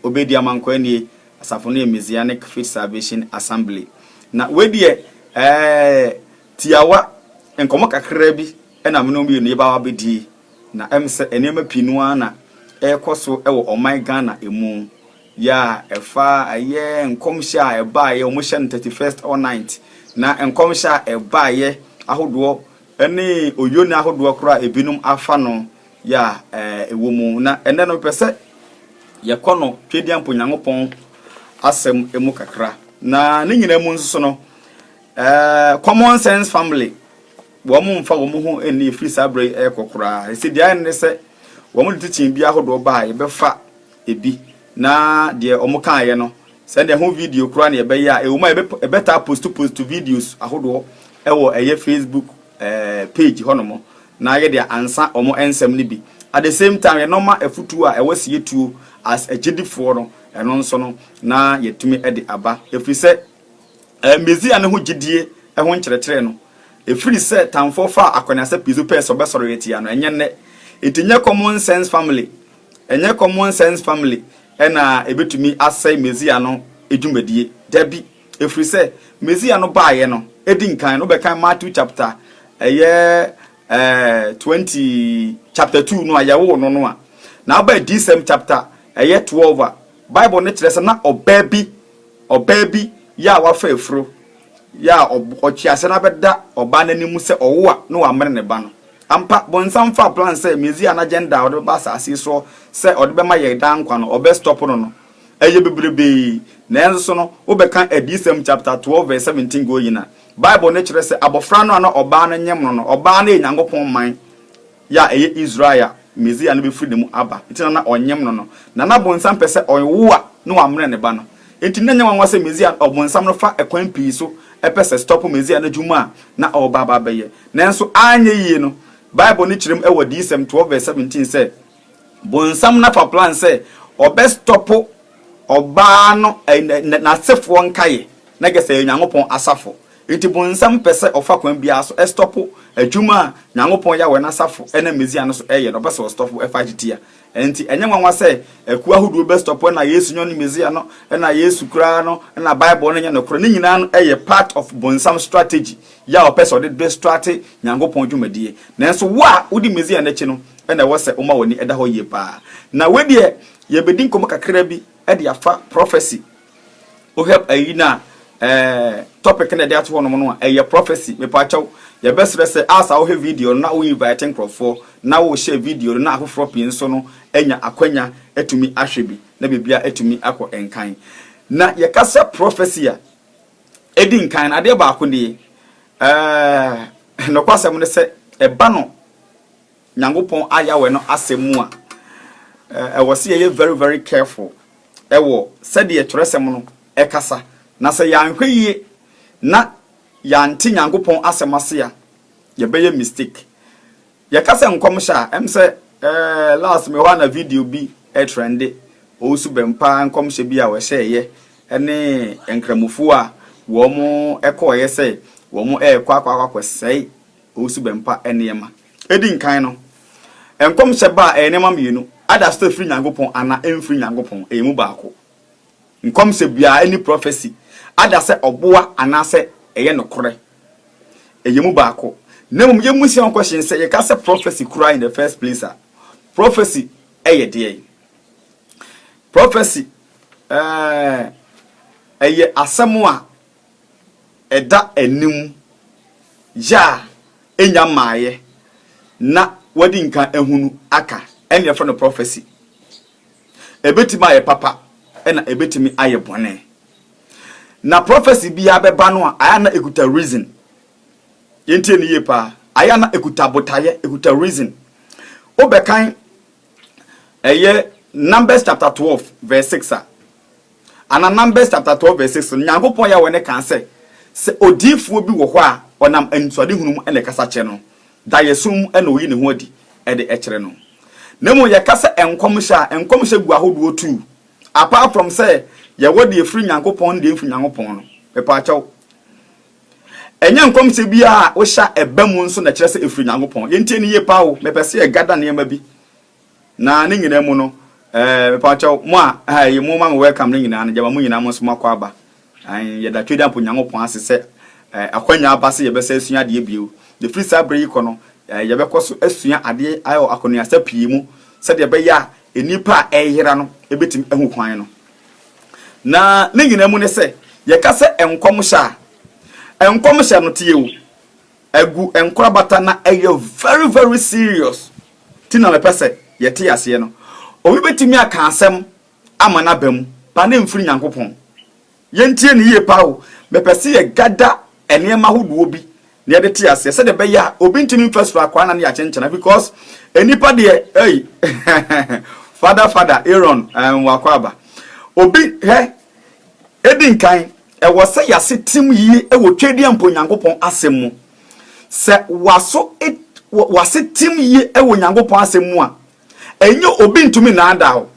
Obedi Amankwaa nie, asafo no yɛ Messianic Faith Salvation Assembly. Na wei deɛ ɛɛ tiawa, nkɔmmɔ kakra bi ɛna me ne mmienu yɛba abɛdie. Na sɛ nneɛma pii no ara na ɛrekɔ so ɛwɔ ɔman Ghana emu. Yɛ a ɛfa ɛyɛ nkɔmhyɛ a ɛbaeɛ, wɔn hyɛ no 31st all night. Na nkɔmhyɛ a ɛbaeɛ ahodoɔ ɛne oyoni ahodoɔ koraa ebinom afa no yɛ a ɛwɔ mu. Na ɛnɛ no pɛ sɛ yɛkɔ no Twediampo Nyankopɔn asɛm mu kakra. Na ne nyinaa mu nso so no, Common Sense Family wɔn mfa wɔn ho nni efiri saa abere yi ɛrekɔ koraa. Esi deɛ ayɛ ne sɛ wɔn de teaching bi ahodoɔ ba a, yɛbɛfa ebi na deɛ wɔn kaeɛ no, sɛdeɛ ho video koraa na yɛbɛyɛ a ɛwɔ mu a yɛbɛtaa post videos ahodoɔ ɛwɔ ɛyɛ Facebook page hɔnom na yɛde ansa wɔn nsɛm no bi. At the same time, yɛn nɔɔma afutuo a ɛwɔ sie tuo as agyedifoɔ no, ɛno nso no na yɛtumi de aba, ɛfiri sɛ Mesia ne ho gyidie ho nkyerɛkyerɛ no, ɛfiri sɛ tamfoɔ fa akɔneasɛ pii so pɛɛ sɛ ɔbɛsɔre yɛtia no. Ɛnyɛ nnɛ ɛnti nyɛ Common Sense Family, ɛnyɛ Common Sense Family ɛna ɛbɛtumi asɛe Mesia no dwumadie. Dabi, ɛfiri sɛ Mesia no baeɛ no, ɛdi nkan no, wobɛkan Matthew chapter ɛyɛ 20 chapter 2 no a yɛwoo no a, na aba Adiyisɛm chapter ɛyɛ 12 a, Bible no kyerɛ sɛ na ɔbaa bi yɛ a wafa afuro yɛ a ɔtwease no abɛda ɔbaa n'anim sɛ ɔwo a na wamene ne ba no. Ampa, bɔnsam fa plan sɛ Mesia no agenda a ɔde bɛba asase soɔ sɛ ɔde bɛma yɛ daa nkwa no, ɔbɛ stop no, ɛyɛ bebrebee. Nanso so no, wobɛka Adiyisɛm chapter 12 verse 17 going a, Bible no kyerɛ sɛ abɔfra no a na ɔbaa no nyem no, ɔbaa no yɛ Nyankopɔn man yɛ a ɛyɛ Israel a Mesia no bɛfiri ne mu aba. Nti na ɔnyem no, na bonsam pɛ sɛ ɔwo a na wamene ne ba no. Nti na nyɛ nwanwa sɛ Mesia, ɔbonsam no fa ɛkwan pii so ɛpɛ sɛ stop Mesia no adwuma a na ɔreba aba abɛyɛ. Nanso anyɛ yie no, Bible no kyerɛ mu ɛwɔ Adiyisɛm 12 verse 17 sɛ bonsam no afa plan sɛ ɔbɛ stop ɔbaa no n'asefoɔ nkaeɛ, na gye sɛ ɛyɛ Nyankopɔn asafo. Nti bonsam pɛ sɛ ɔfa kwan biara so ɛ stop adwuma a Nyankopɔn Yahweh n'asafo ɛna Mesia no so ɛyɛ no. Ɔpɛ sɛ ɔ stop ɛfa agyetia. Nti ɛnyɛ nwanwa sɛ akuo ahodoɔ bɛ stop ɛna Yesu nyɛ ne Mesia no, ɛna Yesu koraa no, ɛna Bible no nyɛ nokorɛ. Ne nyinaa no ɛyɛ part of bonsam strategy yɛ a ɔpɛ sɛ ɔde distract Nyankopɔn dwumadie. Nanso wo a wodi Mesia n'akyi no, ɛna ɛwɔ sɛ woma w'ani ɛda hɔ yie paa. Na wei deɛ, yɛbɛdi nkɔmmɔ kakra bi ɛde afa prophecy. Wohwɛ ayi no a, topic na ɛde ato hɔnom no a, ɛyɛ prophecy. Mepaakyɛw, yɛbɛsrɛ sɛ asa wohwɛ video no na wo invite nkurɔfoɔ na wohyɛ video no na afoforɔ pii nso no anya akwanya atumi ahwɛ bi na biribia atumi akɔ nkan. Na yɛka sɛ prophecy a, ɛdi nkan no, adeɛ baako nie. Nokwasɛm no sɛ ɛba no Nyankopɔn ayawɛ no asɛm mu a, ɛwɔ sɛ yɛyɛ very very careful ɛwɔ sɛdeɛ twerɛsɛm no ɛkasa. Na sɛ yɛanhwɛ yie na yɛante Nyankopɔn asɛm ase a, yɛbɛyɛ mistake. Yɛka sɛ nkɔmhyɛ a, sɛ last me hɔ a na video bi ɛ trend, Owusu Bɛmpa nkɔmhyɛ bi a wɔhyɛeɛ ɛne nkramofoɔ a wɔn ɛkɔɔyɛ sɛ wɔn ɛrekɔ akɔsɛe Owusu Bɛmpa nneɛma. Ɛdi nkan no, nkɔmhyɛ ba a, ɛyɛ nneɛma mmienu: ada so firi Nyankopɔn anaa ɛmfiri Nyankopɔn. Ɛyɛ mu baako. Nkɔmhyɛ biara, any prophecy, ada sɛ ɔboa anaasɛ ɛyɛ nokorɛ, ɛyɛ mu baako. Na mmom yɛmu si question sɛ yɛka sɛ prophecy koraa in the first place a, prophecy ɛyɛ deɛ? Prophecy ɛyɛ asɛm a ɛda anim yɛ a ɛnya mmaayɛ na wɔde nka ehunu aka, ɛna yɛfrɛ no prophecy. Ebetumi ayɛ papa ɛna ebetumi ayɛ bɔne. Na prophecy biara bɛba no a, ayɛ na ekuta reason. Yɛntie ne yie paa. Ayɛ na ekuta botaeɛ, ekuta reason. Wobɛkan ɛyɛ Numbers chapter 12 verse 6 a, ana Numbers chapter 12 verse 6 no, Nyankopɔn yɛ wɔ ne kan sɛ odiifoɔ bi wɔ hɔ a ɔnam anisoadehunu mu ɛna ɛkasa kyerɛ no, daeɛso mu ɛna oyi ne ho adi ɛde ɛkyerɛ no. Na mmom yɛka sɛ nkɔmhyɛ a, nkɔmhyɛ gu ahodoɔ tu. Apart from sɛ yɛwɔ deɛ ɛfiri Nyankopɔn ne deɛ ɛmfiri Nyankopɔn no, mepaakyɛw, ɛnyɛ nkɔmhyɛ biara a wohyɛ a ɛba mu nso na kyerɛ sɛ ɛfiri Nyankopɔn. Yɛntie ne yie paa o. Mepɛ sɛ yɛgada nneɛma bi na ne nyinaa mu no. Eh, mepakyɛw, mo a eh, mo ma me welcome no nyinaa no, gyama mo nyinaa mo nso moakɔ aba. Ae, yɛda Twedampɔ Nyankopɔn ase sɛ eh, akwanya aba sɛ yɛbɛsa asua adeɛ bio. Na ɛfiri saa berɛ yi kɔ no, eh, yɛbɛkɔ so asua adeɛ wɔ akɔnuasa pii mu, sɛdeɛ ɛbɛyɛ a nnipa a ɛreyera no bɛtumi ahu kwan no. Na ne nyinaa mu ne sɛ, yɛka sɛ nkɔmhyɛ a, nkɔmhyɛ no tie o, agu nkorabata na ɛyɛ very very serious ti na mepɛ sɛ yɛte aseɛ no. Obi bɛtumi aka asɛm ama no aba mu, ba na ɛmfiri Nyankopɔn. Yɛntie no yie paa o. Mepɛ sɛ yɛ gada nneɛma ahodoɔ bi na yɛde te aseɛ sɛdeɛ ɛbɛyɛ a obi ntumi mfa suro akwaa na ne yɛakyenkyena because nnipa deɛ ei fada fada Aaron um, wakɔ aba. Obi hɛ edi nkan ɛwɔ sɛ yɛase tim yie wɔ Twedeɛ mpo Nyankopɔn asɛm mu. Sɛ waso wase tim yie wɔ Nyankopɔn asɛm mu a, ɛnyɛ obi ntumi nnaadaa wo.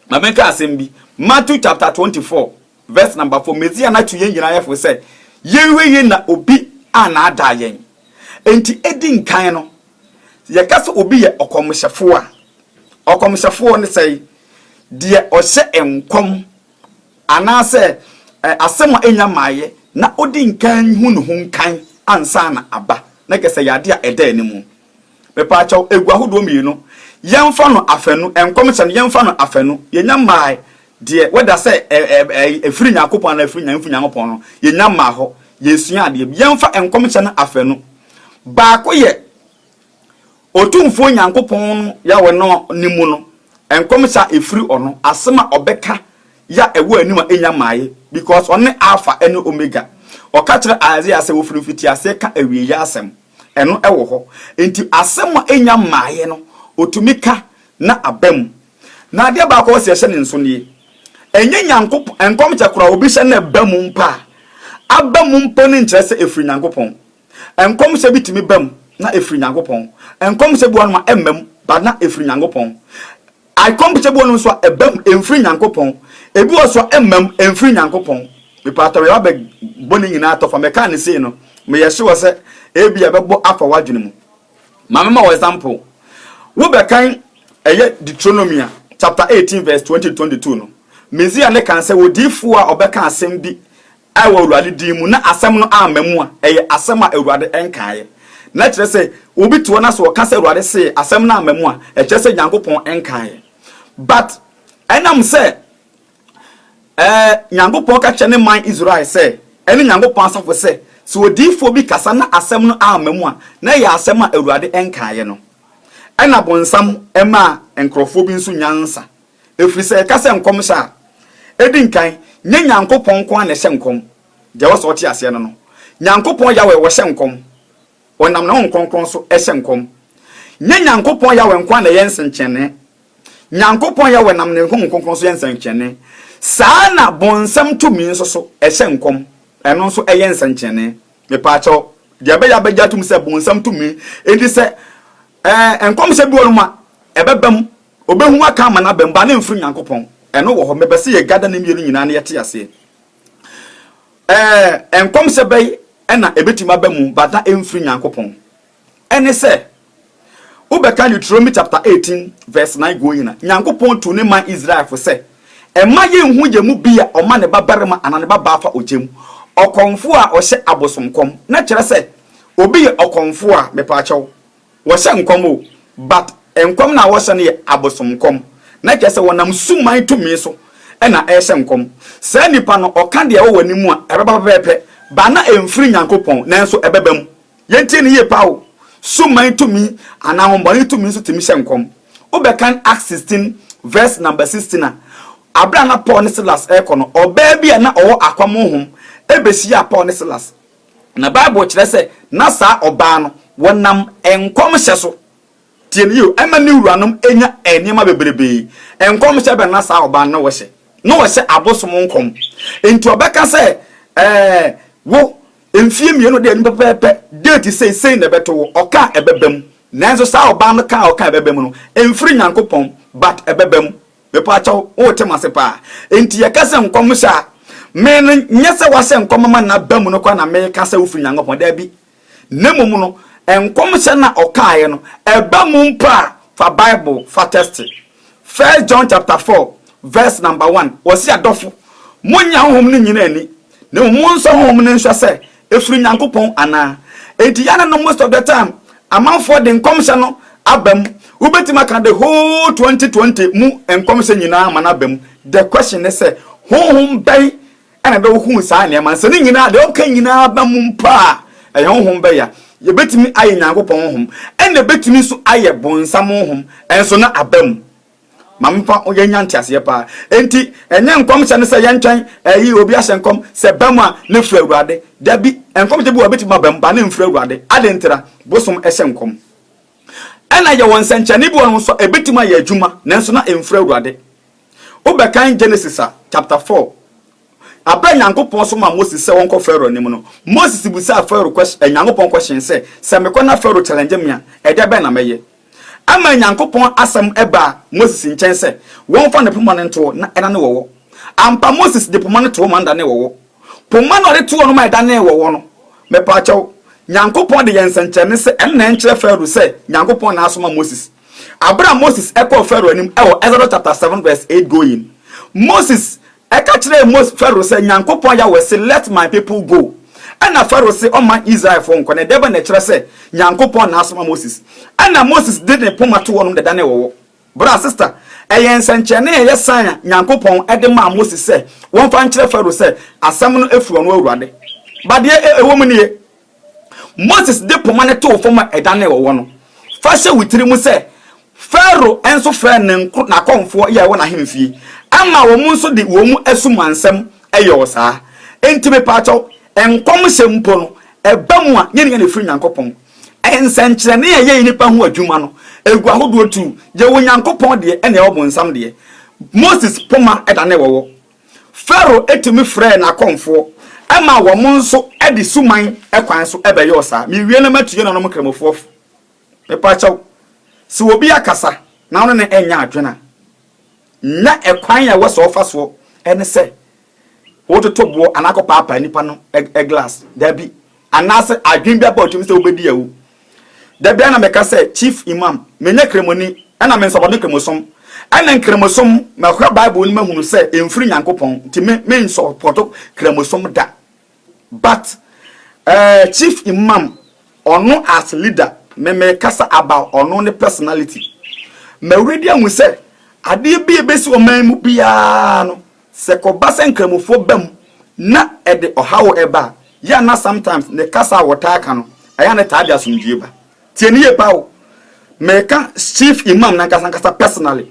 Ma menka asɛm bi. Matthew chapter 24 verse number 4, Mesia no atu yɛn nyinaa yɛfo sɛ yɛnhwɛ yie na obi annaadaa yɛn. Enti edi nkan no, yɛka sɛ obi yɛ ɔkɔmhyɛfoɔ a, ɔkɔmhyɛfoɔ ne sɛe deɛ ɔhyɛ nkɔm anaasɛ asɛm a ɛnya mmaeɛ na odi nkan hu ne ho nkan ansa na aba, na kɛ sɛ yɛ ade a ɛda anim. Mepaakyɛw, egu ahodoɔ mmienu. Yɛmfa no afanu, nkɔmhyɛ no yɛmfa no afanu. Yɛnya mmaa deɛ wɛda sɛ ɛfiri Nyankopɔn anaa ɛfiri ɛmfiri Nyankopɔn no, yɛnya mmaa hɔ. Yɛsua adeɛ bi. Yɛmfa nkɔmhyɛ no afanu. Baako yɛ Otumfoɔ Nyankopɔn no Yahweh no ne mu no, nkɔmhyɛ a ɛfiri ɔno, asɛm a ɔbɛka yɛ a ɛwɔ anim a ɛnya mmaeɛ, because ɔno ne Alpha ne Omega. Ɔka kyerɛ Isaiah sɛ wɔfiri mfitiaseɛ ka awieeɛ asɛm. Ɛno wɔ hɔ. Enti asɛm a ɛnya mmaeɛ no, ɔtumi ka na aba mu. Na adeɛ baako a ɔsɛ yɛhyɛ ne nso nie, ɛnyɛ Nyankopɔn, nkɔmhyɛ koraa obi hyɛ na ɛba mu mpo a, aba mu mpo no nkyerɛ sɛ ɛfiri Nyankopɔn. Nkɔmhyɛ bi tumi ba mu na ɛfiri Nyankopɔn. Nkɔmhyɛ bi wɔ hɔnom a ɛmma mu, but na ɛfiri Nyankopɔn. Nkɔmhyɛ bi wɔ hɔnom nso a ɛba mu, ɛmfiri Nyankopɔn. Ebi wɔ so a ɛmma mu, ɛmfiri Nyankopɔn. Mepatɔ meba bɛbɔ ne nyinaa tɔfa. Mɛka ne sei no, meyɛ sure sɛ ebi a ɛbɛbɔ afa w'adwene mu. Ma mema wɔ example. Wobɛkan ɛyɛ Deuteronomy a chapter 18 verse 20 to 22 no. Mesia ne kan sɛ odiyifoɔ a ɔbɛka asɛm bi wɔ Awurade din mu na asɛm no amma mu a, ɛyɛ asɛm a Awurade nkaeɛ. Na kyerɛ sɛ, obi te hɔ na sɛ ɔka sɛ Awurade see asɛm no amma mu a, ɛkyerɛ sɛ Nyankopɔn nkaeɛ. But ɛnam sɛ ɛɛ Nyankopɔn ka kyerɛ ne man Israel sɛ, ɛne Nyankopɔn asafo sɛ, sɛ odiyifoɔ bi kasa na asɛm no amma mu a, na ɛyɛ asɛm a Awurade nkaeɛ no. Ɛna bonsam maa nkurɔfoɔ bi nso nyansa. Ɛfiri sɛ yɛka sɛ nkɔmhyɛ a, ɛdi nkan, nyɛ Nyankopɔn nko ara na ɛhyɛ nkɔm. Deɛ ɛwɔ sɛ ɔte aseɛ no no, Nyankopɔn Yahweh ɔhyɛ nkɔm. Ɔnam ne Honhom Kronkron so hyɛ nkɔm. Nyɛ Nyankopɔn Yahweh nko ara na ɛyɛ nsɛnkyerɛnne. Nyankopɔn Yahweh nam ne Honhom Kronkron so yɛ nsɛnkyerɛnne. Saa na bonsam tumi nso so ɛhyɛ nkɔm. Ɛno nso ɛyɛ nsɛnkyerɛnne. Mepaakyɛw, deɛ ɛbɛyɛ abɛgye atom sɛ bonsam tumi, enti sɛ ɛɛ nkɔmhyɛ bi wɔ nom a, ɛbɛba mu. Obehu aka ama no aba mu, ba na ɛmfiri Nyankopɔn. Ɛno wɔ hɔ. Mepɛ sɛ yɛ gada ne mmienu nyinaa na yɛte aseɛ. Ɛɛ, nkɔmhyɛ bɛn na ɛbɛtumi aba mu but na ɛmfiri Nyankopɔn? Ɛne sɛ, wobɛka Deuteronomy chapter 18 verse 9 going a, Nyankopɔn tuu ne man Israelfo sɛ, Mma yɛnhu yɛn mu bi a ɔma ne babarima anaa ne babaa fa ogya mu, ɔkɔmfoɔ a ɔhyɛ abosomkɔm. Na kyerɛ sɛ, obi yɛ ɔkɔmfoɔ a, mepaakyɛw, Wɔhyɛ nkɔm o, but nkɔm no a wɔhyɛ no yɛ abosomkɔm. Na kyerɛ sɛ wɔnam suman tumi so na ɛrehyɛ nkɔm. Saa nipa no, ɔka deɛ ɛwɔ w'anim a, ɛbɛba pɛpɛɛpɛ, but na ɛmfiri Nyankopɔn, nanso ɛbɛba mu. Yɛntie no yie paa o. Suman tumi anaa honhommɔne tumi nso tumi hyɛ nkɔm. Wobɛkan Acts 16 verse number 16 a, aberɛ a na Paul ne Silas rekɔ no, ɔbaa bi a na ɔwɔ akɔm honhom bɛhyiaa Paul ne Silas. Na Bible kyerɛ sɛ na saa ɔbaa no, wɔnam nkɔmhyɛ so, tie no yie o, ɛma ne wuranom nya nneɛma bebrebe. Nkɔmhyɛ bɛn na saa ɔbaa no na ɔhyɛ? Na ɔhyɛ abosom nkɔm. Enti ɔbɛka sɛ, ɛɛ, wo, mfie mmienu de anim pɛpɛɛpɛ, date sei, sei na ɛbɛto wo. Ɔka a ɛbɛba mu. Nanso saa ɔbaa no ka a ɔka a ɛbɛba mu no, ɛmfiri Nyankopɔn, but ɛbɛba mu. Mepaakyɛw, wote m'ase paa? Enti yɛka sɛ nkɔmhyɛ a, me no, nyɛ sɛ woahyɛ nkɔm ama no aba mu no koraa na meka sɛ wofiri Nyankopɔn, daabi. Na mmom no, nkɔmhyɛ no a ɔkaeɛ no, ɛba mu mpo a, fa Bible fa tɛste. First John chapter 4 verse number 1, wɔsi, "Adɔfo, monnye honhom no nyinaa ani, na mmom monsɔ honhom no nhwɛ sɛ ɛfiri Nyankopɔn anaa." Enti yɛne no, most of the time amanfoɔ de nkɔmhyɛ no aba mu. Wobɛtumi aka the whole 2020 mu nkɔmhyɛ nyinaa ama no aba mu. The question ne sɛ, honhom bɛn ɛna bɛ wohu saa nneɛma sɛ ne nyinaa deɛ ɔka nyinaa ba mu mpo a, ɛyɛ honhom bɛya? Yɛbɛtumi ayɛ Nyankopɔn honhom, ɛna ɛbɛtumi nso ayɛ bonsam honhom ɛnso na aba mu. Maame fa, yɛnya nteaseɛ paa. Enti ɛnyɛ nkɔmhyɛ no sɛ yɛntwɛn ɛyi obi ahyɛ nkɔm sɛ bɛ mu a ne firi Awurade. Dabi, nkɔmhyɛ bi wɔ bɛtumi aba mu ba ne mfiri Awurade. Ade ntira bosom ɛhyɛ nkɔm, ɛna yɛwɔ nsɛnkyɛnne bi wɔ no nso, ɛbɛtumi ayɛ adwuma nanso na ɛmfiri Awurade. Wobɛkan Genesis a chapter 4, abɛ Nyankopɔn so ma Moses sɛ wɔnkɔ Pharaoh anim no, Moses busaa Pharaoh question, Nyankopɔn question sɛ, "Sɛ mekɔ na Pharaoh challenge me a, ɛdeɛ bɛn na mɛyɛ?" Ama Nyankopɔn asɛm ɛbaa Moses nkyɛn sɛ wɔmfa ne poma no ntoɔ na ɛna ne wɔwɔ. Ampa, Moses de poma no toɔ ma nda ne wɔwɔ. Poma no ɔde toɔ no ma ɛda ne wɔwɔ no, mepaakyɛw, Nyankopɔn de yɛn nsɛnkyerɛnne sɛ ɛno na ɛnkyerɛ Pharaoh sɛ Nyankopɔn na asoma Moses. Abere a Moses ɛkɔɔ Pharaoh anim ɛwɔ Exodus chapter 7 verse 8 going, Moses ɛka kyerɛ Moses, Pharaoh sɛ, "Nyankopɔn Yahweh say, 'Let my people go.'" Ɛna Pharaoh sɛ ɔma Israelfoɔ nkɔ na ɛdɛ bɛ na ɛkyerɛ sɛ Nyankopɔn na asoma Moses. Ɛna Moses de ne poma to hɔnom deda ne wɔwɔ. Bra, sister, ɛyɛ nsɛnkyerɛnne a ɛyɛ sign a Nyankopɔn ɛde maa Moses sɛ wɔmfa nkyerɛ Pharaoh sɛ asɛm no efiri ɔno Awurade. Badeɛ ɛwɔ mu nie, Moses de poma no too fam a ɛda ne wɔwɔ no, fa hyɛ wo tiri mu sɛ Pharaoh nso frɛ ne nko n'akɔmfoɔ yɛ ɛwɔ n'ahemfie ama wɔn nso de wɔn mu asumansɛm ɛyɛ wɔ saa. Enti mepaakyɛw, nkɔmhyɛ mpo no ɛba mu a, nyɛ ne yɛ na ɛfiri Nyankopɔn. Nsɛnkyerɛnne a ɛyɛ nipa ho adwuma no egu ahodoɔ tu. Yɛwɔ Nyankopɔn deɛ, ɛna ɛwɔ bonsam deɛ. Moses poma ɛda ne wɔwɔ. Pharaoh etumi frɛ n'akɔmfoɔ ɛma wɔn nso ɛde suman ɛkwan so ɛbɛyɛ ɔsaa. Miwie na matu yɛn nanom Nkramofoɔ fo. Mepaakyɛw, sɛ obi akasa na ɔno ne ɛnyɛ adwene a, na ɛkwan a ɛwɔ sɛ ɔfa soɔ ɛne sɛ wototo boɔ anaa akɔ paapaa nipa no ɛ glass? Dabi. Anaasɛ adwene bi aba ɔtumi sɛ wobɛdi awu? Dabi. Ana mɛka sɛ Chief Imam, menyɛ Kramoni, ɛna mensɔbɔde Kramosom, ɛna Nkramosom mɛhwɛ Bible no mahunu sɛ ɛmfiri Nyankopɔn, nti me mensɔpɔto Kramosom da. But Chief Imam, ɔno as leader, me mekasa about ɔno ne personality. Mawuradi ahu sɛ adeɛ bi a ɛbɛsi ɔman mu biara no, sɛ kɔba sɛ Nkramofoɔ ba mu na ɛde ɔhaw ɛba a, yɛ na sometimes ne kasa a wɔtaa ka no, ɛyɛ ne taa de asomdwie ba. Tie ne yie pa o. Meka Chief Imam nankasa nkasa personally.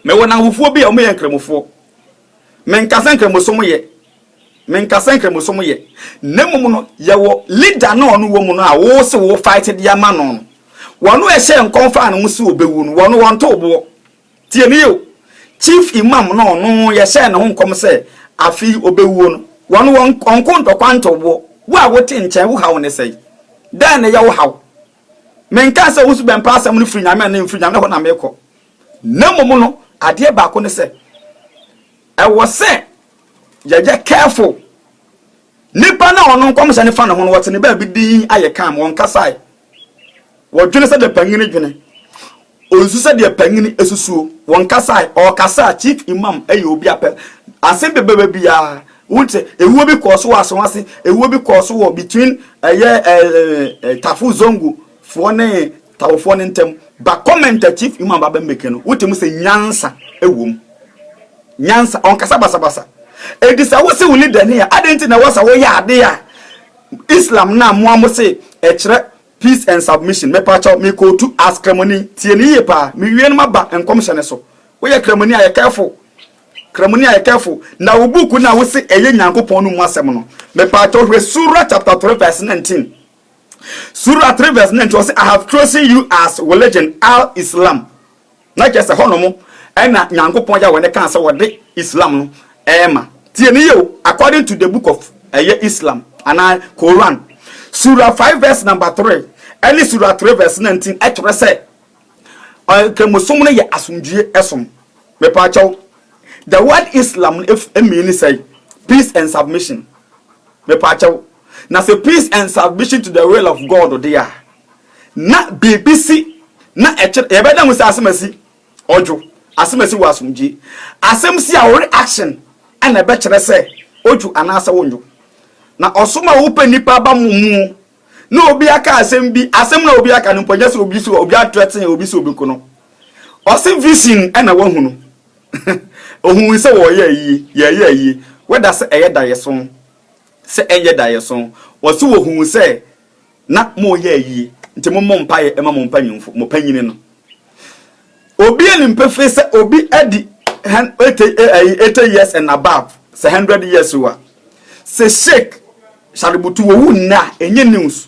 Mewɔ n'awofoɔ bi a wɔyɛ Nkramofoɔ. Menkasa Nkramosom yɛ, menkasa Nkramosom yɛ, na mmom no yɛwɔ leader na ɔno wɔ mu no a wo se wo fight de ama no, wɔno ɛhyɛ nkɔm fa ne ho sɛ ɔbɛwu no, wɔno wɔnto boɔ. Tie ne yie o. Chief Imam no, ɔno yɛhyɛ ne ho nkɔm sɛ afei ɔbɛwuo no, wɔno wɔn ɔnko ntɔkwa nto boɔ. Wo a wote nkyɛn, wo haw ne sɛe dɛn na ɛyɛ wo haw? Menka sɛ wo so bɛmpa asɛm no firi Nyame a ne mfiri Nyame hɔ na mekɔ, na mmom no adeɛ baako ne sɛ ɛwɔ sɛ yɛyɛ careful. Nipa na ɔno nkɔmhyɛ ne fa ne ho no, wɔte ne baabi din ayɛ kam, wɔn kasae, wɔdwene sɛ deɛ panyini dwene, onsu sɛ deɛ panyini esusuo, wɔn kasae. Ɔkasa, Chief Imam ɛyɛ obi apɛ asɛm bebrebe biara. Wonte ewuo bi kɔɔ so wɔ Asawase, ewuo bi kɔɔ so wɔ between ɛyɛ ɛɛ ɛɛ Tafo Zongo foɔ ne Tawofoɔ ne ntɛm ba. Comment a Chief Imam ba bɛ make no, wote mu sɛ nyansa ɛwɔ mu, nyansa. Ɔnkasa basabasa. Edi sɛ wose wo leader ni a, adi nti na ɛwɔ sɛ woyɛ ade a Islam na mo a mo se ɛkyerɛ peace and submission? Mepaakyɛw, mekootu as Kramoni. Tie ne yie paa. Mewie no, maba nkɔmhyɛ ne so. Woyɛ Kramoni a, yɛ careful. Kramoni a, yɛ careful na wo book na wose ɛyɛ Nyankopɔn no mu asɛm no. Mepaakyɛw, hwɛ Surah chapter 3 verse 19. Surah 3 verse 19, ɔse, "I have chosen you as religion al Islam." Na kyerɛ sɛ hɔnom ɛna Nyankopɔn yɛ a wɔne kaa sɛ wɔde Islam no ɛɛma. Tie ne yie o. According to the book of ɛyɛ Islam anaa Quran, Surah 5 verse number 3 ɛne Surah 3 verse 19 ɛkyerɛ sɛ Nkramosom no yɛ asomdwie ɛsom. Mepaakyɛw, the word Islam no ɛmii ne sɛ peace and submission. Mepaakyɛw, na sɛ peace and submission to the will of God de a, na biribi si na ɛkyerɛ yɛbɛda ho sɛ asɛm asi ɔdwo. Asɛm asi wɔ asomdwie. Asɛm si a wo reaction na ɛbɛkyerɛ sɛ odwo anaasɛ wonnwo. Na ɔsom a wopɛ nnipa aba mo mu na obi aka asɛm bi, asɛm na obi aka no mpo ɛnyɛ sɛ obi sɛ obi atrɛten obi sɛ obi ko no. Ɔse vision na wahu no. Ohuu sɛ wɔreyɛ ayie, yɛreyɛ ayie, whether sɛ ɛyɛ daeɛso, sɛ ɛnyɛ daeɛso. Ɔse ohuu sɛ na moreyɛ ayie, nti mommɔ mpaeɛ ma mo mpanyimfo, mo panyini no. Obi anim pefee sɛ obi adi 80 years and above, sɛ 100 years o a, sɛ Sheik Sharubutu wɔwu nnɛ a, ɛnyɛ news.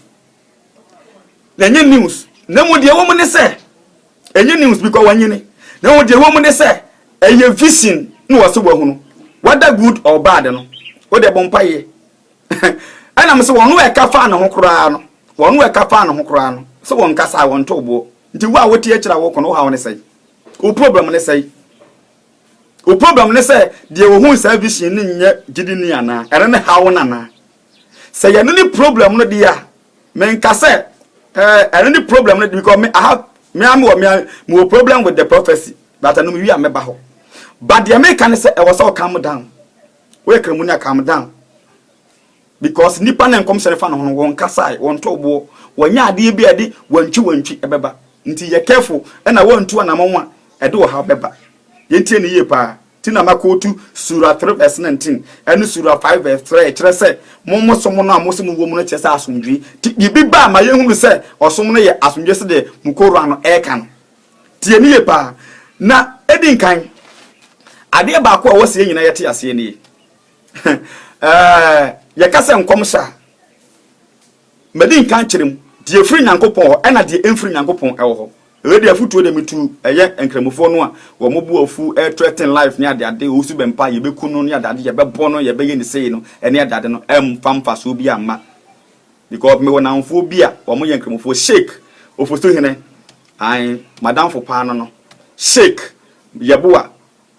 Na ɛnyɛ news. Na mmom deɛ ɛwɔ mu ne sɛ, ɛnyɛ news because wanyini. Na mmom deɛ ɛwɔ mu ne sɛ, ɛyɛ vision na wɔsɛ wahunu. Whether good or bad no, wode bɔ mpaeɛ. Ɛnam sɛ wɔn a ɛka faa ne ho koraa no, wɔn a ɛka faa ne ho koraa no, sɛ wɔn kasa a wɔn to boɔ. Nti wo a wote akyire a wokɔ no, wo haw ne sɛe? Wo problem ne sɛe? Wo problem ne sɛ deɛ ohun saa vision no nyɛ gyidini anaa? Ɛno ne haw no anaa? Sɛ yɛno ne problem no deɛ a, menka sɛ ɛɛ ɛno ne problem no because me I have me a mewɔ me a mewɔ problem with the prophecy but ɛno mewie a mɛba hɔ. But deɛ meka ne sɛ ɛwɔ sɛ wo calm down. Woyɛ kramoni a calm down. Because nipa na nkɔmhyɛ no fa ne ho no wɔn kasae, wɔn too boɔ, wɔnyɛ adeɛ bi a ɛde wantwi wantwi ɛbɛba. Nti yɛ careful ɛna wɔntu anamɔn a ɛde ɔhaw bɛba. Yɛntie no yie paa. Ti na makootu Sura 3 verse 19 ɛne Sura 5 verse 3 ɛkyerɛ sɛ mo mo som no a mo se mo wɔ mu no kyerɛ sɛ asomdwie. Ti biribi ba a ma yɛnhunu sɛ ɔsom no yɛ asomdwie sɛdeɛ mo Koran no ɛreka no. Tie no yie paa. Na ɛdi nkan, adeɛ baako a ɛwɔ sɛ yɛn nyinaa yɛte aseɛ nie. Ɛɛ, yɛka sɛ nkɔmhyɛ a, madi nkan kyerɛ mu, deɛ ɛfiri Nyankopɔn hɔ ɛna deɛ ɛmfiri Nyankopɔn ɛwɔ hɔ. Wei deɛ afotuo deɛ metu ɛyɛ nkramofoɔ no a wɔn bo afu threaten life ne adeade, ɔwusu bɛmpa yɛbɛku no ne adeade, yɛbɛbɔ no, yɛbɛyɛ ne sei no ɛne adeade no, ɛmfa mfasoɔ bi amma. Because mewɔ namfoɔ bi a wɔn yɛ nkramofoɔ, Sheik Ofosuhene, ae, madamfo paa no no, Sheik Yeboah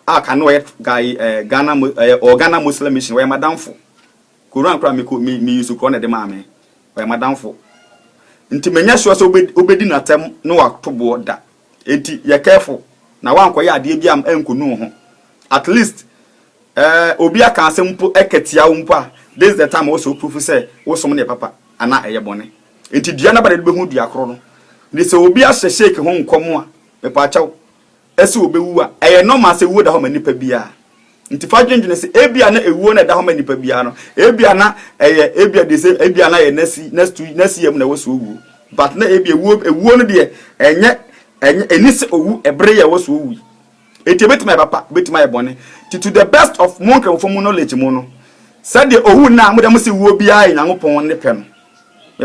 a kan no ɔyɛ guy eh, Ghana eh, ɔwɔ Ghana Muslim Mission, ɔyɛ madamfo. Koran koraa me me me use korɔ na ɛde maa me. Ɔyɛ madamfo. Nti menyɛ sure sɛ wobɛdi n'atɛm na wato boɔ da. Enti yɛ careful na woankɔyɛ adeɛ bi a ɛnkɔnu wo ho. At least eh, obi aka asɛm mpo ɛka tia wo mpo a, this is the time a wosɛ wo proof sɛ wo som no yɛ papa anaa ɛyɛ bɔne. Enti dua no aba na ɛde bɛhu dua korɔ no. Nti sɛ obi ahyɛ sheik ho nkɔm a, mepaakyɛw, sɛ obewu a, ɛyɛ normal sɛ ewuo da hɔ ma nipa biara. Nti fa dwendwene sɛ ebia na ewuo no a ɛda hɔ ma nipa biara no, ebia na ɛyɛ ebia de sɛ ebia na ɛyɛ next next two next year mu na ɛwɔ sɛ owuo. But na ebia ewuo ewuo no deɛ ɛnyɛ ɛnyɛ ɛni sɛ owu ɛbere yɛ ɛwɔ sɛ owu yi. Enti ebetumi ayɛ papa, ebetumi ayɛ bɔne. Nti to the best of mo nkramofo mo knowledge mu no, sɛdeɛ owu no a mo deɛ mo se wuo biara yɛ Nyankopɔn ne pɛ no,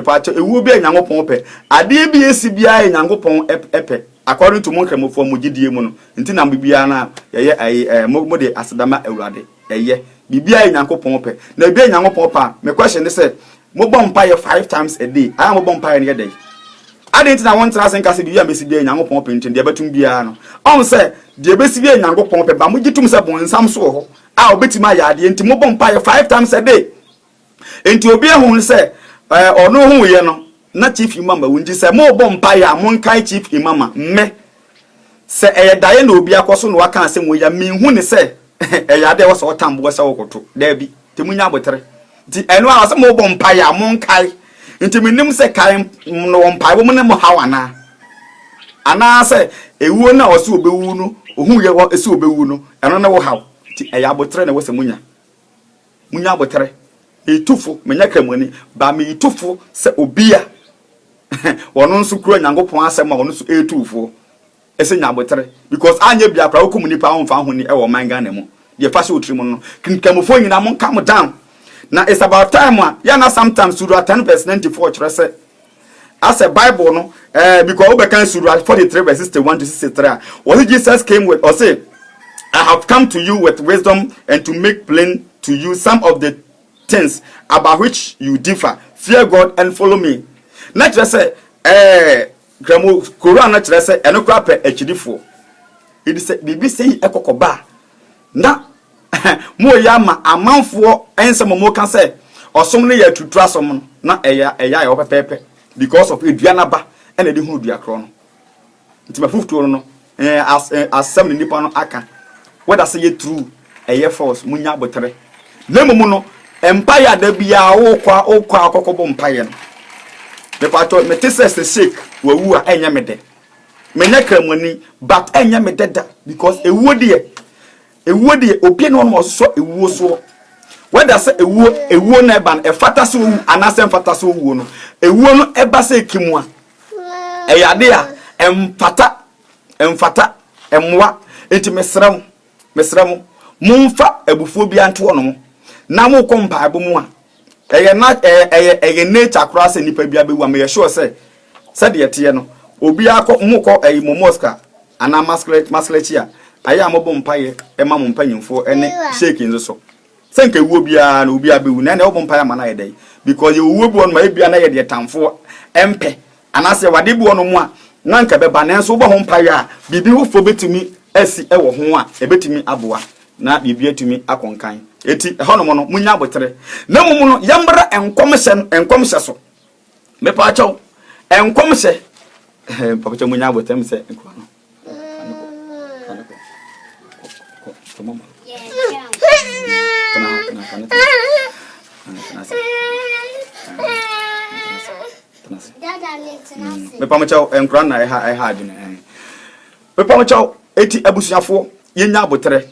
Mepaakyɛw, ewuo biara yɛ Nyankopɔn pɛ. Adeɛ bi a esi biara yɛ Nyankopɔn pɛ. According to mo Nkramofoɔ mo gyidie mu no, nti na biribiara no a yɛyɛ ayi ɛɛ mo mo de aseda ma Awurade. Ɛyɛ. Biribiara yɛ Nyankopɔn pɛ. Na biribiara yɛ Nyankopɔn pɛ a, me question ne sɛ, mobɔ mpaeɛ five times a day, ayɛ a mobɔ mpaeɛ no yɛ dɛn? Adɛn nti na wontra ase nka sɛ biribi a mesi biara yɛ Nyankopɔn pɛ nti no, deɛ ɛbɛtom biara no? Ɔhu sɛ deɛ ɛbɛsi biara yɛ Nyankopɔn pɛ, but mogye tom sɛ bonsam nso wɔ hɔ a ɔbɛtumi ayɛ adeɛ nti mobɔ mpaeɛ five times a day. Enti obi ahu no sɛ ɛɛ ɔno huiɛ no na chief imam awu nti sɛ mobɔ mpaeɛ a monkae chief imam a me sɛ ɛyɛ daeɛ na obi akɔ so na waka asɛm wei a menhu ne sɛ ɛyɛ adeɛ ɛwɔ sɛ ɔtam boɔ sɛ wokoto daabi nti monya abotere nti ɛno ara sɛ mobɔ mpaeɛ a monkae nti menim sɛ kae no wɔ mpaebɔ mu ne mo haw anaa anaasɛ ewuo no a ɔsɛ obɛwu no ohu yɛ wɔ ɛsɛ obɛwu no ɛno ne wo haw nti ɛyɛ abotere na ɛwɔ sɛ monya. Munya aboterɛ. Meretu fo, menyɛ Kramoni, but meretu fo sɛ obi a ɔno nso kura Nyankopɔn asɛm a ɔno nso retu foɔ sɛ nya aboterɛ because anyɛ bia koraa wokum nipa a womfa ho ni wɔ ɔman Ghana mu. Deɛ fa hyɛ wo tirim no, Nkramofoɔ nyinaa mon calm down. Na it's about time a yɛ na sometimes Surah 10 verse 94 kyerɛ sɛ asɛ Bible no eh, because wobɛka Surah 43 verse 61 to 63 a, wɔse Jesus came with, ɔse I have come to you with wisdom and to make plain to you some of the things about which you differ. Fear God and follow me. Na kyerɛ sɛ eh, Kramo Koran no kyerɛ sɛ ɛno koraa pɛ akyidifoɔ. Ɛdi sɛ biribi sɛ yi ɛkɔkɔba a, na Moreyɛ ama amanfoɔ nsɛm a wɔka sɛ ɔsom no yɛ aturutura asom no, na ɛyɛ ɛyɛ a ɛwɔ pɛpɛɛpɛ because of dua no aba na ɛde hunu dua korɔ no. Nti m'afotuo no no. Eh, as, eh, asɛm na nipa no aka. Whether sɛ yɛ true, ɛyɛ false, munya abotere. Na mmom no, mpaeɛ a da biara wokɔ a wokɔ a kɔkɔbɔ mpaeɛ no. Mepatɔ, mete sɛ sɛ Sheik wawu a ɛnyɛ me dɛ. Menyɛ kramoni, but ɛnyɛ me dɛ da because ewuo deɛ, ewuo deɛ obi ne ɔnom ɔsosɔ ewuo soɔ. Whether sɛ ewuo ewuo na ɛba no ɛfata sɛ owu anaasɛ ɛmfata sɛ owuo no, ewuo no ɛba sɛ ekim a, ɛyɛ ade a ɛmfata, ɛmfata, ɛmmoa. Enti mesrɛ mo, mesrɛ mo, momfa abufuo biara nto hɔnom na mokɔ mpaebɔ mu a, ɛyɛ na ɛyɛ ɛyɛ ɛyɛ nature koraa sɛ nipa biara bɛwu a, meyɛ sure sɛ sɛdeɛ ɛteɛ no, obiara kɔ mokɔ ɛyi mo mosque a anaa masquerade masquerade a, ayɛ a mobɔ mpaeɛ ɛma mo mpanyinfoɔ ɛne sheik nso so. Sɛ nka ewuo biara no obiara bɛwu na ɛnna wobɔ mpaeɛ ama no ayɛ dɛn? Because yɛwɔ wuo bi wɔ nom a ebia na yɛ deɛ tamfoɔ ɛmpɛ anaasɛ yɛwɔ adeɛ bi wɔ nom a na nka ɛbɛba nanso wobɔ ho mpaeɛ a biribi foforɔ bɛtumi asi wɔ ho a ɛbɛtumi aboa na biribi atumi akɔ nkan. Eti ɛhɔnom no monya abotere. Na mmom no yɛmmra nkɔmhyɛ nkɔmhyɛ so. Mepaakyɛw nkɔmhyɛ mpakyɛw monya abotere m sɛ nkora no. Mepamokyɛw nkora na ɛha ɛha adwene ɛn. Mepamokyɛw eti abusuafoɔ yɛnya abotrɛ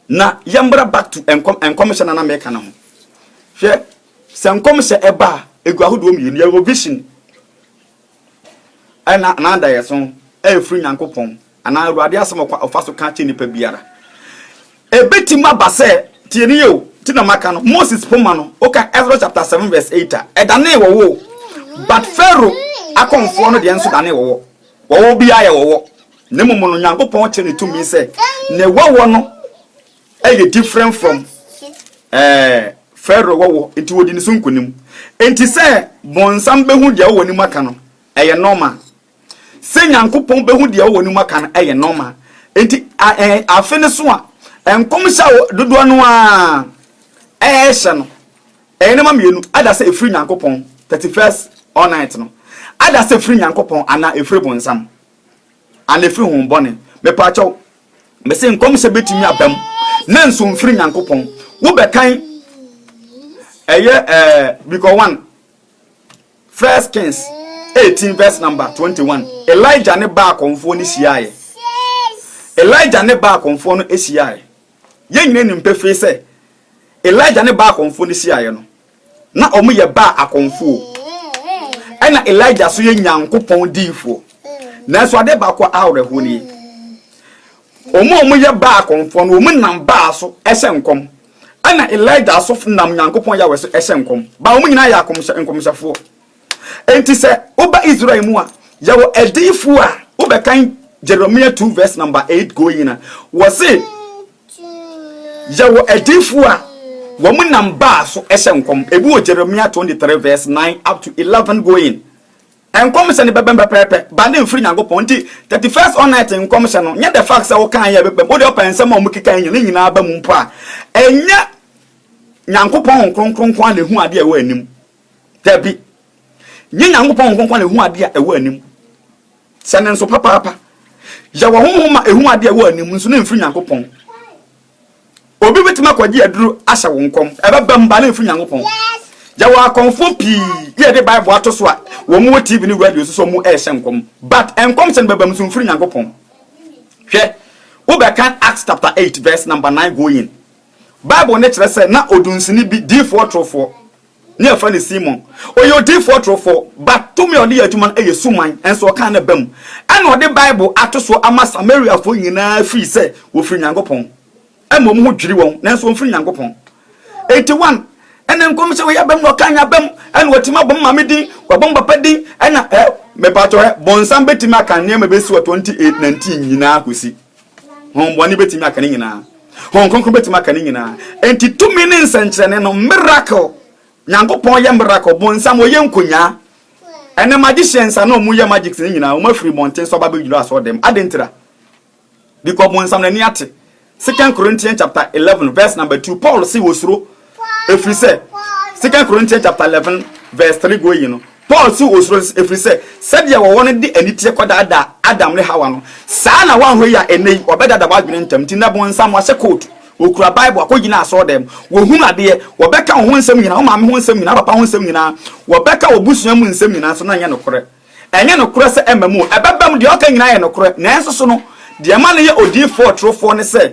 na yɛmbra back to nkɔm nkɔmhyɛ na na meka no ho. Hwɛ sɛ nkɔmhyɛ ɛba a egu ahodoɔ mmienu yɛwɔ vision Ɛna n'adaeɛso a ɛfiri Nyankopɔn anaa Awurade asɛm a ɔfa so ka kyerɛ nipa biara. Ɛbɛtumi aba sɛ, tie ne yie o, ti na maka no, Moses poma no, woka Exodus chapter 7 verse 8 a, ɛdanee wɔwɔ o. But Pharaoh akɔmfoɔ no deɛ nso danee wɔwɔ. Wɔwɔ biara yɛ wɔwɔ. Na mmom no, Nyankopɔn kyerɛ ne tumi sɛ ne wɔwɔ no ɛyɛ different from ɛɛ Pharaoh wɔwɔ nti wɔdi ne so nkonim. Nti sɛ bɔnsam bɛhu deɛ wɔwɔ ne mu aka no ɛyɛ normal. Sɛ Nyankopɔn bɛhu deɛ wɔwɔ ne mu aka no ɛyɛ normal. Nti ɛɛ afe no so a nkɔmhyɛ a dodoɔ no ara ɛrehyɛ no ɛyɛ nneɛma mmienu ada sɛ ɛfiri Nyankopɔn 31st all night no ada sɛ ɛfiri Nyankopɔn anaa ɛfiri bonsam. Ana ɛfiri honhom bɔne? Mepaakyɛw, mese nkɔmhyɛ bɛtumi aba mu na nso mfiri Nyankopɔn. Wobɛkan ɛyɛ ɛɛ because one First Kings 18 verse number 21 Elijah ne baa akɔmfoɔ no hyiaeɛ. Elijah ne baa akɔmfoɔ no hyiaeɛ. Yɛn nyinaa nim pefee sɛ Elijah ne baa akɔmfoɔ no hyiaeɛ no, Na wɔyɛ Baal akɔmfoɔ. Ɛna Elijah nso yɛ Nyankopɔn diyifoɔ. Nanso adeɛ baako a awerɛhoɔ nie. Wɔn a wɔyɛ Baal akɔmfoɔ no, wɔn nam Baal so hyɛ nkɔm. Ɛna Elijah nso nam Nyankopɔn Yahweh so hyɛ nkɔm. Ba wɔn nyinaa yɛ akɔmhyɛ nkɔmhyɛfoɔ. Enti sɛ woba Israel mu a, yɛwɔ adiyifoɔ a wobɛkan Jeremiah 2 verse number 8 going a, wɔse Yɛwɔ adiyifo a wɔn nam Baal so hyɛ nkɔm. Ebi wɔ Jeremiah 23 verse 9 up to 11 going. Nkɔmhyɛ no bɛbɛm pɛpɛɛpɛ, ba ne mfiri Nyankopɔn. Nti 31st all night nkɔmhyɛ no, nyɛ the fact sɛ wokan yɛ ɛbɛbɛm. Wode ɔpɛ nsɛm a wɔkeka nyina ne nyinaa ba mu mpo a, ɛnyɛ Nyankopɔn Honhom Kronkron nko ara na ehu adeɛ a ɛwɔ anim. Dabi. Nyɛ Nyankopɔn Honhom Kronkron na ehu adeɛ a ɛwɔ anim. Sɛ ne nso papaapa. Yɛwɔ honhom ma ehu ade a ɛwɔ anim nso na emfiri Nyankopɔn. Obi betumi akɔgye aduru ahyɛ wo nkɔm, ɛbɛba mu ba na emfiri Nyankopɔn. Yɛwɔ akɔmfoɔ pii yɛ yɛde Bible ato so a wɔn wɔ TV ne radio so sɛ wɔn ɛrehyɛ nkɔm. But nkɔmhyɛ no bɛba mu nso mfiri Nyankopɔn. Hwɛ, wobɛkan Acts chapter 8 verse number 9 going. Bible no kyerɛ sɛ na odunsini bi, diifoɔ torofoɔ, Ne yɛfrɛ no Simon. Ɔyɛ odiyifoɔ torofoɔ, but tumi a ɔde yɛ adwuma no yɛ suman, nso ɔkaa no ba mu. Ɛna ɔde Bible ato so ama Samariafoɔ nyinaa firi sɛ wɔfiri Nyankopɔn. Ɛma wɔn ho dwiri wɔn, nanso wɔmfiri Nyankopɔn. Enti one, ɛna nkɔmhyɛ wei aba mu na ɔkaa nya ba mu, ɛna wɔtumi abɔ me maame din, wɔabɔ me papa din, ɛna ɛ, mepatɔ ɛ, bɔnsam bɛtumi aka nneɛma bɛsi wɔ 2019 nyinaa kɔsi. Honhommɔne bɛtumi aka ne nyinaa. Honhom Kronkron bɛtumi aka ne nyinaa. Enti tumi ne nsɛnkyerɛnne no, miracle, Nyankopɔn yɛ miracle, bonsam ɔyɛ nkonyaa. Ɛnɛ magicians a na wɔn yɛ magics ne nyinaa, wɔn afiri mmɔnten so aba abɛdwiri asɔɔdɛm. Adɛn ntira? Because bonsam n'ani ate. Second Corinthians chapter 11 verse number 2, Paul se wɔsuro ɛfiri sɛ, Second Corinthians chapter 11 verse 3 going no, Paul se osuro ɛfiri sɛ sɛdeɛ wɔwɔ no de aniteɛ kɔdaadaa Adam ne Hawa no, saa na woanhwɛ yie a ɛnnɛ yi wɔbɛdaadaa w'adwene ntɛm. Nti nnɛ bonsam wahyɛ coat, ɔkura Bible, akɔgyina asɔɔdan mu, wɔhunu adeɛ, wɔbɛka wo ho nsɛm nyinaa, wo maame ho nsɛm nyinaa, wo papa ho nsɛm nyinaa, wɔbɛka w'abusua mu nsɛm nyinaa nso na ɛnyɛ nokorɛ. Ɛnyɛ nokorɛ sɛ ɛmma mu o, ɛbɛba mu, deɛ ɔka nyinaa yɛ nokorɛ. Nanso so no, deɛ ɛma no yɛ odiyifoɔ torofoɔ ne sɛ,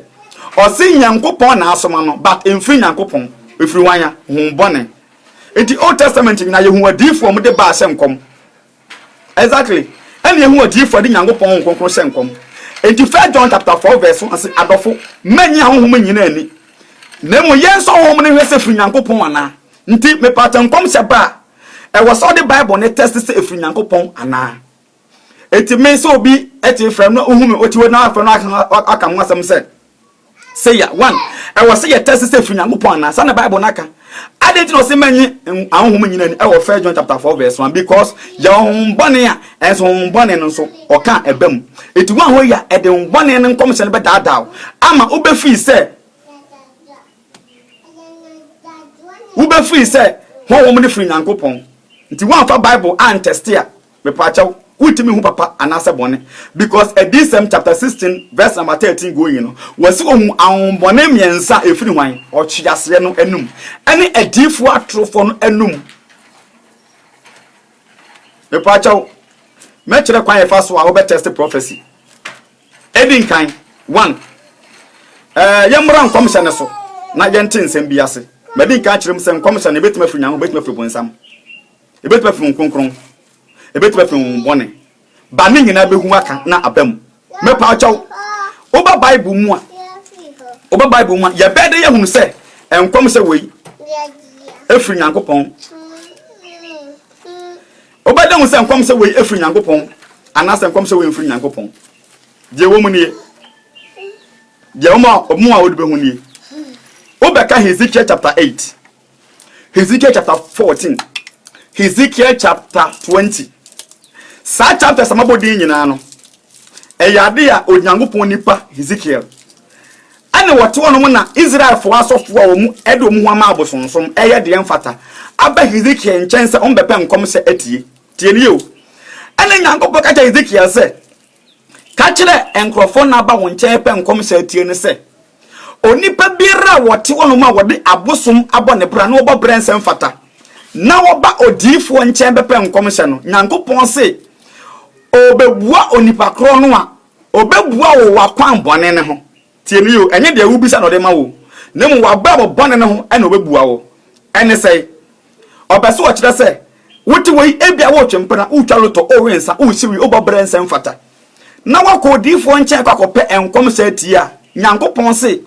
ɔse Nyankopɔn na asoma no, but ɛmfiri Nyankopɔn, ɛfiri hwan a? Honhom bɔne. Nti Old Testament nyinaa yɛhu adiyifoɔ a wɔde Baal hyɛ nkɔm. Exactly. Ɛna yɛhu adiyifoɔ a de Nyankopɔn Honhom Kronkron hyɛ nkɔm. Nti First John chapter 4 verse 1 se, Adɔfo, mɛnye ahonhom nyinaa nni, na mmom yɛnsɔ honhom no nhwɛ sɛ ɛfiri Nyankopɔn anaa. Nti mepaakyɛ nkɔmhyɛ ba a, ɛwɔ sɛ wode Bible no test sɛ ɛfiri Nyankopɔn anaa. Enti me sɛ obi te frɛ no na ohu me, ɔte hɔ na afrɛ no aka ho asɛm sɛ, Sɛ yɛ, one, ɛwɔ sɛ yɛ test sɛ firi Nyankopɔn anaa, saa na Bible no aka. Adɛn nti na ɔse mɛnye ahonhom nyina ni ɛwɔ First John chapter 4 verse 1? Because yɛ honhom bɔne a, ɛnso honhom bɔne no nso ɔka a ɛba mu. Enti woanhɔ yi a, ɛde honhom bɔne no nkɔmhyɛ no bɛdaadaa wo ama wobɛfiri sɛ wobɛfiri sɛ honhom no firi Nyankopɔn. Nti woamfa Bible antɛste a, Mepaakyɛw, wontumi nhu papa anaasɛ bɔne because Adiyisɛm chapter 16 verse number 13 going no, wɔse ohuu ahonhommɔne mmiɛnsa a ɛfiri hwan? Ɔtweaseɛ no anum ɛne adiyifoɔ atorofoɔ no anum. Mepaakyɛw, mɛkyerɛ kwan a yɛfa so a wobɛ test prophecy. Edi nkan, one, ɛɛ yɛmmra nkɔmhyɛ no so na yɛnte nsɛm bi ase. Madi nkan akyerɛ mu sɛ nkɔmhyɛ no ebetumi afiri Nyankopɔn, ebetumi afiri bonsam. Ebetumi afi Honhom Kronkron, ebetumi afi honhom bɔne, ba ne nyinaa behu aka na aba mu. Mepa kyɛw, woba Bible mu a, woba Bible mu a, yɛbɛyɛ dɛ yɛahunu sɛ nkɔmhyɛ wei efiri Nyankopɔn. Wobɛdɛ hu sɛ nkɔmhyɛ wei efiri Nyankopɔn anaasɛ nkɔmhyɛ wei mfiri Nyankopɔn. Deɛ ɛwɔ mu nie. Deɛ ɛwɔ mu a wode bɛhu nie. Wobɛka Hezekiel chapter 8. Hezekiel chapter 14, Hezekiel chapter 20. Saa chapters a mabɔ din nyinaa no, ɛyɛ ade a Onyankopɔn nipa Hezekiel ɛne wɔte hɔnom na Israelfoɔ asɔfoɔ a wɔn ɛde wɔn ho ama abosonsom ɛyɛ deɛ mfata aba Hezekiel nkyɛn sɛ wɔn bɛpɛ nkɔmhyɛ atie. Tie nie o. Ɛne Nyankopɔn ka kyerɛ Hezekiel sɛ, Ka kyerɛ nkurɔfoɔ no aba wo nkyɛn repɛ nkɔmhyɛ atie no sɛ, Onipa biara a ɔte hɔnom a wɔde abosom abɔ ne bra na wɔbɔ brɛ nsɛ mfata, na wɔba odiyifoɔ nkyɛn bɛpɛ nkɔmhyɛ no, Nyankopɔn se ɔbɛbua onipa korɔ no a, ɔbɛbua wo w'akwan bɔne no ho. Tie me yie o, ɛnyɛ deɛ wobisa na ɔde ma wo o, na mmom w'abrabɔ bɔne no ho na ɔbɛbua wo. Ɛne sɛn? Ɔpɛ sɛ ɔkyerɛ sɛ, wote hɔ yi, ebia woretwe mpena, woretwa lotɔ, worewe nsa, woresi wi, wobɔ brɛ nsɛ mfata, na woakɔ odiyifoɔ nkyɛn kɔ akɔpɛ nkɔmhyɛ atie a, Nyankopɔn se,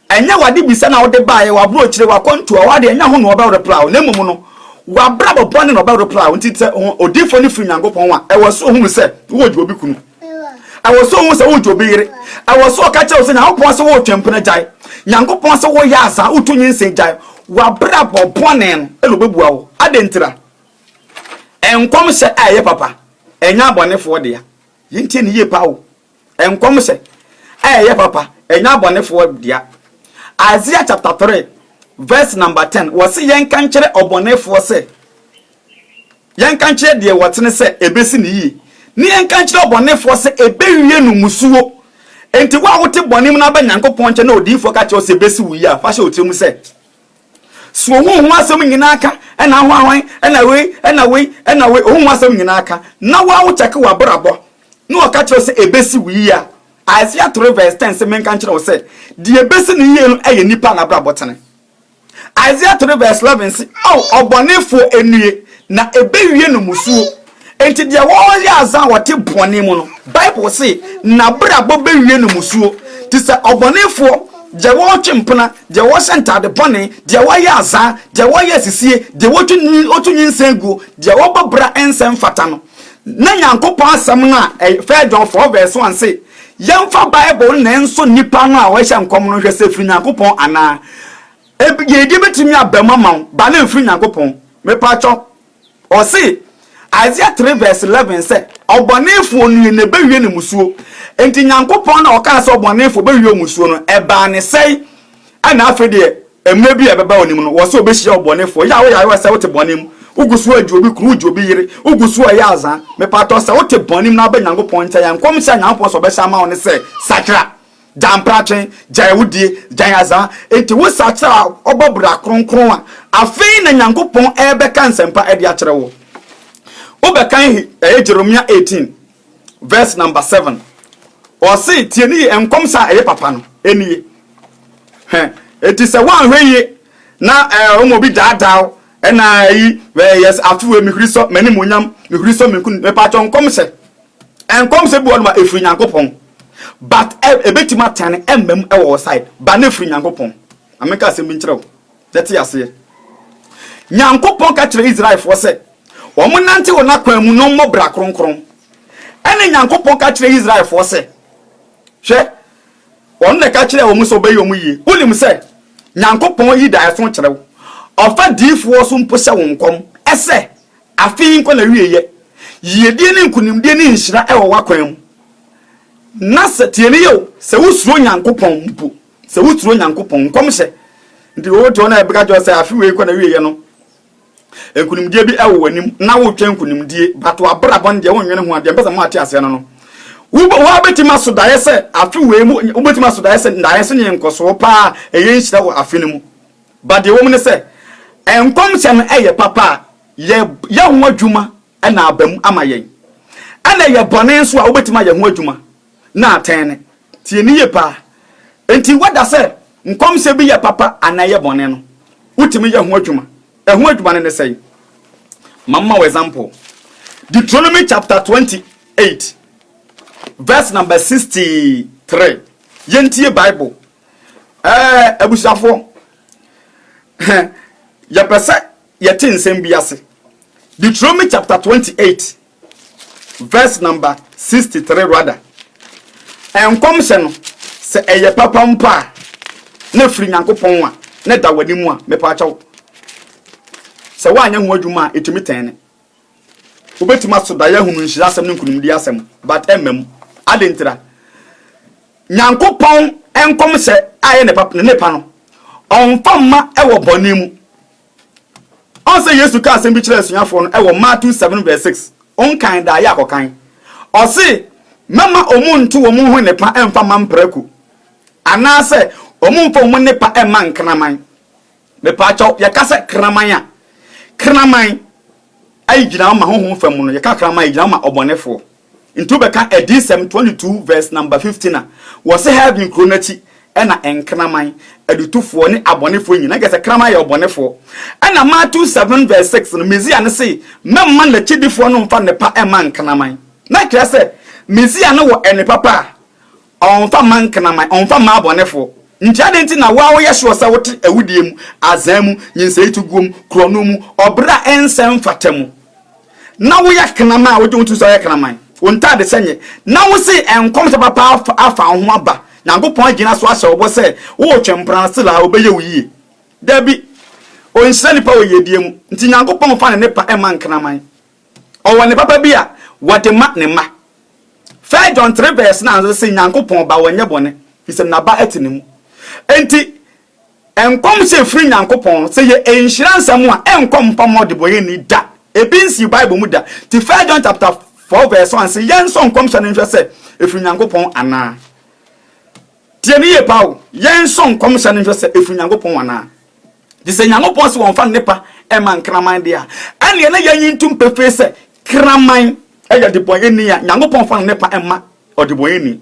ɛnyɛ w'adebisa na wode baeɛ, w'aborɔkyire, w'akwantuo, w'adeɛ, ɛnyɛ ho na ɔbɛrepla wo, na mmom no, w'abrabɔ bɔne na ɔbɛrepla wo. Nti sɛ odiyifoɔ no firi Nyankopɔn a, ɛwɔ sɛ ɔhunu sɛ woregye obi kunu. Ɛwɔ sɛ ohu sɛ woregye obi yere. Ɛwɔ sɛ ɔka kyerɛ wo sɛ Nyankopɔn sɛ woretwe mpena gyae. Nyankopɔn sɛ woyɛ asa, wotu nyinsɛn gyae. W'abrabɔ bɔne no na obebua wo. Adɛn ntira? Nkɔmhyɛ a ɛyɛ papa, ɛnyɛ abɔnefoɔ dea. Yɛntie no yie paa o. Nkɔmhyɛ a ɛyɛ papa, ɛnyɛ abɔnefoɔ dea. Isaiah chapter 3 verse number 10, wɔse yɛnka nkyerɛ ɔbɔnefoɔ sɛ, Yɛnka nkyerɛ deɛ ɔtene sɛ ɛbɛsi no yie, ne yɛnka nkyerɛ ɔbɔnefoɔ sɛ ɛbɛwie no mmusuo. Enti wo a wote bɔne mu na aba Nyankopɔn nkyɛn na odiyifoɔ ka kyerɛ wo sɛ ɛbɛsi wo yie a, fa hyɛ wo tirim sɛ, So ohu ho asɛm nyinaa ka, ɛna hwanhwan, ɛna wei, ɛna wei, ɛna wei, ohu ho asɛm nyinaa ka, na wo ara wo kyɛke w'abrabɔ na ɔka kyerɛ wo sɛ ɛbɛsi wo yie a, Isaiah 3 verse 10 se menka nkyerɛ wo sɛ, deɛ ɛbɛsi no yie no yɛ nipa a n'abrabɔ tene. Isaiah 3 verse 11 se, Ao ɔbɔnefoɔ nnue, na ɛbɛwie no mmusuo. Enti deɛ wɔyɛ adze a wɔte bɔne mu no, Bible se, n'abrabɔ bɛwie no mmusuo. Te sɛ ɔbɔnefoɔ, deɛ wɔtwe mpena, deɛ wɔhyɛ ntaade bɔne, deɛ wɔyɛ azaa, deɛ wɔyɛ asisie, deɛ wɔtu nyinsɛn guo, deɛ wɔbɔ bra ɛnsɛ mfata no. Na Nyankopɔn asɛm no a ɛyɛ 1 John 4 verse 1 se, yɛmfa Bible no na ɛnsɔ nnipa no a wɔhyɛ nkɔm no nhwɛ sɛ ɛfiri Nyankopɔn anaa. Ebi, yiedie bɛtumi aba mu ama wo, ba no mfiri Nyankopɔn. Mepakyɛw, ɔse, Isaiah 3 verse 11 sɛ, Ɔbɔnefoɔ nnue na ɛbɛwie no mmusuo. Enti Nyankopɔn na ɔkaa sɛ ɔbɔnefoɔ bɛwie mmusuo no, ɛbaa ne sɛe, ɛna afei deɛ mmerɛ bi a ɛbɛba w'anim no, wɔ sɛ ɔbɛhyia ɔbɔnefoɔ. Yɛ a woyɛ ayɛ sɛ wote bɔne mu. Wogu so agye obi kunu, wogye obi yere, wogu so ɛyɛ azaa. Mepatɔ sɛ wote bɔne mu na wobɛ Nyankopɔn nkyɛn a, nkɔmhyɛ a Nyankopɔn sɛ ɔbɛhyɛ ama wo ne sɛ, sakra, gya mpratwe, gyae awudie, gyae azaa. Enti wo sakyera a ɔbɔ bra kronkron a, afei na Nyankopɔn ɛrebɛka nsɛmpa ɛde akyerɛ wo. Wobɛkan ɛyɛ Jeremia 18 verse number 7. Ɔse tie ne yie, nkɔmhyɛ a ɛyɛ papa no ɛnie. Hɛ, enti sɛ woanhwɛ yie na ɛɛ wɔn obi daadaa wo ɛna ayi ɛɛ yɛs afe wei mehuri sɔ m'animuonyam mehuri sɔ me nkunu mepatwɔ nkɔmhyɛ nkɔmhyɛ bi wɔ nom a ɛfiri Nyankopɔn but ɛ ɛbɛtumi atɛne ɛmma mu ɛwɔ wɔ side ba na ɛfiri Nyankopɔn. Ma menka asɛm bi nkyerɛ wo na te aseɛ. Nyankopɔn ka kyerɛ Israelfoɔ sɛ wɔn nante wɔ n'akwan mu na wɔmmɔ bra kronkron. Ɛna Nyankopɔn ka kyerɛ Israelfoɔ sɛ hwɛ Ɔno na ɛka kyerɛɛ wɔn sɛ ɔbɛyɛ wɔn yie. Wonim sɛ Nyankopɔn yi daeɛso kyerɛ wo. Ɔfa diyifoɔ so mpo hyɛ wo nkɔm sɛ, afe yi nkɔ n'awieɛ, yiedie ne nkonimdie ne nhyira wɔ w'akwan mu. Na sɛ, tie no yie o, sɛ wosuro Nyankopɔn mpo, sɛ wosuro Nyankopɔn, nkɔmhyɛ nti wote hɔ na ɛbɛka kyerɛ wo sɛ afe wei kɔ n'awieɛ no, Nkunimdie bi wɔ w'anim na wotwɛn nkunimdie, but w'abrabɔ no deɛ wonnwene ho a, deɛ mpɛ sɛ mo ate aseɛ no no, wobɛtumi aso daeɛ sɛ afe wei mu, wobɛtumi aso daeɛ sɛ daeɛ so nyɛ nkɔsoɔ paa ɛyɛ nhyira wɔ afe no mu. But deɛ ɛwɔ mu ne sɛ, nkɔmhyɛ no ɛyɛ papa a, yɛ yɛ ho adwuma na aba mu ama yɛn. Ɛna ɛyɛ bɔne nso a wobɛtumi ayɛ ho adwuma na atɛn no. Tie no yie paa. Enti whether sɛ nkɔmhyɛ bi yɛ papa anaa ɛyɛ bɔne no, wotumi yɛ ho adwuma. Ɛho adwuma no ne sɛn? Ma mma wo example. Deuteronomy chapter 28 verse number 63. Yɛntie Bible. Ɛɛ abusuafoɔ, yɛpɛ sɛ yɛte nsɛm bi ase. Deuteronomy chapter 28 verse number 63 rather. Nkɔmhyɛ no, sɛ ɛyɛ papa mpo a, na ɛfiri Nyankopɔn a, na ɛda w'anim a, mepaakyɛw, sɛ woanyɛ ho adwuma a, ɛtumi tɛn ne. Wobɛtumi aso daeɛ ahunu nhyira asɛm ne nkonimdie asɛm, but ɛmma mu. Adɛn ntira? Nyankopɔn nkɔmhyɛ a ɛyɛ ne papa, ne nepa no, ɔmfa mma wɔ bɔne mu. Ɔn sɛ Yesu kaa asɛm bi kyerɛɛ asuafoɔ no wɔ Matthew 7 verse 6, Onkan da yɛ akɔkan. Ɔse, Mɛma ɔmo nto wɔn ho nnepa mfa mma mprako, anaasɛ ɔmo mfa wɔn nnepa mma nkraman. Mepaakyɛw, yɛka sɛ kraman a, kraman ayi gyina hɔ ma honhom fam no, yɛka kraman a, egyina hɔ ma ɔbɔnefoɔ. Nti wobɛka Adiyisɛm 22 verse number 15 a, wɔse heaven kuro no akyi ɛna nkraman, adutofoɔ ne abɔnefoɔ nyinaa, kyerɛ sɛ kraman yɛ ɔbɔnefoɔ. Ɛna Matthew 7 verse 6 no, Mesia no se, mɛmma n'akyidifoɔ no mfa nnepa mma nkraman. Na kyerɛ sɛ, Mesia no wɔ nnepa pa a, Ɔmfa mma nkraman, ɔmfa mma abɔnefoɔ. Nti adɛn nti na wo ara woyɛ sure sɛ wote awudie mu, azaa mu, nyinsɛetuguo mu, korɔno mu, ɔbrɛ a ɛnsɛ mfata mu, na woyɛ kraman a wogye wo to sɛ woyɛ kraman, wo ntaadehyɛ nye, na wose nkɔmhyɛ papa afa wo ho aba, Nyankopɔn agyina so ahyɛ wo bɔ sɛ woretwe mpena still a ɔbɛyɛ wo yie? Dabi! Ɔnhyira nipa wɔ yiedie mu. Nti Nyankopɔn mfa ne nnepa mma nkraman. Ɔwɔ nne papa bi a wɔde ma ne mma. First John 3 verse 9 nso se Nyankopɔn ba wɔnyɛ bɔne, efisɛ n'aba te ne mu. Enti, nkɔmhyɛ firi Nyankopɔn no, sɛ yɛ nhyira nsɛm a, ɛnkɔ mpa mma ɔdebɔneyɛni da. Ebi nsii Bible mu da. Nti First John chapter 4 verse 1 se yɛnsɔ nkɔmhyɛ no nhwɛ sɛ ɛfiri Nyankopɔn anaa. Tie no yie paa o, yɛnsɔ nkɔmhyɛ no nhwɛ sɛ ɛfiri Nyankopɔn anaa. Nti sɛ Nyankopɔn se wɔmfa nnepa mma nkraman deɛ a, ɛneɛ na yɛnyi ntom pefee sɛ kraman yɛ ɔdebɔneyɛni a Nyankopɔn mfa nnepa mma ɔdebɔneyɛni.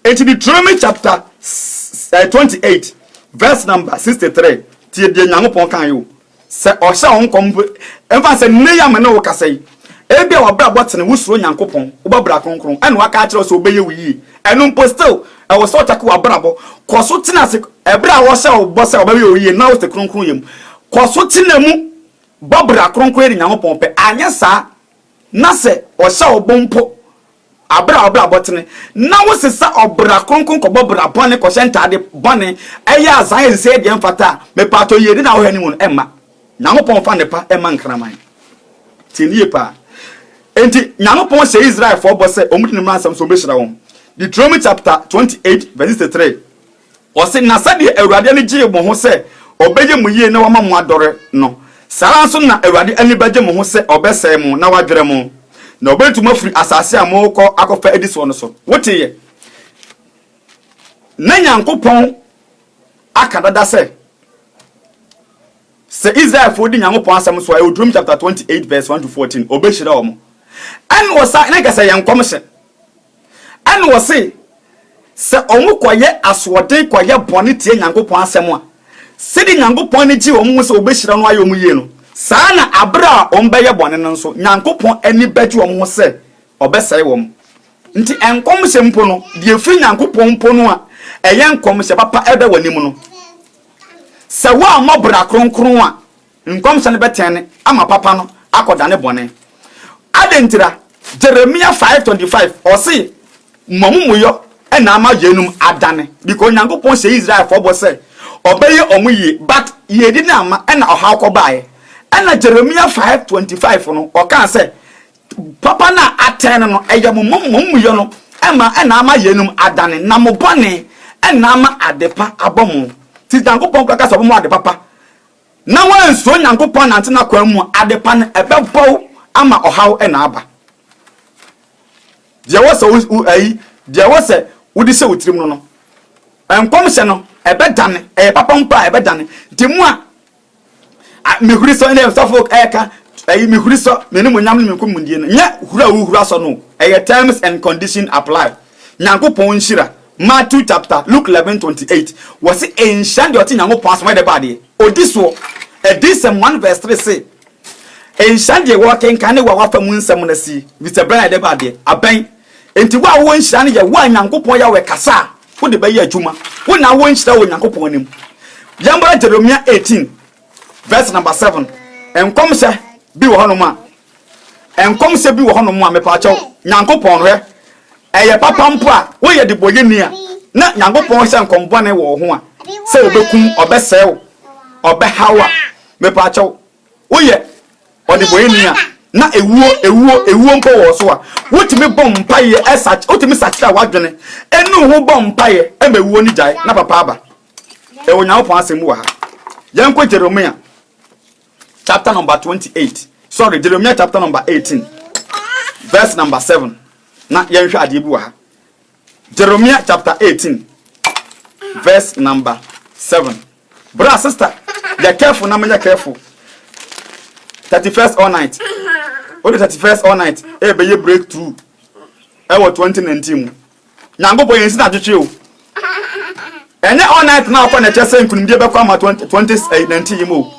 Nti Deuteronomy chapter 28 verse number 63, tie deɛ Nyankopɔn kaeɛ o. Sɛ ɔhyɛ wo nkɔm mpo, ɛmfa sɛ nnɛ yi a me ne wo kasa yi, ebia w'abrabɔ tene, wosuro Nyankopɔn, wobɔ bra kronkron, ɛna waka akyerɛ wo sɛ ɔbɛyɛ wo yie. Ɛno mpo still, ɛwɔ sɛ ɔkyɛke w'abrabɔ. Kɔ so tena ase, ɛberɛ a ɔhyɛ wo bɔ sɛ ɔbɛyɛ wo yie na wote kronkronyɛ mu. Kɔ so tena mu, bɔ bra kronkron yɛ deɛ Nyankopɔn pɛ. Anyɛ saa na sɛ ɔhyɛ wo bɔ mpo, Aber a w'abrabɔ tene na wosesa ɔbra kronkron kɔbɔ bra bɔne, kɔhyɛ ntaade bɔne, yɛ azan nsɛe deɛ ɛmfata a, mepaatɔ yiedi na wohwɛ anim no ɛmma. Nyankopɔn mfa nnepa mma nkraman. Tie no yie paa. Enti Nyankopɔn hyɛɛ Israelfoɔ bɔ sɛ wɔdi ne mmaransɛm so ɔbɛhyira wɔn. Deuteronomy chapter 28 verse 63. Ɔse, Na sɛdeɛ Awurade ani gyee mo ho sɛ ɔbɛyɛ mo yie na wama mo adɔre no, Saa ara nso na Awurade ani bɛgye mo ho sɛ ɔbɛsɛe mo na wadwerɛ mo, na ɔbɛtu mo afiri asase a morekɔ akɔfa adi soɔ no so. Woteeɛ? Na Nyankopɔn aka dada sɛ, sɛ Israelfoɔ di Nyankopɔn asɛm so a, ɛwɔ Deuteronomy chapter 28 verse 1 to 14, ɔbɛhyira wɔn. Ɛna ɔsa, na nka sɛ yɛ nkɔmhyɛ. Ɛna ɔse, sɛ wɔn kɔyɛ asoɔden kɔyɛ bɔne tie Nyankopɔn asɛm a, sɛdeɛ Nyankopɔn ani gye wɔn ho sɛ ɔbɛhyira no ayɛ wɔn yie no, saa na aberɛ a wɔn bɛyɛ bɔne no nso, Nyankopɔn ani bɛgye wɔn ho sɛ ɔbɛsɛe wɔn. Nti nkɔmhyɛ mpo no, deɛ ɛfiri Nyankopɔn mpo no a ɛyɛ nkɔmhyɛ papa ɛbɛ w'anim no, sɛ woammɔ bra kronkron a, Nkɔmhyɛ no bɛtɛne ama papa no akɔdane bɔne. Adɛn ntira? Jeremia 5:25, ɔse, Mo amumuyɔ na ama yeinom adane. Because Onyankopɔn hyɛ Israelfoɔ bɔ sɛ ɔbɛyɛ wɔn yie, but yiedi no amma, ɛna ɔhaw kɔbaeɛ. Ɛna Jeremia 5:25 no, ɔkaa sɛ, Papa no a atɛn no, ɛyɛ mo amumuyɔ no ma ɛna ama yeinom adane, na mo bɔne na ama adepa abɔ mo. Nti Nyankopɔn koraa ka sɛ ɔbɛma wo ade papa, na woansuro Nyankopɔn anante n'akwan mu a, adepa no ɛbɛbɔ wo ama ɔhaw na aba. Deɛ ɛwɔ sɛ wo ayi, deɛ ɛwɔ sɛ wode hyɛ wo tirim no no, nkɔmhyɛ no ɛbɛdane, ɛyɛ papa mpo a ɛbɛdane. Nti mo a mehuri sɔ ne sɔfo ɛka ɛyi mehuri sɔ me ne mo nyam ne me nkomundie no, nyɛ hura a wohura sɔ no, ɛyɛ terms and condition apply. Nyankopɔn nhyira Matthew chapter Luke 11:28 wɔse nhyira ne deɛ ɔte Nyankopɔn asɛm ɔyɛ dɛ bɔ adeɛ ɔdi soɔ. Adiyisɛm 1 verse 3 se nhyira ne deɛ wɔkenkan ne wo a wafa mu nsɛm no asie efisɛ berɛ ayɛ dɛ bɔ adeɛ abɛn. Enti wo a wowɔ nhyira no yɛ wo a Nyankopɔn Yahweh kasa a wode bɛyɛ adwuma. Wo na wowɔ nhyira wɔ Nyankopɔn anim. Yɛmmra Jeremia 18 verse number 7 nkɔmhyɛ bi wɔ hɔnom a Nkɔmhyɛ bi wɔ hɔnom a, mepaakyɛw, Nyankopɔn, hwɛ, ɛyɛ papa mpo a, woyɛ debɔyɛni a, na Nyankopɔn hyɛ nkɔm bɔne wɔ wo ho a, sɛ obekum, ɔbɛsɛe wo, ɔbɛha wo a, mepaakyɛw, woyɛ ɔdebɔyɛni a, na ewuo, ewuo, ewuo mpo wɔ wo so a, wotumi bɔ mpaeɛ, ɛsa, wotumi sakyera w'adwene, ɛnu ho bɔ mpaeɛ, ɛma ewuo no gyae, na papa aba. Ɛwɔ Nyankopɔn asɛm mu wɔ ha. Yɛnkɔ Jeremia. chapter number 28 sorry Jeremiah chapter number 18 verse number 7 na yɛnhwɛ adeɛ bi wɔ ha Jeremiah chapter 18 verse number 7 bra sister yɛ careful na menyɛ careful 31st all night wode 31st all night ɛbɛyɛ breakthrough ɛwɔ 2019 mu Nyankopɔn yɛn si na twetwe o. Ɛnyɛ all night na akɔ na ɛkyɛ sɛ nkunimdie bɛkɔ ama 2019 yi mu o.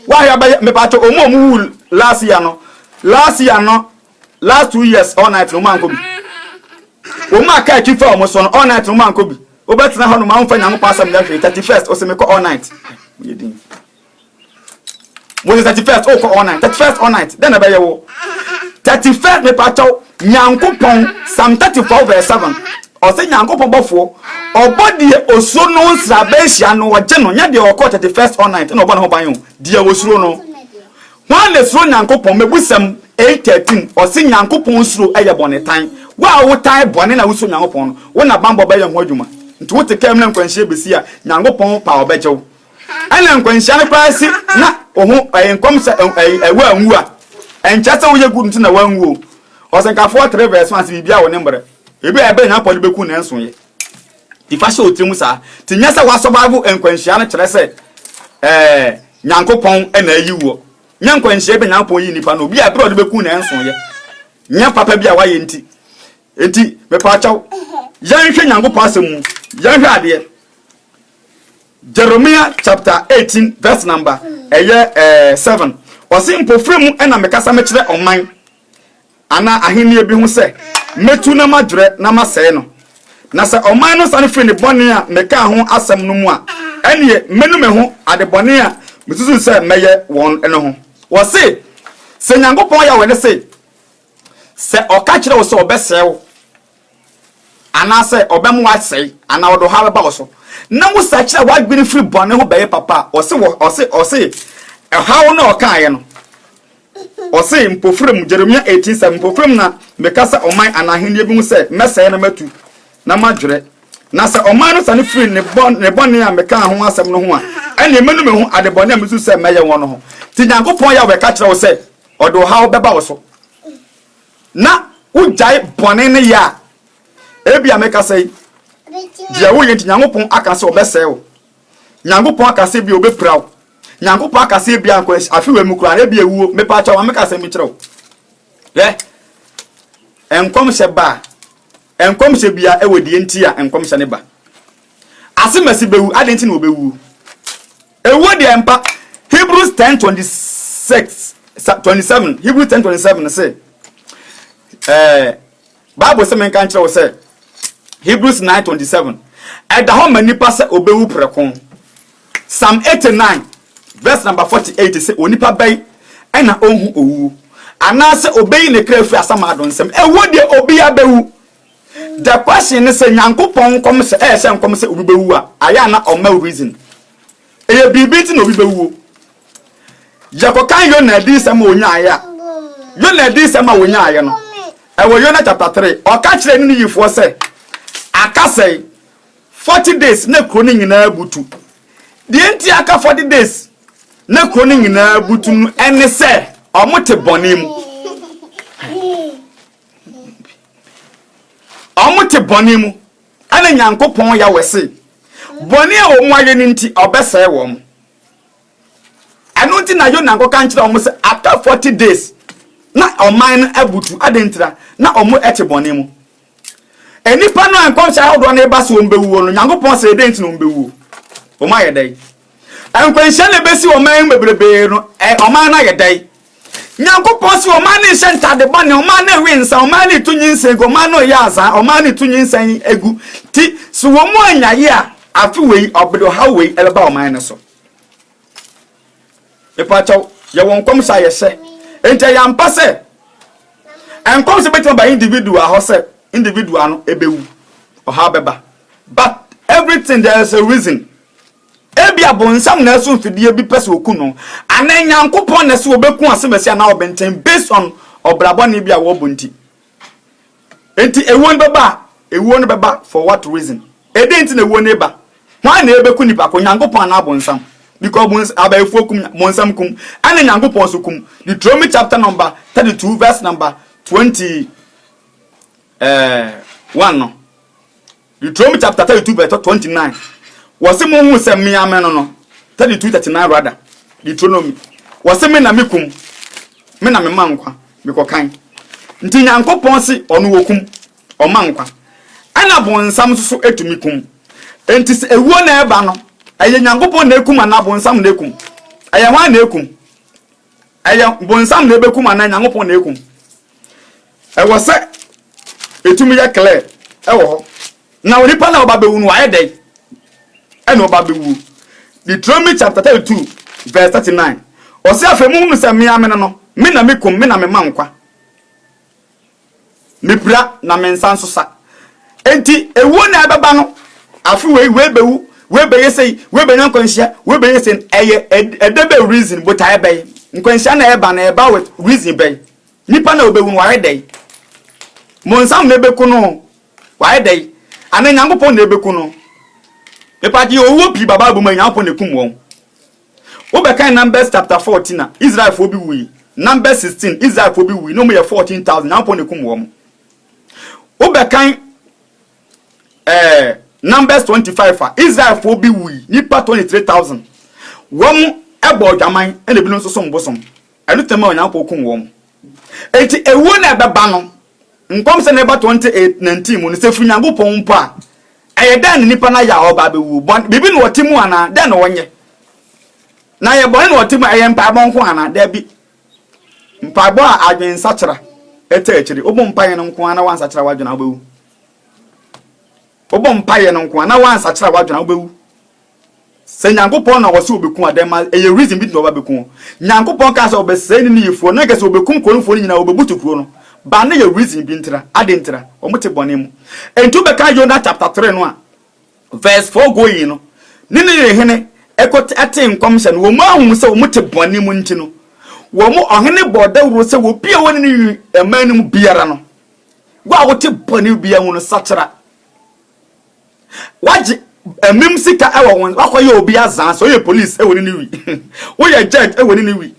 Wahwɛ bɛyɛ mepatwɛ ɔmu ɔmu wu last year no last year no last 2 years all night no ɔmu ankɔ bi. Ɔmu aka akyi fa ɔmo so no all night no ɔmu ankɔ bi. Wobɛtena hɔ nom a womfa Nyankopɔn asɛm nyɛ hwee 31st ɔsɛ mekɔ all night. Yɛ din. Moses 31st wokɔ all night 31st all night dɛn na ɛbɛyɛ wo 31st mepakyɛw Nyankopɔn Psalm 34 verse 7 ɔsɛ Nyankopɔn bɔfoɔ ɔbɔ deɛ osuro no nsraba ahyia no ɔgye no nyɛ deɛ ɔkɔ 31st all night na ɔbɔ ne ho ban o deɛ osuro no hwan na esuro Nyankopɔn mebusɛm 8:13 ɔse Nyankopɔn suro ɛyɛ bɔne tan wo a wotan bɔne na wosuro Nyankopɔn no wo na banbɔ bɛyɛ ho adwuma nti wote kaa mu na nkwanhyia bɛsi a Nyankopɔn pa ɔbɛgye wo Ɛna nkwanhyia no koraa si na wo ho ɛyɛ nkɔm sɛ ɛyɛ woanwu a, ɛnkyerɛ sɛ woyɛ good nti na woanwu o. Ɔsɛnkafoɔ 3 verse 1 sɛ biribiara wɔ ne mmerɛ. Ebi a ɛbɛn Nyankopɔn de bɛku nanso yɛ. Nti fa hyɛ wo tirim saa. Nti nyɛ sɛ woasurvive nkwanhyia no kyerɛ sɛ ɛɛ Nyankopɔn na ayi woɔ. Nyɛ nkwanhyia bi a Nyankopɔn yi nipa no, obi a ɛberɛ a ɔde bɛku nanso yɛ. Nyɛ papa bi a woayɛ nti. Nti mepaakyɛw, yɛnhwɛ Nyankopɔn asɛm mu, yɛnhwɛ adeɛ. Jeremiah chapter 18 verse number ɛyɛ 7 ɔse mpofiri mu ɛna mekasa mekyerɛ ɔman anaa ahennie bi ho sɛ mɛtu na madwerɛ na masɛe no na sɛ ɔman no sane firi ne bɔne a mekaa ho asɛm no mu a ɛneɛ mɛnu me ho adebɔne a mesusu sɛ mɛyɛ wɔn no ho. Wɔse sɛ Nyankopɔn Yahweh no se sɛ ɔka kyerɛ wo sɛ ɔbɛsɛe wo anaasɛ ɔbɛma woasɛe anaa ɔde ɔhaw bɛba wo so, na wosakyera w'adwene firi bɔne ho bɛyɛ papa a, ɔse wɔ ɔse ɔse ɛhaw no a ɔkaeɛ no, ɔse mpofirim, Jeremia 18:7, mpofirim na meka sɛ ɔman anaa ahennie bi ho sɛ mɛsɛe na matu na madwerɛ. Na sɛ ɔman no sane firi ne bɔ ne bɔne a mekaa ho asɛm no ho a, ɛnneɛ mɛnu me ho adebɔne a mesu sɛ mɛyɛ wɔn no ho. Nti Nyankopɔn Yahweh ka kyerɛ wo sɛ ɔde ɔhaw bɛba wo so, na wogyae bɔne no yɛ a, ebia mekasa yi, deɛ woyɛ nti Nyankopɔn aka sɛ ɔbɛsɛe wo. Nyankopɔn aka sɛ ebia ɔbɛpira wo. Nyankopɔn aka sɛ ebia nkwa afe wei mu koraa no ebia ewuo. Mepaakyɛw ma meka asɛm bi kyerɛ wo. Hwɛ, nkɔmhyɛ ba a, nkɔmhyɛ bia ɛwɔ deɛ nti a nkɔmhyɛ no ba. Asemasi bɛwu, adɛn nti na ɔbɛwuo? Ewuo deɛ mpa. Hebrews 10:26 27, Hebrews 10:27 se, ɛɛ, Bible sɛ menka nkyerɛ wo sɛ, Hebrews 9:27, ɛda hɔ ma nipa sɛ ɔbɛwu prɛko. Psalm 89 verse number 48 sɛ onipa bɛn ɛna ɔnhu owuo anaasɛ ɔbɛyi ne kra afiri asamado nsam. Ɛwuo deɛ obia bɛwu. The question ne sɛ Nyankopɔn nkɔm sɛ ɛyɛ sɛ nkɔm sɛ obi bɛwu a ayɛ ana ɔma reason. Ɛyɛ biribi nti na obi bɛwuo. Yɛkɔkan Yona adiyisɛm a ɔnyaeɛ a, Yona adiyisɛm a ɔnyaeɛ no, ɛwɔ Yona chapter 3, ɔka kyerɛɛ Niniwifoɔ sɛ, aka sɛe, 40 days na kuro no nyinaa butu. Deɛ nti aka 40 days na kuro no nyinaa butu no ɛne sɛ ɔmo te bɔne mu. Ɔmo te bɔne mu. Ɛna Nyankopɔn Yahweh se, bɔne a wɔn ayɛ no nti ɔbɛsɛe wɔn. Ɛno nti na Yona nkɔka nkyerɛ wɔn sɛ aka 40 days na ɔman no abutu. Adɛn ntira? Na wɔn te bɔne mu. Nnipa no a nkɔmhyɛ ahodoɔ no reba sɛ wɔn bɛwuo no, Nyankopɔn sɛ ɛdɛn nti na wɔn bɛwuo? Wɔn ayɛ dɛn? Nkwanhyia na ɛbɛsi ɔman mu bebrebee no, ɔman no ayɛ dɛn? Nyankopɔn sɛ ɔman no nhyɛ ntade bɔne, ɔman no nwe nsa, ɔman no reto nyinsɛn gu, ɔman no reyɛ azaa, ɔman no reto nyinsɛn agu. Nti, sɛ wɔn mu anyaye a, afe wei, ɔbede ɔhaw wei ɛbɛba ɔman no so. Mepakyɛw, yɛwɔ nkɔmhyɛ a yɛhyɛ. Enti ɛyɛ ampa sɛ nkɔmhyɛ bɛtumi aba individual hɔ sɛ individual no ɛbɛwu, ɔhaw bɛba. But everything there is a reason. Ebia bonsam na ɛso mfidie bi pɛ sɛ ɔku no, anaa Nyankopɔn na ɛsɛ ɔbɛku asemasi anaa ɔbɛntɛn based on ɔbra bɔne bi a wɔbɔ nti. Enti ewuo no bɛba a, ewuo no bɛba for what reason? Ɛdɛn nti na ewuo no reba? Hwan na ɛbɛku nipa ko, Nyankopɔn anaa bonsam? Because bons abayifoɔ kum, bonsam kum, ɛna Nyankopɔn nso kum. Deuteronomy chapter number 32 verse number 21 no. Deuteronomy chapter 32 verse 29. Wɔse monhu sɛ me ara me no no. 32 39 rather. Deuteronomy. Wɔse me na me kum. Me na me ma nkwa. Mekɔkan. Nti Nyankopɔn se ɔno wɔkum. Ɔma nkwa. Ɛna bonsam nso so etumi kum. Nti sɛ ewuo na ɛba no, ɛyɛ Nyankopɔn na ekum anaa bonsam na ekum? Ɛyɛ hwan na ekum? Ɛyɛ bonsam na ebekum anaa Nyankopɔn na ekum? Ɛwɔ sɛ ɛtumi yɛ clear ɛwɔ hɔ. Na onipa no a ɔba bɛwu no wayɛ dɛn ɛna ɔba bɛwuo? Deuteronomy chapter 32 verse 39. Ɔse afei mohunu sɛ me ara me no no, me na mekum, me na mema nkwa. Mepira na me nsa nso sa. Enti ewuo na ɛbɛba no, afe wei, wei bɛwu, wei bɛyɛ sei, wei bɛnya nkwanhyia, wei bɛyɛ sei, ɛyɛ ɛdɛ bɛ reason, botaeɛ bɛn? Nkwanhyia na ɛba no, ɛba with reason bɛn? Nipa na obewu no, wayɛ dɛn? Bonsam na ebeku no, wayɛ dɛn? Anaa Nyankopɔn na ebeku no? Mepa gye owuo pii ba Bible mu a Nyankopɔn na ekum wɔn. Wobɛkan Numbers chapter 14 a, Israelfoɔ bi wui. Numbers 16, Israelfoɔ bi wui, na wɔn yɛ 14,000, Nyankopɔn na ekum wɔn. Wobɛkan eh, Numbers 25 a, Israelfoɔ bi wui, nipa 23,000. Wɔn ɛbɔ adwaman, ɛna ebinom nso som bosom. Ɛno tɛm a Onyankopɔn kum wɔn. Enti ewuo no a ɛbɛba no, nkɔmhyɛ no ɛba 2019 mu no, sɛ ɛfiri Nyankopɔn mpo a, ɛyɛ dɛn na nipa no ayɛ a ɔreba abɛwuo? Bɔne, biribi na ɔte mu anaa? Dɛn na ɔnyɛ? Na ɛyɛ bɔne na ɔte mu a, ɛyɛ mpaebɔ nko anaa? Dabi. Mpaebɔ a adwensakyera ɛta akyire. Wobɔ mpaeɛ no nko ara na woansakyera w'adwene a, wobɛwu. Wobɔ mpaeɛ no nko ara na woansakyera w'adwene a, wobɛwu. Sɛ Nyankopɔn na ɔse obeku a, dɛn ma ɛyɛ reason bi nti na ɔba beku wɔn. Nyankopɔn kaa sɛ ɔbɛsɛe Ninewfoɔ no, na nka sɛ obekum kuro no foɔ no nyinaa, obebutu kuro no. But na yɛ reason bi ntira. Adɛn ntira? Wɔn te bɔne mu. Enti wobɛka Jonah chapter 3 no a, verse 4 going no, Nineweh hene ɛkɔ ɛtee nkɔmhyɛ no, wɔn ahu sɛ wɔn te bɔne mu nti no, wɔn ɔhene bɔɔ dawuro sɛ obi a ɔwɔ Nineweh man no mu biara no, wo a wote bɔne biara mu no, sakyera. Wagye amim sika wɔ wɔn, wakɔyɛ obi azaa sɛ ɔyɛ police wɔ Niniwi, woyɛ judge wɔ Niniwi,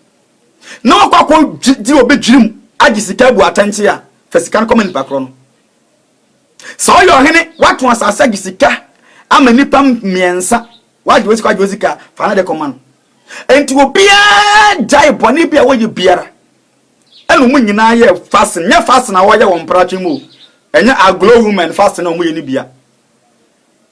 na wakɔ akɔ di obi dwirim agye sika abu atɛnkye a, fa sika no kɔma nipa korɔ no. Sɛ ɔyɛ ɔhene, wato asase agye sika ama nipa mmiɛnsa, wagye wo sika, wagye wo sika, fa no de kɔma no. Enti obiara gyae bɔne bi a wɔyɛ biara. Ɛna wɔn nyinaa yɛ fasting, nyɛ fasting a wɔyɛ wɔ mpratwe mu o, ɛnyɛ aglow women fasting a wɔyɛ no bia.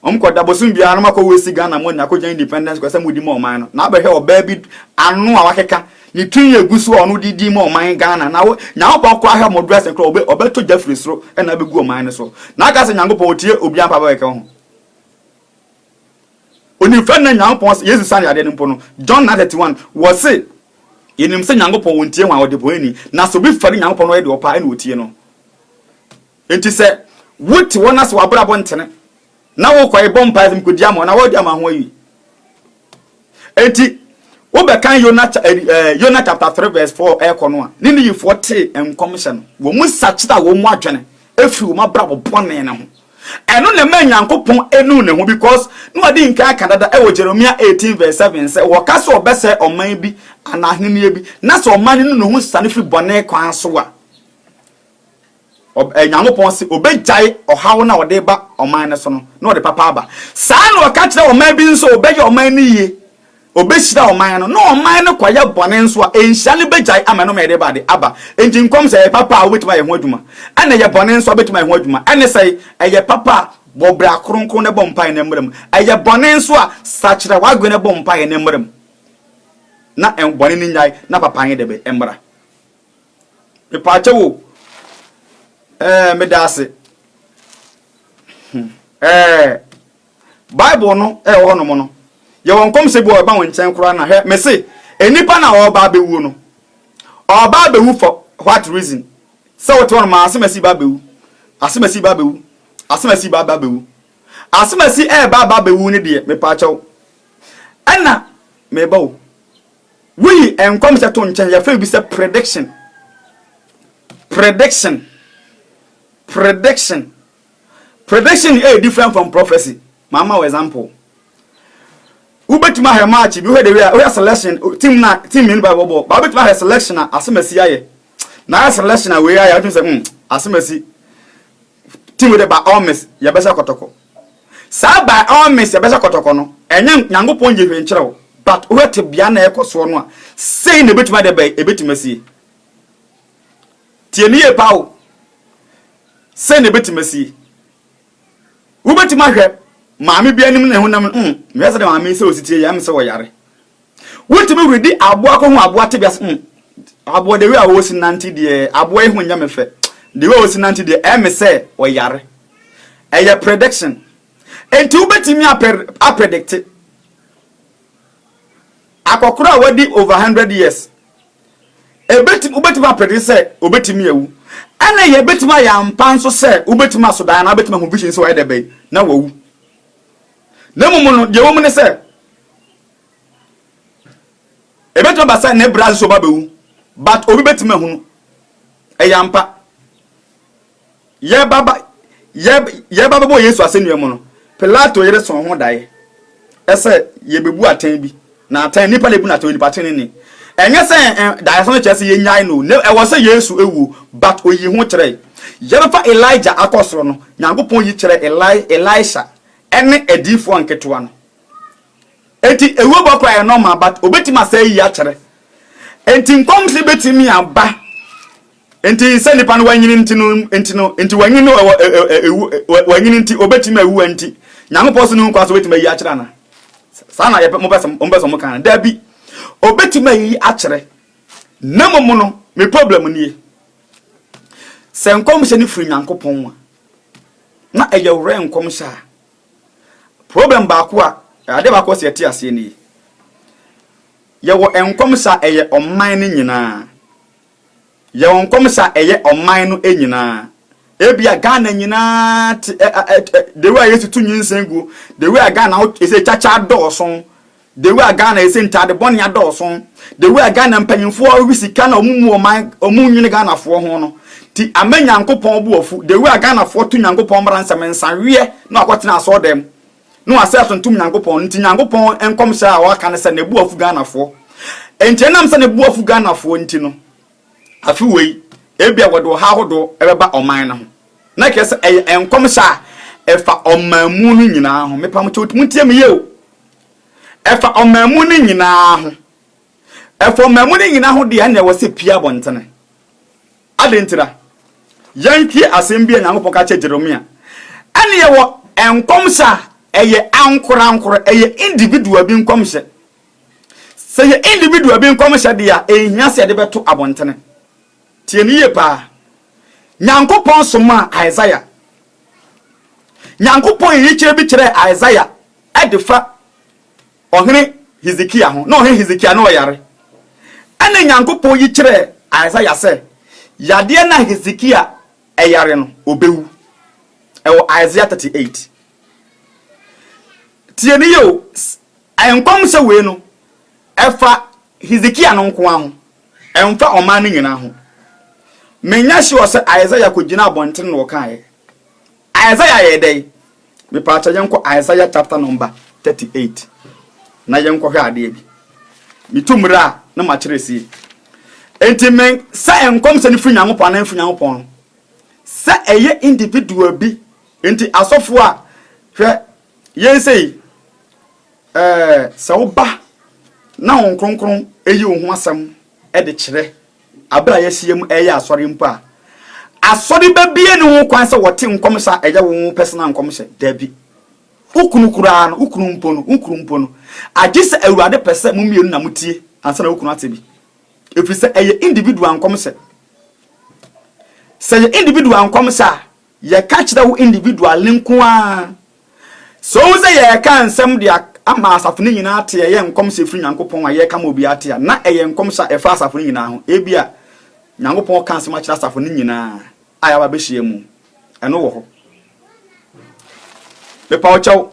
Wɔn kɔ da bosom biara na wɔn akɔ waste Ghana money akɔgyina independence square sɛ mo di ma ɔman no. Na abɛhwɛ ɔbaa bi ano a wakeka ne tiri egu so a ɔno de di ma ɔman Ghana. Na wo Nyankopɔn koraa hwɛ mo dressing koraa ɔbɛ ɔbɛtɔ gya firi soro ɛna abɛgu ɔman no so. Na aka sɛ Nyankopɔn otie obiara mpaebɔ kɛkɛ ho. Onim fɛ na Nyankopɔn sɛ Yesu sane yadeɛ no mpo no, John 9:31, wɔse, Yɛnim sɛ Nyankopɔn ɔntie hwan? Ɔdebɔneyɛni. Na sɛ obi fɛre Nyankopɔn na ɔyɛ deɛ ɔpɛ a, ɛna ɔtie no. Enti sɛ wote hɔ na sɛ w'abrabɔ ntene, na wokɔ bɔ mpaeɛ sɛ mekɔdi ama wo, na woadi ama ho awie. Enti wobɛkan Yona, eh, Yona chapter 3 verse 4 ɛrekɔ no a, Niniwifoɔ tee nkɔmhyɛ no, wɔn mu sakyera wɔn mu adwene efiri wɔn abrabɔ bɔne no ho. Ɛno na ɛma Nyankopɔn enuu ne ho because na wadi nkan aka dada ɛwɔ Jeremia 18 verse 7 sɛ wɔka sɛ ɔbɛsɛe ɔman bi anaa ahenni bi na sɛ ɔman no nu ne ho sane firi bɔne kwan so a, Nyankopɔn se obegyae ɔhaw no a ɔde ba ɔman no so no na ɔde papa aba. Saa na ɔka kyerɛ ɔman bi nso ɔbɛyɛ ɔman no yie, ɔbɛhyira ɔman no, na ɔman no kɔyɛ bɔne nso a, nhyira no bɛgyae ama ɛno ma ɛde ba de aba. Enti nkɔm sɛ ɛyɛ papa a wobɛtumi ayɛ ho adwuma, ɛna ɛyɛ bɔne nso a wobɛtumi ayɛ ho adwuma. Ɛne sɛe, ɛyɛ papa a, bɔ bra kronkron na bɔ mpaeɛ na mmra mu. Ɛyɛ bɔne nso a, sakyera w'adwene na bɔ mpaeɛ na mmra mu. Na bɔne no nnyae na papa nyɛ dɛbɛ mmra. Mepaakyɛw o, ɛɛ meda ase. Ɛɛ Bible no ɛwɔ hɔnom no, yɛwɔ nkɔmhyɛ bi wɔ ɛba wɔn nkyɛn koraa na hwɛ, mese nnipa na ɔreba abɛwuo no, ɔreba abɛwu for what reason? Sɛ wote hɔnom a, asemasi ba abɛwu, asemasi ba abɛwu, asemasi ba abɛwu, asemasi ɛreba aba abɛwu no deɛ, mepaakyɛw, ɛna meba o. Woyi nkɔmhyɛ to nkyɛn, yɛfrɛ bi sɛ prediction. Prediction. Prediction. Prediction ɛyɛ different from prophecy. Mama wo example. Wobɛtumi ahwɛ match bi, wohwɛ the way a wohwɛ selection, team na team mmienu ba bɔbɔ, ba wobɛtumi ahwɛ selection a asemasi ayɛ. Na ayɛ selection a wei ayɛ, wotumi sɛ asemasi team wei de by all means yɛbɛhyɛ kɔtɔkɔ. Saa by all means yɛbɛhyɛ kɔtɔkɔ no, ɛnyɛ Nyankopɔn gye hwee nkyerɛ wo, but wohwɛ tebea na ɛkɔ soɔ no a, sei na ɛbɛtumi adɛ bɛn, ɛbɛtumi asie. Tie me yie paa o. Sei na ɛbɛtumi asie. Wobɛtumi ahwɛ maame bi anim ne honam no, mehwɛ sɛ de maame yi sɛ ɔsi tie yɛ, ɛm sɛ ɔyare. Wotumi redi aboa kɔhu aboa tebea sɛ, aboa the way a ɔsi nante deɛ, aboa yi ho nyɛ me fɛ. The way a ɔsi nante deɛ, ɛyɛ me sɛ ɔyare. Ɛyɛ prediction. Enti wobɛtumi apredicte. Akɔkora a wadi over 100 years, ɛbɛtumi, wobɛtumi apredicte sɛ obɛtumi awu. Ɛna yɛbɛtumi ayɛ ampa nso sɛ wobɛtumi aso dan anaa wobɛtumi ahu vision sɛ ɔyɛ dɛ bɛn na wawu. Na mmom no, deɛ ɛwɔ mu ne sɛ, Ebetumi aba sɛ ne bra nso ba bɛwu, but obi betumi ahunu. Ɛyɛ ampa. Yɛba ba yɛ yɛba bɛbɔ Yesu asɛnnua mu no, Pilato yere sɔn ho dae sɛ yɛbɛbu atɛn bi, na atɛn nipa na ebu no atɛn, onipa trenee. Ɛnyɛ sɛ ɛ daeɛso no kyerɛ sɛ yɛnyae no, na ɛwɔ sɛ Yesu ewuo, but oyi ho kyerɛe. Yɛbɛfa Elijah akɔ soro no, Nyankopɔn yi kyerɛɛ Eli Elisha ɛne adiyifoɔ nketewa no. Enti ewuo bɔ koraa yɛ normal but obetumi asɛ ayi akyerɛ. Enti nkɔmhyɛ betumi aba. Enti sɛ nipa no wanyini nti no nti no nti wanyini no ɛwɔ ewu wanyini nti obetumi awu nti Nyankopɔn so ne ho kwa so obetumi ayi akyerɛ ana? Saa na yɛpɛ mopɛ sɛ mopɛ sɛ mo kan. Dabi. Obetumi ayi akyerɛ. Na mmom no me problem nie. Sɛ nkɔmhyɛ no firi Nyankopɔn a na ɛyɛ werɛ nkɔmhyɛ a Problem baako a, adeɛ baako a sɛ yɛte aseɛ nie. Yɛwɔ nkɔmhyɛ a ɛyɛ ɔman no nyinaa. Yɛwɔ nkɔmhyɛ a ɛyɛ ɔman no nyinaa. Ebia Ghana nyinaa te ɛ ɛ ɛ the way a yɛsi tu nyinsɛn guo, the way a Ghana ɛsɛ kyakya adɔɔso, the way a Ghana ɛsɛ ntaade bɔne adɔɔso, the way a Ghana mpanyinfoɔ awi sika na wɔn mu ɔman wɔn nwene Ghanafoɔ ho no, ti ama Nyankopɔn bo afu, the way a Ghanafoɔ to Nyankopɔn mmara nsɛm nsaweɛ na wakɔtena asɔɔdan mu. Na wasɛ atontom Nyankopɔn. Nti Nyankopɔn nkɔmhyɛ a waka ne sɛ ne bo afu Ghanafoɔ. Nti ɛnam sɛ ne bo afu Ghanafoɔ nti no, afe wei, ebia wɔde ɔhaw ahodoɔ ɛbɛba ɔman no ho. Na kyerɛ sɛ ɛyɛ nkɔmhyɛ a ɛfa ɔman mu no nyinaa ho. Mepa mo kyɛw, montie me yie o. Ɛfa ɔman mu no nyinaa ho. Ɛfa ɔman mu no nyinaa ho deɛ, ɛna ɛwɔ sɛ pie abɔntene. Adɛn ntira? Yɛntie asɛm bi a Nyankopɔn ka kyerɛ Jeremia. Ɛne yɛwɔ nkɔmhyɛ a ɛyɛ ankorankoro, ɛyɛ individual bi nkɔmhyɛ. Sɛ yɛ individual bi nkɔmhyɛ deɛ a, ɛnhia sɛ yɛde bɛto abɔntene. Tie no yie paa. Nyankopɔn somaa Isaiah. Nyankopɔn yikyerɛ bi kyerɛɛ Isaiah ɛde fa ɔhene Hezekia ho. Na ɔhene Hezekia na ɔyare. Ɛna Nyankopɔn yi kyerɛɛ Isaiah sɛ yadeɛ na Hezekia ɛyare no, ɔbɛwu. Ɛwɔ Isaiah 38. Tie no yie o. Nkɔmhyɛ wei no, ɛfa Hezekia no nko ara ho. Ɛmfa ɔman no nyinaa ho. Menya sure sɛ Isaiah kɔgyina abɔntene na ɔkaeɛ. Isaiah yɛ dɛn? Mepaakyɛ, yɛnkɔ Isaiah chapter number 38 na yɛnkɔhwɛ adeɛ bi. Metu mmerɛ a na makyerɛ sie. Enti me sɛ nkɔmhyɛ no firi Nyankopɔn anaa mfiri Nyankopɔn no, sɛ ɛyɛ individual bi, nti asɔfoɔ a hwɛ yɛn sɛ sɛ woba na wɔn Kronkron eyi wo ho asɛm de kyerɛ abere a yɛahyia mu ɛyɛ asɔre mpo a, asɔre bɛbie ne ho kwan sɛ wɔte nkɔmhyɛ a ɛyɛ wo personal nkɔmhyɛ? Dabi. Wo kunu koraa no, wo kunu mpo no, wo kunu mpo no, agye sɛ Awurade pɛ sɛ mo mmienu na motie ansa na wo kunu ate bi, ɛfiri sɛ ɛyɛ individual nkɔmhyɛ. Sɛ yɛ individual nkɔmhyɛ a, yɛka kyerɛ wo individual ne nko ara. Sɛ wohu sɛ yɛreka nsɛm de ama asafo no nyinaa te, ɛyɛ nkɔmhyɛ firi Nyankopɔn a yɛreka ma obiara te a, na ɛyɛ nkɔmhyɛ a ɛfa asafo no nyinaa ho. Ebia Nyankopɔn ka asɛm akyerɛ asafo no nyinaa a yɛaba bɛhyia mu. Ɛno wɔ hɔ. Mepa wo kyɛw,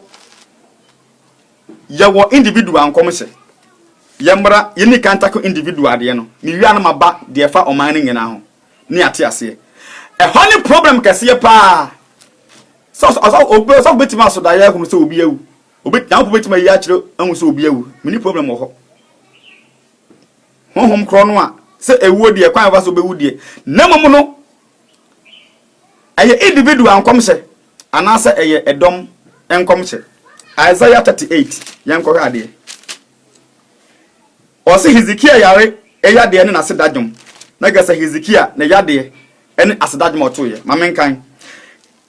yɛwɔ individual nkɔmhyɛ. Yɛmmra yɛnni kan tako individual adeɛ no. Mewie a na maba deɛ ɛfa ɔman no nyinaa ho ne ate aseɛ. Ɛhɔ ne problem kɛseɛ paa. Sɛ obi ɔsɔfo bɛtumi aso daeɛ ahunu sɛ obi awu. Obi Nyankopɔn bɛtumi ayi akyerɛ ahu sɛ obi awu. Menni problem wɔ hɔ. Honhom korɔ no a sɛ ewuo deɛ, kwan a wɔfa so bɛwu deɛ. Na mmom no, ɛyɛ individual nkɔmhyɛ anaasɛ ɛyɛ ɛdɔm nkɔmhyɛ. Isaiah 38, yɛnkɔhwɛ adeɛ. Ɔse Hezekia yare yadeɛ ne n'aseda dwom. Na kɛ sɛ Hezekia ne yadeɛ ne aseda dwom a ɔtoeɛ. Ma menkan.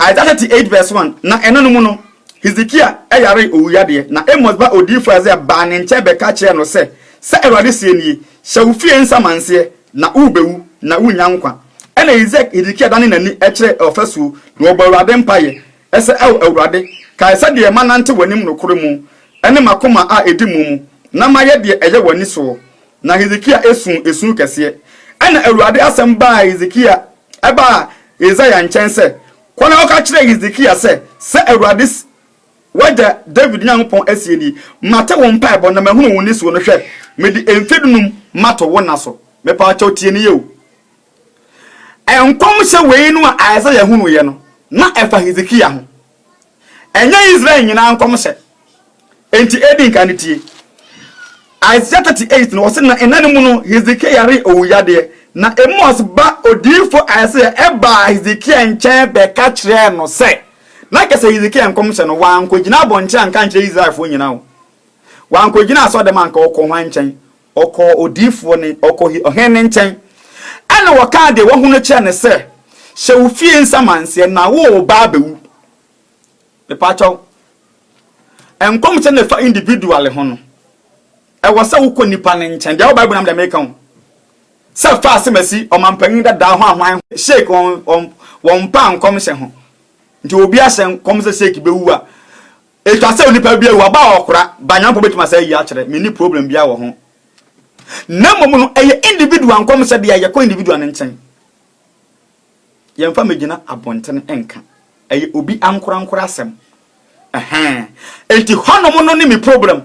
Isaiah 38 verse 1. Na ɛna no mu no, Hezekia yaree owuyadeɛ, na Amos ba odiyifoɔ Isaiah baa ne nkyɛn bɛka kyerɛɛ no sɛ, Sɛ Awurade seɛ nie, Hyɛ wo fie nsamanseɛ, na worebɛwu, na worennya nkwa. Ɛnna Hesekia danee n'ani kyerɛɛ ɔfasuo, na ɔbɔɔ Awurade mpaeɛ sɛ, Ao Awurade, kae sɛdeɛ manante w'anim nokorɛ mu ne m'akoma a ɛdi mu mu, na mayɛ deɛ ɛyɛ w'ani soɔ. Na Hesekia suu esu kɛseɛ. Ɛnna Awurade asɛm baa Hesekia baa Yesaia nkyɛn sɛ, Kɔ na kɔka kyerɛ Hesekia sɛ, 'Sɛ Awurade, w'agya Dawid Nyankopɔn seɛ nie, Mate wo mpaebɔ na mahunu wo nisuo no, hwɛ, mede mfe dunum mato wo nna so. Mepaakyɛw tie no yie o. Nkɔmhyɛ wei no a Isaiah hunuiɛ no, na ɛfa Hesekia ho. Ɛnyɛ Israel nyinaa nkɔmhyɛ. Enti edi nkan no tie. Isaiah 38 no, ɔse, Na nna no mu no, Hesekia yaree owuyadeɛ, na Amos ba odiyifo Isaiah baa Hesekia nkyɛn bɛka kyerɛɛ no sɛ, na kyerɛ sɛ Hesekia nkɔmhyɛ no, wankɔgyina abɔnten anka ankyerɛ Israelfoɔ nyinaa o. Wankɔgyina asɔrdan mu anka, ɔkɔɔ hwan nkyɛn? Ɔkɔɔ odiyifoɔ no, ɔkɔɔ ɔhene no nkyɛn. Ɛna ɔkaa deɛ wahunu kyerɛɛ no sɛ, Hyɛ wo fie nsamanseɛ, na woreba abɛwu. Mepaakyɛw, nkɔmhyɛ na ɛfa individual ho no, ɛwɔ sɛ wokɔ nipa no nkyɛn. Deɛ ɛwɔ Bible nam deɛ meka o. Sɛ fa asɛm asi ɔmampanyin dadaa ho ahwan sheik wɔn wɔn wɔn mpa nkɔmhyɛ ho. Nti obi ahyɛ nkɔm sɛ sheik bɛwu a, ɛtwa sɛ onipa bi awu, aba a ɔkora, ba Nyankopɔn bɛtumi asɛ ayi akyerɛ, menni problem biara wɔ ho. Na mmom no, ɛyɛ individual nkɔmhyɛ deɛ a, yɛkɔ individual no nkyɛn. Yɛmfa mmɛgyina abɔntene nka. Ɛyɛ obi ankorankoro asɛm. Ɛhɛn. Enti hɔnom no ne me problem.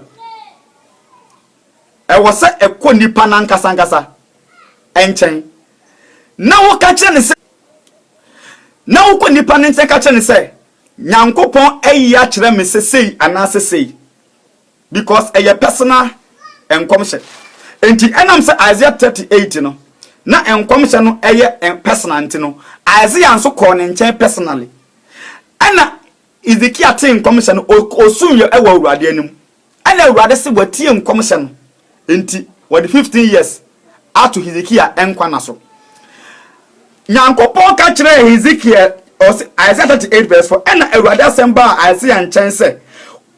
Ɛwɔ sɛ ɛkɔ nipa no ankasa ankasa nkyɛn. Na woka kyerɛ no sɛ, na wokɔ nipa no nkyɛn ka kyerɛ no sɛ, Nyankopɔn ayi akyerɛ me sɛ sei anaasɛ sei, because ɛyɛ personal nkɔmhyɛ. Enti ɛnam sɛ Isaiah 38 no, na nkɔmhyɛ no ɛyɛ personal nti no, Isaiah nso kɔɔ ne nkyɛn personally. Ɛna Hezekiah tee nkɔmhyɛ no, osuiɛ wɔ Awurade anim. Ɛna Awurade se watie nkɔmhyɛ no, enti wɔde 15 years ato Hezekiah nkwa nna so. Nyankopɔn ka kyerɛɛ Hezekiel, ɔse, Isaiah 38 verse 4, ɛna Awurade asɛm baa Isaiah nkyɛn sɛ,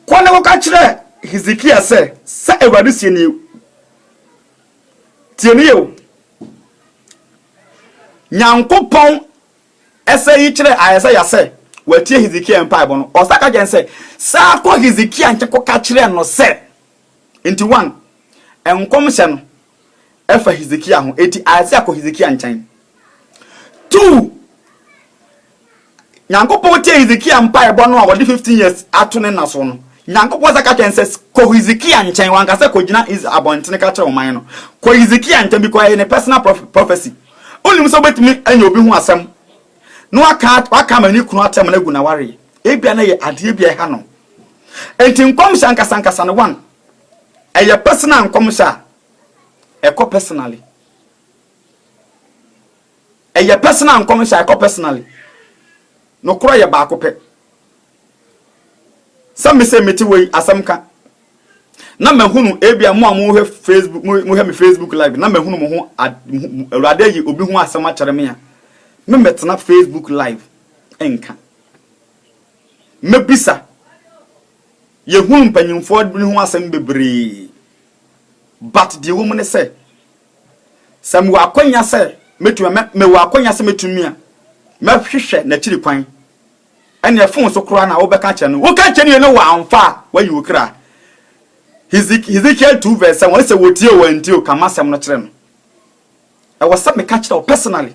Kɔ na kɔka kyerɛ Hezekiah sɛ, sɛ Awurade seɛ nie, tie no yie o, Nyankopɔn ɛsɛ yi kyerɛɛ Isaiah sɛ watie Hezekiah mpaebɔ no, ɔsan ka kyerɛɛ no sɛ, San kɔ Hezekiah nkyɛn kɔka kyerɛ no sɛ, Enti one, nkɔmhyɛ no ɛfa Hezekiah ho, enti Isaiah kɔ Hezekiah nkyɛn. Two, Nyankopɔn tie Hezekiah mpaebɔ no a wɔde 15 years ato ne nna so no. Nyankopɔn san ka kyerɛ no sɛ, kɔ Hezekiah nkyɛn, wanka sɛ kɔgyina abɔntene ka kyerɛ ɔman no. Kɔ Hezekiah nkyɛn because ɛyɛ ne personal prophecy. Wonim sɛ wobɛtumi anya obi ho asɛm na waka waka ama ne kunu atɛm no agu n'awareɛ. Ebia na ɛyɛ adeɛ bi a ɛha no. Enti nkɔmhyɛ ankasa ankasa no, one, ɛyɛ personal nkɔmhyɛ a ɛkɔ personally. Ɛyɛ personal nkɔmhyɛ a ɛkɔ personally. Nokorɛ yɛ baako pɛ. Sɛ me sɛ mete wei asɛm ka na mahunu ebia mo a mohwɛ Facebook mohwɛ me Facebook live na mahunu mo ho Awurade ayi obi ho asɛm akyerɛ me a me mɛtena Facebook live nka mɛbisa yɛhunu mpanyimfoɔ bi ho asɛm bebree but deɛ ɛwɔ mu ne sɛ sɛ mewɔ akwanya sɛ mɛtumi mewɔ akwanya sɛ mɛtumi a mɛhwehwɛ n'akyiri kwan Ɛnneɛ fon so koraa na wobɛka akyerɛ no. Woka kyerɛ no wie no wamfa a, wayi wo kra. Hezekiel 2 verse 7, wɔse sɛ wɔtie o wɔantie o, ka m'asɛm no kyerɛ no. Ɛwɔ sɛ meka kyerɛ wo personally.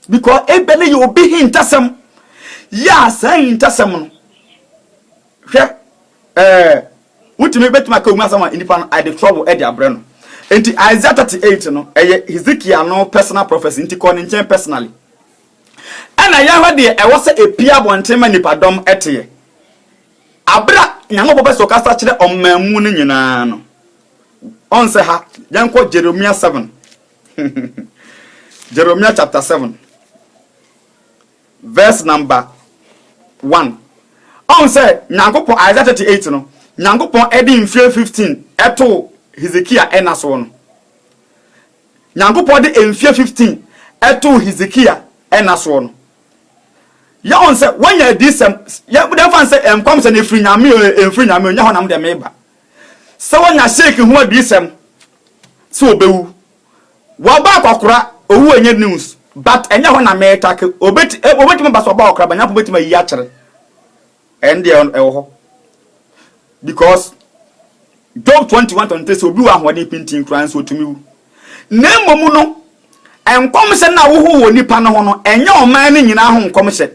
Because ebia ne yɛ obi hintasɛm. Yɛ a saa hintasɛm no, hwɛ, ɛɛ, wotumi bɛtumi aka obi asɛm a nipa no ɛde trouble ɛde abrɛ no. Nti Isaiah 38 no, ɛyɛ Hezekiel no personal prophecy, nti kɔ ne nkyɛn personally. Ɛna yɛhwɛ deɛ ɛwɔ sɛ ɛpue abɔnten ma nnipadɔm teɛ. Aberɛ a Nyankopɔn pɛ sɛ ɔkasa kyerɛ ɔman mu no nyinaa no, ɔn sɛ ha, yɛnkɔ Jeremia 7. Jeremia chapter 7, verse number 1. Ɔn sɛ Nyankopɔn, Isaiah 38 no, Nyankopɔn ɛde mfie 15 ɛtoo Hezekia ɛna soɔ no. Nyankopɔn de mfeɛ 15 too Hezekia nna soɔ no, yɛ wɔn sɛ wɔanya adiyisɛm, yɛ wode mfa no sɛ nkɔmhyɛ no ɛfiri Nyame o, ɛmfiri Nyame o, nyɛ hɔ na mede meba. Sɛ wɔnya Sheik ho adiyisɛm sɛ ɔbɛwu, waba akɔkora, owu ɛnyɛ news, but ɛnyɛ hɔ na metake, obɛtumi aba sɛ ɔba akɔkora, but Nyankopɔn bɛtumi ayi akyerɛ. Ɛno deɛ ɛwɔ hɔ because Job 21 23 sɛ obi wɔ ahoɔden pintin koraa nso otumi wu. Na mmom no, nkɔmhyɛ no a wohu wɔ nipa no ho no, ɛnyɛ ɔman no nyinaa ho nkɔmhyɛ.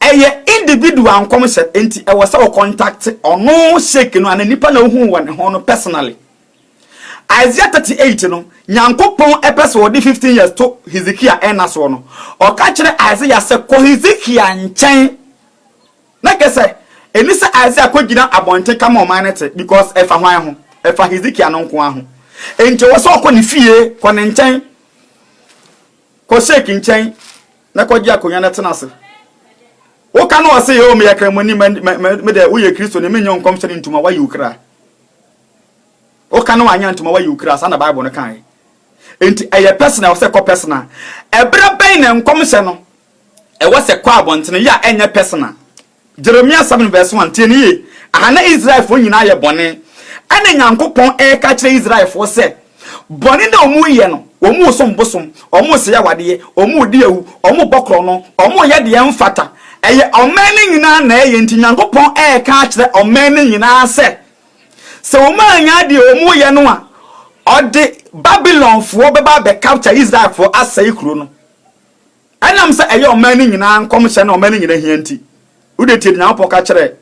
Ɛyɛ individual nkɔmhyɛ, nti ɛwɔ sɛ wɔkɔntakte ɔno sheik no anaa nipa na wohu wɔ ne ho no personally. Isaiah 38 no, Nyankopɔn pɛ sɛ ɔde 15 years to Hezekiah nna soɔ no, ɔka kyerɛ Isaiah sɛ, kɔ Hezekiah nkyɛn. Na kɛ sɛ, ɛni sɛ Isaiah kɔgyina abɔnten ka ma ɔman no te, because ɛfa hwan ho? Ɛfa Hezekiah no nko ara ho. Enti ɛwɔ sɛ ɔkɔ ne fie, kɔ ne nkyɛn, kɔ Sheik nkyɛn, na kɔgye akonnwa na tena ase. Woka no ɔse, oh, meyɛ Kramoni, me deɛ woyɛ Kristoni, menyɛ wo nkɔmhyɛ no ntoma, woayi wo kra. Woka na wanyɛ antoma wayi wo kra, saa na Bible no kaeɛ. Enti ɛyɛ personal, ɛwɔ sɛ ɛkɔ personal. Ɛberɛ bɛn na nkɔmhyɛ no ɛwɔ sɛ ɛkɔ abɔntene yɛ a ɛnyɛ personal? Jeremia 7 verse 1, tie no yie. Aha na Israelfoɔ nyinaa yɛ bɔne. Ɛna Nyankopɔn ɛreka kyerɛ Israelfoɔ sɛ, bɔne na wɔn reyɛ no, wɔn resom bosom, wɔn resɛe awadeɛ, wɔn redi awu, wɔn rebɔ korɔno, wɔn reyɛ deɛ ɛmfata. Ɛyɛ ɔman no nyinaa na ɛyɛ, nti Nyankopɔn ɛreka akyerɛ ɔman no nyinaa sɛ, Sɛ wɔannya deɛ wɔreyɛ no a, ɔde Babilonfoɔ bɛba abɛcapture Israelfoɔ asɛe kuro no. Ɛnam sɛ ɛyɛ ɔman no nyinaa nkɔmhyɛ na ɔman no nyinaa hia nti, wode tie deɛ Nyankopɔn ka kyerɛɛ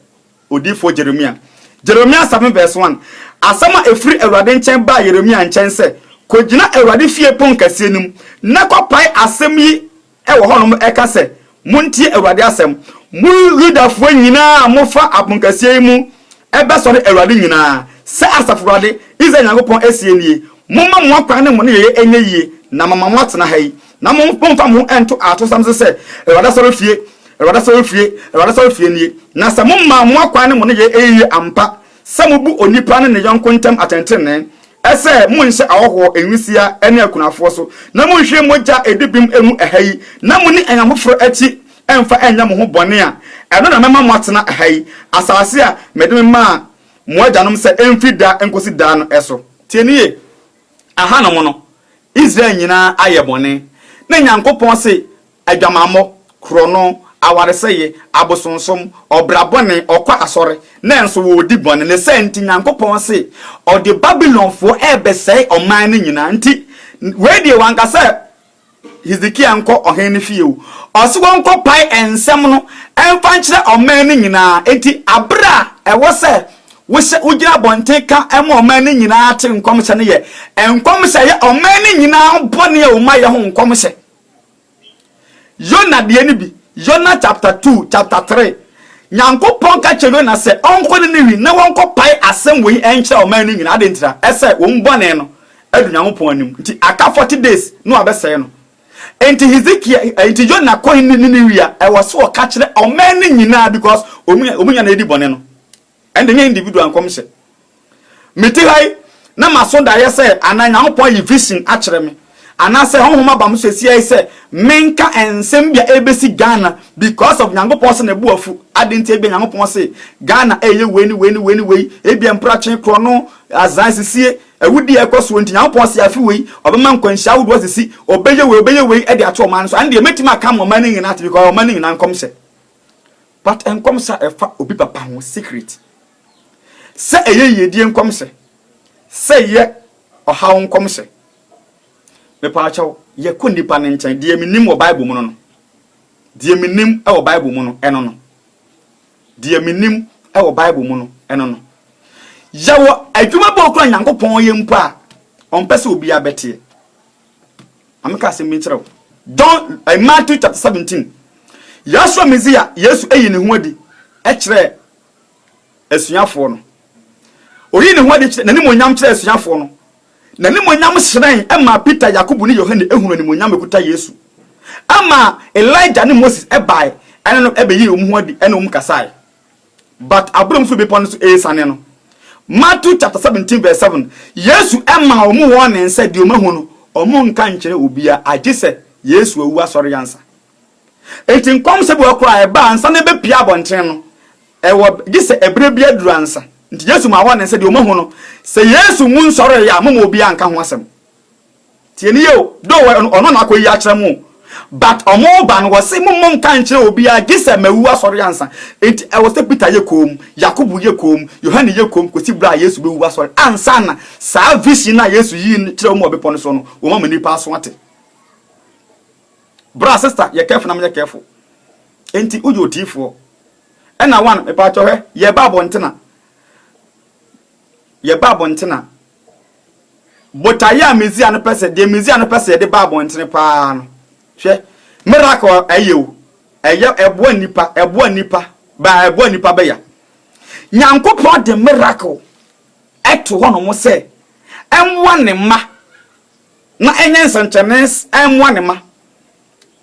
odiyifoɔ Jeremia. Jeremia 7 verse 1, Asɛm a ɛfiri Awurade nkyɛn baa Yeremia nkyɛn sɛ, Kɔgyina Awurade fie ponkɛseɛ no mu, na kɔpae asɛm yi wɔ hɔnom ka sɛ, Montie Awurade asɛm, mo Yudafoɔ nyinaa a mofa aponkɛseɛ yi mu bɛsɔre Awurade nyinaa. Sɛ Asafo Awurade, Israel Nyankopɔn seɛ nie, Momma mo akwan ne mo nneyɛeɛ nyɛ yie, na mama moatena ha yi. Na mommfa mo ho nnto atosɛm so sɛ, 'Awurade asɔrefie, Awurade asɔrefie, Awurade asɔrefie nie. Na sɛ moma mo akwan ne mo nneyɛeɛ yɛ yie ampa, sɛ mobu onipa ne ne yɔnko ntam atɛntenenee, Ɛsɛ monhyɛ ahɔhoɔ, nwisiaa ne akunafoɔ so, na monhwie mogya a ɛdi bem ngu ɛha yi, na monni anyame foforɔ akyi mfa nyɛ mo ho bɔne a, ɛno na mɛma moatena ha yi, asase a mede memaa mo agyanom sɛ ɛmfiri daa nkɔsi daa no so. Tie no yie, Ahanom no, Israel nyinaa ayɛ bɔne, na Nyankopɔn se Adwamammɔ, korɔno, awaresɛeɛ, abosonsom, ɔbra bɔne, ɔkɔ asɔre, nanso wɔredi bɔne. Ne saa nti, Nyankopɔn se ɔde Babilonfoɔ rebɛsɛe ɔman no nyinaa. Nti, wei deɛ wanka sɛ Hesekia nkɔ ɔhene no fie o. Ɔse wɔnkɔpae nsɛm no mfa nkyerɛ ɔman no nyinaa. Enti, aberɛ a ɛwɔ sɛ wohyɛ, wogyina abɔnten ka ma ɔman no nyinaa te nkɔmhyɛ no yɛ nkɔmhyɛ a ɛyɛ ɔman no nyinaa bɔne a wɔayɛ ho nkɔmhyɛ. Yona deɛ no bi, Yona chapter 2, chapter 3. Nyankopɔn ka kyerɛ Yona sɛ ɔnkɔ Nineveh na wɔnkɔ pae asɛm wei nkyerɛ ɔman no nyinaa. Adɛn ntira? Ɛsɛ wɔn bɔne no adu Nyankopɔn anim. Nti aka 40 days na wabɛsɛe no. Nti Hezekiah, eh, nti Yona kɔ Nineveh a, ɛwɔ sɛ ɔka kyerɛ ɔman no nyinaa because wɔn nyinaa na ɛdi bɔne no. Ɛnde nyɛ individual nkɔmhyɛ. Mete ha yi, na maso daeɛ sɛ anaa Nyankopɔn ayi vision akyerɛ me, anaasɛ honhom aba me so seesei yi sɛ menka nsɛm bi a ɛrebɛsi Ghana because of Nyankopɔn se ne bo afu. Adɛn nti ebia Nyankopɔn se Ghana ɛreyɛ wei ne wei ne wei ne wei, ebia mpratwe, korɔno, azan, sisie, awudie a ɛkɔ soɔ nti Nyankopɔn se afe wei ɔbɛma nkwanhyia ahodoɔ asisi, ɔbɛyɛ wei, ɔbɛyɛ wei de ato ɔman no so. Ɛndeɛ mɛtumi aka ama ɔman no nyinaa ate because ɔman no nyinaa nkɔmhyɛ. But nkɔmhyɛ a ɛfa obi papa ho secret, sɛ ɛyɛ yiedie nkɔmhyɛ, sɛ ɛyɛ ɔhaw nkɔmhyɛ, mepaakyɛw, yɛkɔ nnipa no nkyɛn, deɛ menim wɔ Bible mu no no, deɛ menim wɔ Bible mu no, ɛno no, deɛ menim wɔ Bible mu no, ɛno no. Yɛwɔ adwuma bi wɔ kora Nyankopɔn yɛ mpo a, ɔmpɛ sɛ obiara bɛteɛ. Ma menka asɛm bi nkyerɛ wo. John, eh, Matthew chapter 17. Yahshua Mesia, Yesu ayi ne ho adi kyerɛɛ asuafoɔ no. Oyi ne ho adi kyerɛ, n'animuonyam kyerɛɛ asuafoɔ no. N'animuonyam hyerɛn maa Peter, Yakobo ne Yohane ehunu animuonyam ekuta Yesu. Ɛma Elijah ne Moses ɛbae ɛne no ɛbɛyii wɔn ho adi ɛne wɔn kasae. But abere a wɔfiri bepɔ no so resiane no, Matthew chapter 17 verse 7, Yesu maa wɔn warning sɛ deɛ wɔahu no, wɔnnka nkyerɛ obiara agye sɛ Yesu awu asɔre ansa. Enti nkɔmhyɛ bi wɔ hɔ koraa a ɛba ansa na ɛbɛpue abɔnten no, ɛwɔ gye sɛ ɛberɛ bi aduru ansa. Nti Yesu maa warning sɛ deɛ wɔahu no, sɛ Yesu nwu nsɔreeɛ a, momma obiara nka ho asɛm. Tie no yie o, though ɔno na akɔyi akyerɛ mo o, but ɔmo ba no wɔse mommɔ nka nkyerɛ obiara gye sɛ mawu asɔre ansa. Enti ɛwɔ sɛ Peter yɛ koom, Yakobo yɛ koom, Yohane yɛ koom kɔsi berɛ a Yesu bɛwu asɔre ansa na saa vision no a Yesu yii no kyerɛɛ wɔn wɔ bepɔ no so no, wɔn ama nnipa aso ate. Bra sister, yɛ careful na menyɛ careful. Enti woyɛ odiyifoɔ. Ɛna one, mepaakyɛw hwɛ, yɛba abɔnten a, yɛba abɔnten a, Botaeɛ a Mesia no pɛ sɛ, deɛ Mesia no pɛ sɛ yɛde ba abɔntene paa no, hwɛ, miracle a ɛyɛ o, ɛyɛ, ɛboa nnipa, ɛboa nnipa, ba ɛboa nnipa bɛya. Nyankopɔn de miracle ɛto hɔ nom sɛ ɛmmoa ne mma na ɛnyɛ nsɛnkyerɛnne ɛmmoa ne mma.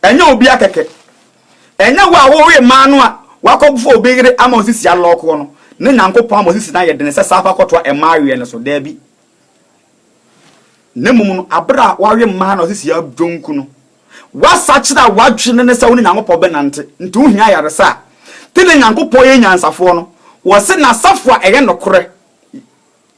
Ɛnyɛ obia kɛkɛ. Ɛnyɛ wo a wowe mmaa no a wakɔfa obi yere ama osisi alɔɔkoɔ no, ne Nyankopɔn ama osisi no ayɛ dene sɛ saa fa kɔtoa mmaa aweɛ no so. Daabi. Na mmom no, aberɛ a wawe mmaa na osisi adwonku no, wasakyera w'adwene ne sɛ wo ne Nyankopɔn bɛnante, nti wohia ayaresa a, te ne Nyankopɔn yɛ nyansafoɔ no, wɔse n'asafo a ɛyɛ nokorɛ,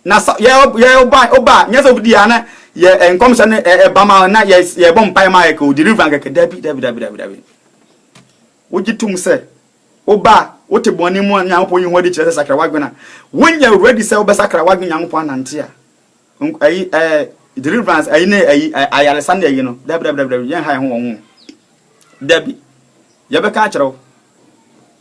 Na sa yɛ yɛ ɔba ɔba a nyɛ sɛ obi di a na yɛ nkɔmhyɛ no ɛba ma na yɛ yɛbɔ mpae ma yɛ kɛ deliverance kɛkɛ. Dabi dabi dabi dabi dabi. Wogye tom sɛ woba a wote bɔne mu a Nyankopɔn yi ho adi kyerɛ sɛ sakra w'adwene a wonyɛ ready sɛ wobɛsakra w'adwene Nyankopɔn anante a ayi ɛɛ deliverance ayi ne ayi ayaresa ne ayi no. Dabi dabi dabi dabi, yɛn ha yɛn ho wɔn ho. Dabi, yɛbɛka akyerɛ wo.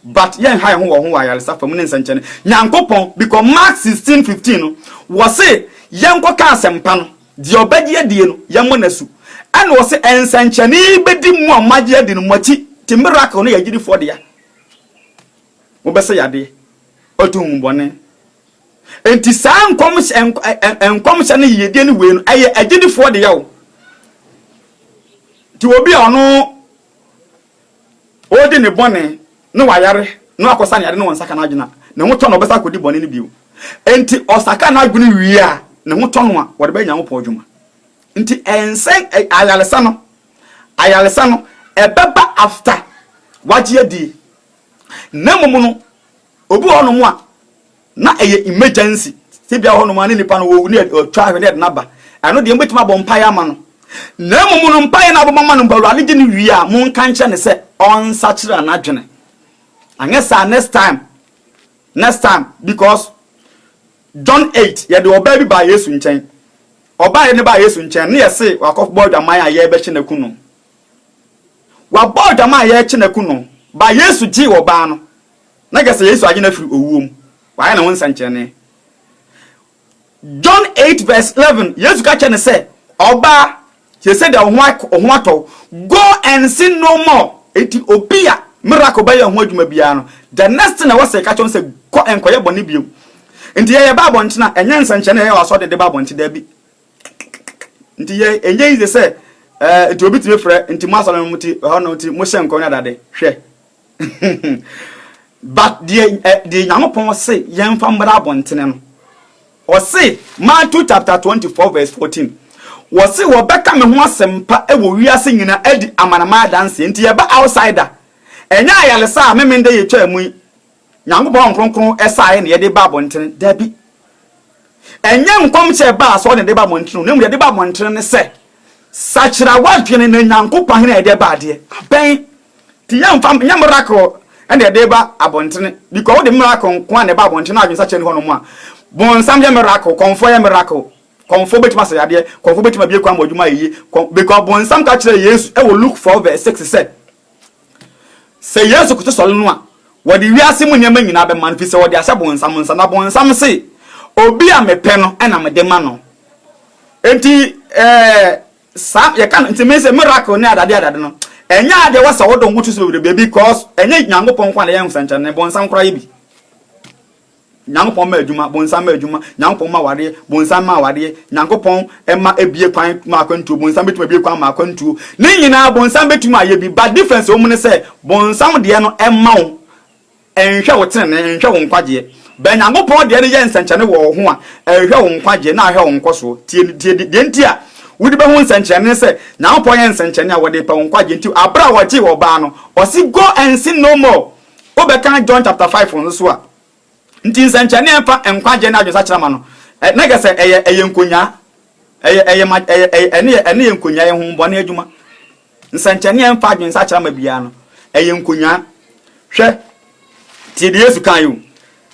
But yɛnha yɛn ho wɔ ho wɔ ayaresa fa mu ne nsɛnkyerɛnne. Nyankopɔn, because Mark 16, 15 no, wɔse yɛnkɔka asɛmpa no, deɛ ɔbɛgye adie no, yɛmmɔ no asu. Ɛna ɔse nsɛnkyerɛnne yi bɛdi mo a moagye adi no mo akyi. Nti miracle no yɛ agyidifoɔ dea. Wobɛsɛ yadeɛ, ɔtu honhommɔne. Nti saa nkɔmhyɛ nkɔmhyɛ no yiyedie no wei no ɛyɛ agyidifoɔ dea o. Nti obi a ɔno ɔredi ne bɔne na wayare na wakɔsa ne yare na wɔnsaka n'adwene a, ne ho tɔ no ɔbɛsa akɔdi bɔne no bio. Nti ɔsaka n'adwene wie a, ne ho tɔ no a, wɔde bɛyɛ Nyankopɔn adwuma. Nti ɛnsɛ ayaresa no, ayaresa no ɛbɛba after wagye adie. Na mmom no, obi wɔ hɔnom a, na ɛyɛ emergency. Sɛ bia wɔ hɔnom a ne nipa no wɔwu ne ɔtwa ahwɛ ne ɛde no aba. Ɛno deɛ mobɛtumi abɔ mpaeɛ ama no. Na mmom no mpaeɛ no abɔbɔ ama no mpo Awurade gye no wie a, monka nkyerɛ no sɛ ɔnsakyera n'adwene. Anyɛ saa next time, next time because John 8 yɛde ɔbaa bi baa Yesu nkyɛn. Ɔbaa yɛde no baa Yesu nkyɛn ne yɛse wakɔbɔ adwaman a yɛrebɛhye no aku no. Wabɔ adwaman a yɛrekye no aku no, ba Yesu gyee ɔbaa no. Na kyerɛ sɛ Yesu agye no afiri owuo mu. Wayɛ ne ho nsɛnkyerɛnne. John 8 verse 11, Yesu ka kyerɛ no sɛ, Ɔbaa, seesei deɛ wo ho atɔ wo, go and sin no more. Enti obi a miracle bɛyɛ ho adwuma biara no, the next thing a ɛwɔ sɛ yɛka kyerɛ no sɛ, kɔ nkɔyɛ bɔne bio. Enti yɛyɛ ba abɔnten a, ɛnyɛ nsɛnkyerɛnne a yɛyɛ wɔ asɔre de ba abɔnten, daabi. Nti yɛ ɛnyɛ easy sɛ ɛɛ nti obi tumi frɛ nti mo asɔre no mo ti ɛhɔ no nti mo hyɛ nkɔm ne adade hwɛ but deɛ ɛ deɛ Nyankopɔn se yɛnfa mmra abɔntene no ɔse Matthew chapter 24 verse 14 wɔse wɔbɛka me ho asɛmpa wɔ wiase nyina adi amanaman adanseɛ nti yɛba outsider ɛnyɛ ayaresa a memende yɛtwaa mu yi Nyankopɔn Honhom Kronkron saeɛ na yɛde ba abɔntene. Dabi. Ɛnyɛ nkɔmhyɛ a ɛbaa asɔre na yɛde ba abɔntene o, na mmom deɛ yɛde ba abɔntene ne sɛ, sakyera w'adwene na Nyankopɔn ahenni a yɛde ba adeɛ abɛn. Nti yɛmfa, nyɛ miracle ɛna yɛde ba abɔntene, because wode miracle nko a na ɛba abɔntene na adwene sakyera ni hɔnom a, bonsam yɛ miracle, kɔmfoɔ yɛ miracle, kɔmfoɔ bɛtumi asa yadeɛ, kɔmfoɔ bɛtumi abie kwan ma adwuma ayɛ yie, because bonsam ka kyerɛɛ Yesu ɛwɔ Luke 4 verse 6 sɛ, Sɛ Yesu koto sɔre no a, wɔde wiase mu nneɛma nyinaa bɛma no, efisɛ wɔde ahyɛ bonsam nsa. Na bonsam se, Obi a mepɛ no na mede ma no. Enti, ɛɛ, saa, yɛka no, nti me sɛ miracle ne adade adade no, ɛnyɛ adeɛ wɔ sɛ wode wo ho to so bebrebe because ɛnyɛ Nyankopɔn nko a na ɛyɛ nsɛnkyerɛnne, bonsam koraa yɛ bi. Nyankopɔn ma adwuma, bonsam ma adwuma, Nyankopɔn ma awareɛ, bonsam ma awareɛ, Nyankopɔn ma ebie kwan ma akwantuo, bonsam bɛtumi abie kwan ma akwantuo. Ne nyinaa bonsam bɛtumi ayɛ bi, but difference wɔ mu ne sɛ, bonsam deɛ no ɛma wo, ɛnhwɛ wo tenenee, ɛnhwɛ wo nkwagyeɛ. But Nyankopɔn deɛ no yɛ nsɛnkyerɛnne wɔ wo ho a, ɛhwɛ wo nkwagyeɛ na ahwɛ wo nkɔsoɔ. Tie, tie, deɛ nti a wode bɛhu nsɛnkyerɛnne ne sɛ, Nyankopɔn yɛ nsɛnkyerɛnne a wɔde pɛ wo nkwagyeɛ nti, aberɛ a wɔgyee ɔbaa no, ɔse go and sin no more. Wobɛkan John chapter 5 nso so a, nti nsɛnkyerɛnne a ɛmfa nkwagyeɛ ne adwensakyera ma no, na kyerɛ sɛ ɛyɛ ɛyɛ nkonyaa, ɛyɛ ɛyɛ ma ɛyɛ ɛyɛ ɛne yɛ ɛne yɛ nkonyaa, ɛyɛ honhommɔne adwuma. Nsɛnkyerɛnne a ɛmfa adwensakyera ma biara no, ɛyɛ nkonyaa. Hwɛ, tie deɛ Yesu kaeɛ o.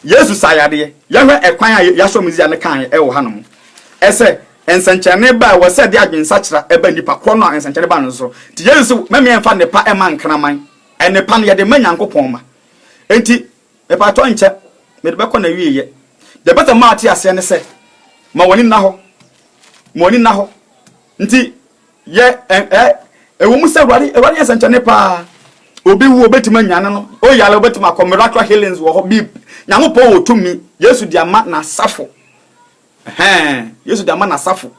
Yesu saa yadeɛ. Yɛhwɛ ɛkwan a Yahshua Mesia no kaeɛ ɛwɔ hanom. Ɛsɛ nsɛnkyerɛnne ba a ɛwɔ sɛ ɛde adwensakyera ɛba nipa korɔ no a nsɛnkyerɛnne ba no so. Nti Yesu se mɛmeɛ mfa nnepa ɛma nkraman. Nnepa no yɛde ma Nyankopɔn ma. Enti, mepaatɔ nkyɛ mede bɛkɔ n'awieɛ. Deɛ ɛpɛ sɛ mate aseɛ ne sɛ, ma w'ani nna hɔ. Ma w'ani nna hɔ. Nti, yɛ ɛ ɛ ɛwɔ mu sɛ Awurade, Awurade yɛ nsɛnkyerɛnne paa. Obi wu, obetumi anyane no. Oyare, obetumi akɔ. Miracle healings wɔ hɔ. Bi, Nyankopɔn wɔ tumi. Yesu de ama n'asafo. Ɛhɛn, Yesu de ama n'asafo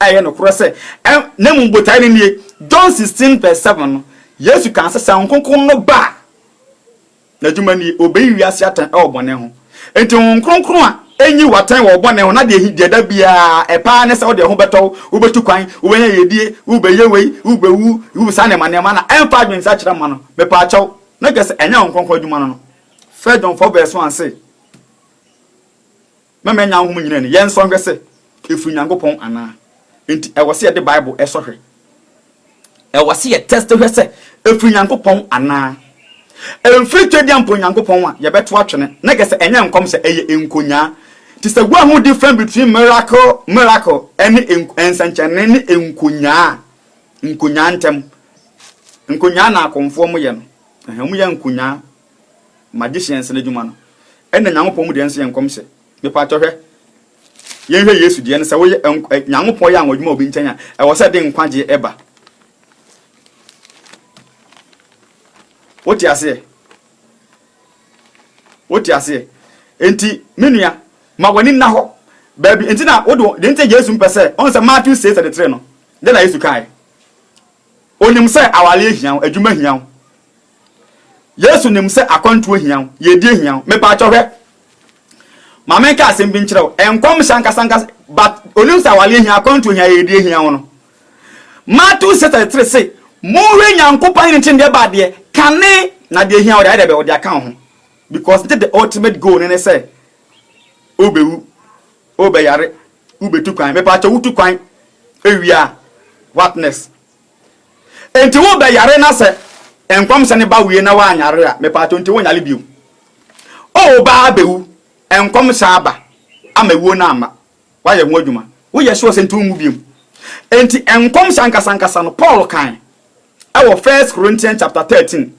a ɛyɛ nokorɛ sɛ, ɛ, na mmom botae no nie. John 16 verse 7 no, Yesu kaa sɛ, sɛ Honhom Kronkron no ba a, n'adwuma nie, ɔbɛyi wiase atɛn wɔ bɔne ho. Enti Honhom Kronkron a ɛnyi wo atɛn wɔ wo bɔne ho, na deɛ ɛhi, deɛ da biara ɛpɛ ara ne sɛ wode ɛho bɛtɔ wo, wobɛtu kwan, wobɛnya yiedie, wobɛyɛ wei, wobɛwu, wo saa nneɛma nneɛma na ɛmfa adwensakyera mma no, mepaakyɛw, na kyerɛ sɛ ɛnyɛ Honhom Kronkron adwuma no no. First John 4 verse 1 se, Mɛma anya honhom nyinaa ni. Yɛnsɔ nhwɛ sɛ ɛfiri Nyankopɔn anaa. Enti ɛwɔ sɛ yɛde Bible sɔ hwɛ. Ɛwɔ sɛ yɛ test hwɛ sɛ ɛfiri Nyankopɔn anaa. Ɛmfiri Twedeampo Nyankopɔn a, yɛbɛto atwene. Na kɛ sɛ ɛnyɛ nkɔmhyɛ, ɛyɛ nkonyaa. Nti sɛ woahu difference between miracle, miracle, ɛne nsɛnkyerɛnne ne nkonyaa, nkonyaa ntɛm. Nkonyaa na akɔmfoɔ mo yɛ no. Ɛhɛn, wɔn yɛ nkonyaa. Magicians no adwuma no ɛna Nyankopɔn mu deɛ nso yɛ nkɔmhyɛ. Mepaatɔ hwɛ, yɛnhwɛ Yesu deɛ no sɛ woyɛ Nyankopɔn yɛ anwadwuma wɔ obi nkyɛn a, ɛwɔ sɛ ɛde nkwagyeɛ ɛba. Wote aseɛ? Wote aseɛ? Enti, me nua, ma w'ani nna hɔ. Baabi, enti na wode, deɛ nti Yesu mpɛ sɛ, ɔn sɛ Matthew 6:33 no, deɛ na Yesu kaeɛ. Onim sɛ awareɛ hia wo, adwuma hia wo. Yesu nim sɛ akwantuo hia wo, yiedie hia wo. Mepaakyɛw hwɛ, ma menka asɛm bi nkyerɛ wo. Nkɔmhyɛ ankasa ankasa, but onim sɛ awareɛ hia, akwantuo hia, yiedie hia wo no. Matthew 6:33 se, Monhwɛ Nyankopɔn ahenni nkyɛn deɛ ba adeɛ, kane, na deɛ hia wo deɛ ayɛ dɛ bɛ, ɔde aka wo ho. Because nti the ultimate goal ne ne sɛ, wobɛwu, wobɛyare, wobɛtu kwan. Mepaakyɛw wotu kwan ewie a, what next? Enti wobɛyare na sɛ nkɔmhyɛ no ba wie na woanyare a, mepaakyɛw nti wonyare bio. O baa bɛwu, nkɔmhyɛ aba ama wuo no amma. Woayɛ ho adwuma. Woyɛ sure sɛ nti wonwu bio. Enti nkɔmhyɛ ankasa ankasa no, Paul kan ɛwɔ First Corinthians chapter 13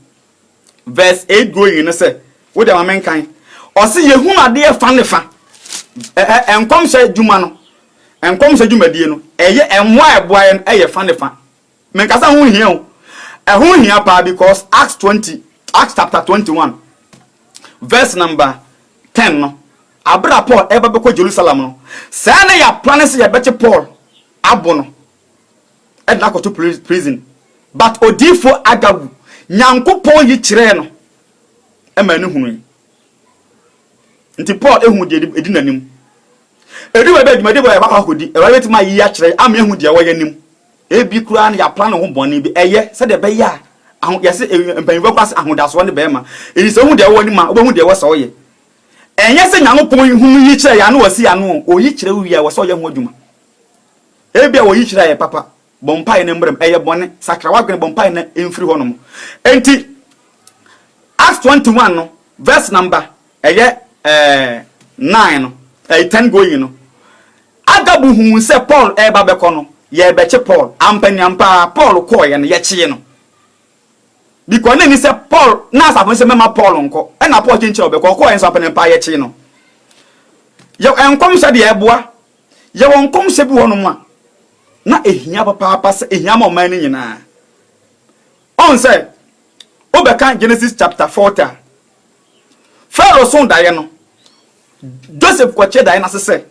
verse 8 going no sɛ, wo deɛ ma menkan. Ɔse yɛhunu adeɛ fa ne fa. Ɛ nkɔmhyɛ adwuma no, nkɔmhyɛ dwumadie no, ɛyɛ mmoa a ɛboa yɛn ɛyɛ fa ne fa. Menkasa ho hia o. Ɛho hia paa because Acts 20, Acts chapter 21 verse number 10 no, abere a Paul ɛba bɛkɔ Jerusalem no, saa na yɛaplane sɛ yɛbɛkye Paul abo no ɛde no akɔto prison. But odiyifoɔ Agabu, Nyankopɔn yi kyerɛɛ no ɛma ne hunui. Nti Paul ehu deɛ ɛdi n'anim. Ɛdu baabi a dwumadi bɔ yɛkɔ akɔdi, Awurade bɛtumi ayi akyerɛ ama yɛahu deɛ ɛwɔ yɛn anim. Ebi koraa no yɛaplan ne ho bɔne bi, ɛyɛ sɛdeɛ ɛbɛyɛ a aho yɛse mpanyinfoɔ koraa sɛ ahodasoɔ ne bɛrima. Enti sɛ wohu deɛ ɛwɔ anim a, wobɛhu deɛ ɛwɔ sɛ ɔyɛ. Ɛnyɛ sɛ Nyankopɔn hunu yi kyerɛ yɛn ano wasi ano o, oyi kyerɛ wo wie a, ɛwɔ sɛ ɔyɛ ho adwuma. Ebia wɔyi kyerɛ a ɛyɛ papa, bɔ mpaeɛ na mmra mu, ɛyɛ bɔne, sakra w'adwene, bɔ mpaeɛ na ɛmfiri hɔnom. Enti Acts 21 no verse number ɛyɛ ɛɛ 9 no, ɛyɛ 10 going no, Agabo huu sɛ Paul reba bɛkɔ no, yɛrebɛkye Paul. Ampaniampa ara, Paul kɔeɛ no, yɛkyee no. Because na ɛni sɛ Paul, na asafo no sɛ mɛma Paul nkɔ. Ɛna Paul kyenkyerɛ ɔbɛkɔ, ɔkɔeɛ nso ampaniampa ara yɛkyee no. Yɛ nkɔmhyɛ deɛ ɛboa. Yɛwɔ nkɔmhyɛ bi wɔ hɔnom a, na ɛhia papaapa sɛ ɛhia ma ɔman no nyinaa. Ɔn sɛ, wobɛka Genesis chapter 40 a, Farao soo daeɛ no, Joseph kɔkyerɛ daeɛ no ase sɛ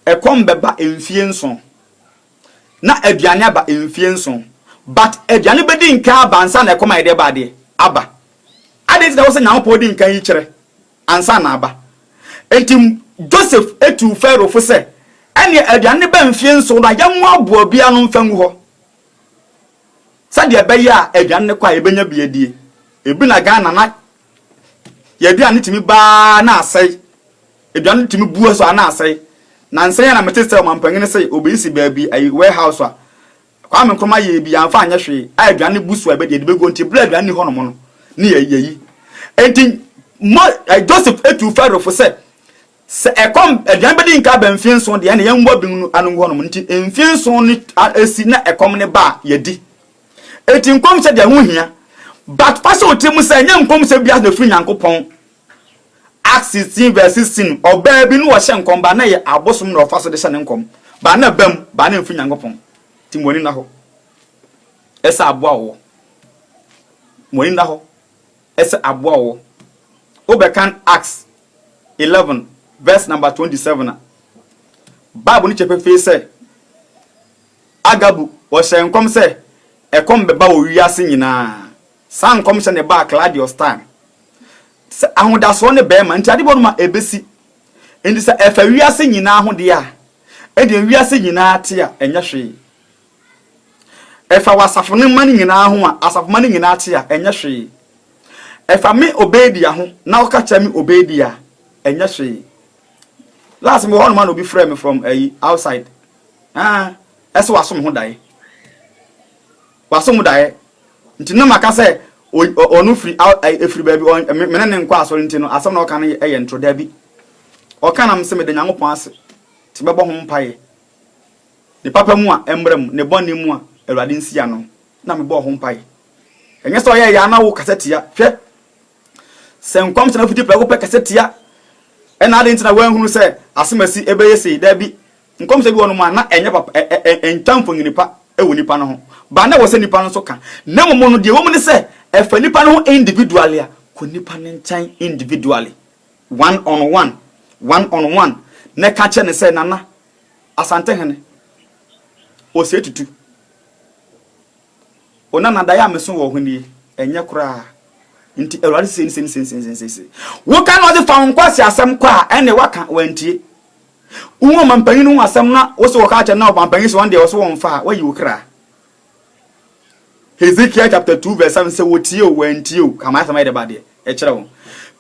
ɛkɔm bɛba mfie nson, na aduane aba mfie nson. But aduane bɛdi nkan aba ansa na ɛkɔm a yɛde ba adeɛ aba. Adɛn nti na ɛwɔ sɛ Nyankopɔn di nkan yi kyerɛ ansa na aba? Enti Joseph tuu Pharaoh fo sɛ, ɛneɛ aduane no ba mfie nson no a, yɛmmoaboa bi ano mfa ngu hɔ. Sɛdeɛ ɛbɛyɛ a aduane no kɔ a yɛbɛnya bi adie. Ebi na Ghana na yɛn aduane tumi ba ara na asɛe. Aduane no tumi bu so a na asɛe. Nansa yi ara na mete sɛ ɔmampanin se ɔbɛsisi baabi ayi warehouse a Kwame Nkrumah yɛɛ bi yɛamfa anyɛ hwee a aduane no bu so a yɛbɛde yɛde bɛguo nti berɛ a aduane nni hɔnom no ne yɛyi. Enti mo Joseph tuu Pharaoh fo sɛ Sɛ ɛkɔm, aduan bɛdi nka aba mfeɛ nson deɛ, ɛnna yɛnwɔ bi no ano ngu hɔnom. Nti mfeɛ nson no asi na ɛkɔm no ba a, yɛdi. Enti nkɔmhyɛ deɛ ɛho hia. But fa hyɛ wo tirim sɛ ɛnyɛ nkɔmhyɛ biara na ɛfiri Nyankopɔn. Acts 16 verse 16, ɔbaa bi na ɔhyɛ nkɔm, but na ɛyɛ abosom na ɔfa so de hyɛ ne nkɔm. But na ɛba mu, but na ɛmfiri Nyankopɔn. Nti mo ani nna hɔ. Ɛsɛ aboa ɔwɔ. Mo ani nna hɔ. Ɛsɛ aboa ɔwɔ. Wobɛkan Acts 11 verse number 27 a, Bible no kyerɛ pefee sɛ Agabu ɔhyɛɛ nkɔm sɛ ɛkɔm bɛba wɔ wiase nyinaa. Saa nkɔmhyɛ no ɛbaa Claudius time. Sɛ ahodasoɔ ne bɛrima nti ade bɔ no ma ɛbɛsi. Nti sɛ ɛfa wiase nyinaa ho deɛ a, ɛdeɛ wiase nyinaa te a ɛnyɛ hwee. Ɛfa w'asafo no mma no nyinaa ho a, asafo mma no nyinaa te a, ɛnyɛ hwee. Ɛfa me Obadia ho na ɔka kyerɛ me Obadia a, ɛnyɛ hwee. Last mewɔ hɔnom a na obi frɛ me from ayi outside. Ah, ɛsɛ waso me ho daeɛ. Waso mo daeɛ. Nti na maka sɛ ɔno firi ɛfiri baabi me ne ne nkɔ asɔre nti no asɛm na ɔka no yɛ ntoro daabi. Ɔka na mesɛ meda Nyankopɔn ase nti mɛbɔ ho mpaeɛ. Ne papa mu a ɛmmra mu, ne bɔne mu a Awurade nsi ano, na mebɔɔ ho mpae. Ɛnyɛ sɛ ɔyɛɛ yɛ a na wo kasa tia. Hwɛ! Sɛ nkɔmhyɛ no fiti prɛko pɛ kasa tia, ɛna adɛn nti na woanhunu sɛ asɛm asi ɛbɛyɛ sei? Dabi. Nkɔmhyɛ bi wɔ nom a na ɛnyɛ papa, ɛ, ɛ, ɛntwa mfonini pa wɔ nipa no ho. Ba na ɛwɔ sɛ nipa no nso ka. Na mmom no, deɛ ɛwɔ mu ne sɛ, Ɛfa nipa no ho individually a, kɔ nipa no nkyɛn individually. One on one, one on one, na ka kyerɛ no sɛ, Nana, Asantehene, Osei Tutu, O Nana, daeɛ a meso wɔ ho nie, ɛnyɛ koraa. Nti Awurade sei ne sei ne sei ne sei ne sei sei. Woka na ɔde fa wo nkwaseasɛm kɔ a, ɛnneɛ woaka, wantie. Wohu ɔmampanyin no ho asɛm na wo se wɔka akyerɛ no na ɔmampanyin se ɔno deɛ ɔse wɔmfa a, woayi wo kra. Hezekiah chapter 2 verse 7 sɛ wɔtie o, wɔantie o, ka m'asɛm ayɛ dɛ ba deɛ, ɛkyerɛ wɔn.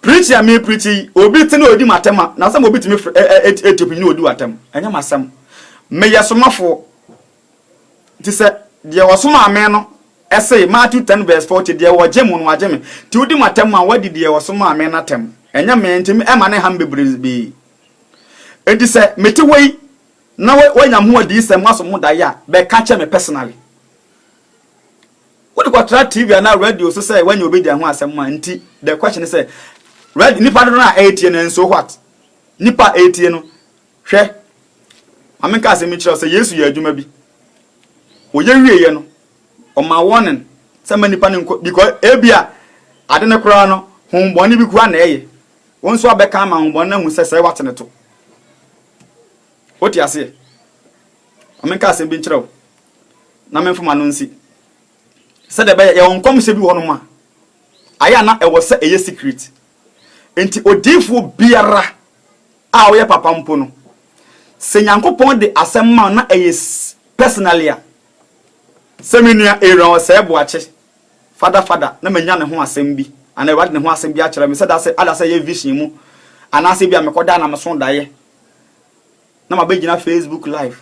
Preaching a me preach yi, obi te na ɔdi m'atɛm a, na sɛ obi tumi frɛ ɛ ɛ Ethiopia ni ɔdi w'atɛm, ɛnyɛ m'asɛm. Meyɛ somafoɔ. Nti sɛ deɛ ɔsomaa me no ɛse, Matthew 10 verse 40, deɛ wɔgye mo no wagye me. Nti wodi m'atɛm a, woadi deɛ ɔsomaa me no atɛm. Ɛnyɛ me, nti ɛma ne ha me bebrebe. Enti sɛ mete hɔ yi na woanya me ho adiyisɛm, woaso me ho daeɛ a, bɛka kyerɛ me personally. Wode kɔtra TV anaa radio so sɛ woanya obi deɛ ho asɛm a, nti the question ne sɛ, radio, nipa dodoɔ no a ɛretie no, and so what? Nipa a ɛretie no, hwɛ, ma menka asɛm bi kyerɛ wo sɛ Yesu yɛ adwuma bi. Ɔyɛ wieɛ no, ɔmaa warning sɛ ma nipa no nkɔ, because ebia ade no koraa no, honhommɔne bi koraa na ɛyɛ. Wo nso abɛka ama ahobɔne no ahu sɛ sɛe woate ne to. Wote aseɛ? Ma menka asɛm bi nkyerɛ wo na memfa m'ano nsi. Sɛdeɛ ɛbɛyɛ, yɛwɔ nkɔmhyɛ bi wɔ hɔnom a, ayɛ a na ɛwɔ sɛ ɛyɛ secret. Enti odiyifoɔ biara a ɔyɛ papa mpo no, sɛ Nyankopɔn de asɛm ma wo na ɛyɛ personally a, sɛ me nua Aaron Osei Boakye Fada fada na manya ne ho asɛm bi, anaa Awurade de ne ho asɛm bi akyerɛ me, sɛ da sɛ ada sɛ ɛyɛ vision mu, anaasɛ ebia mekɔda na meso daeɛ, na mabɛgyina Facebook live.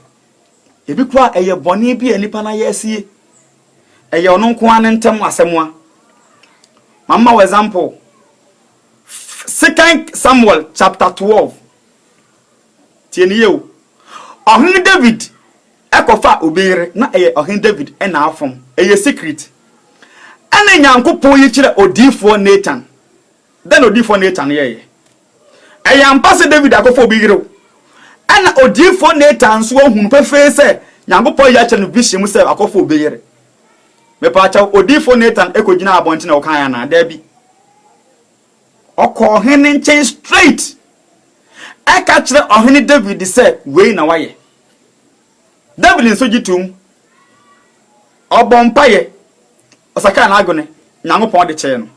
Ebi koraa ɛyɛ bɔne bi a nipa no ayɛ asie. Ɛyɛ ɔno nko ara ne ntam asɛm a. Mama wo example. Second Samuel chapter 12. Tie ne yie o. Ɔhene David kɔfaa obi yere, na ɛyɛ Ɔhene David na afom. Ɛyɛ secret. Ɛnna Nyankopɔn yi kyerɛɛ odiyifoɔ Natan. Dɛn na odiyifoɔ Natan yɛeɛ? Ɛyɛ ampa sɛ David akɔfa obi yere o. Ɛnna odiyifoɔ Natan nso ahunu pefee sɛ Nyankopɔn ayi akyerɛ no vision mu sɛ wakɔfa obi yere. Mepaakyɛw, odiyifoɔ Natan kɔgyinaa abɔnten na ɔkaeɛ anaa? Dabi. Ɔkɔɔ ɔhene no nkyɛn straight ɛka kyerɛ ɔhene David sɛ wei na wayɛ. David nso gye toom. Ɔbɔɔ mpaeɛ, ɔsakraa n'adwene, Nyankopɔn de kyɛɛ no.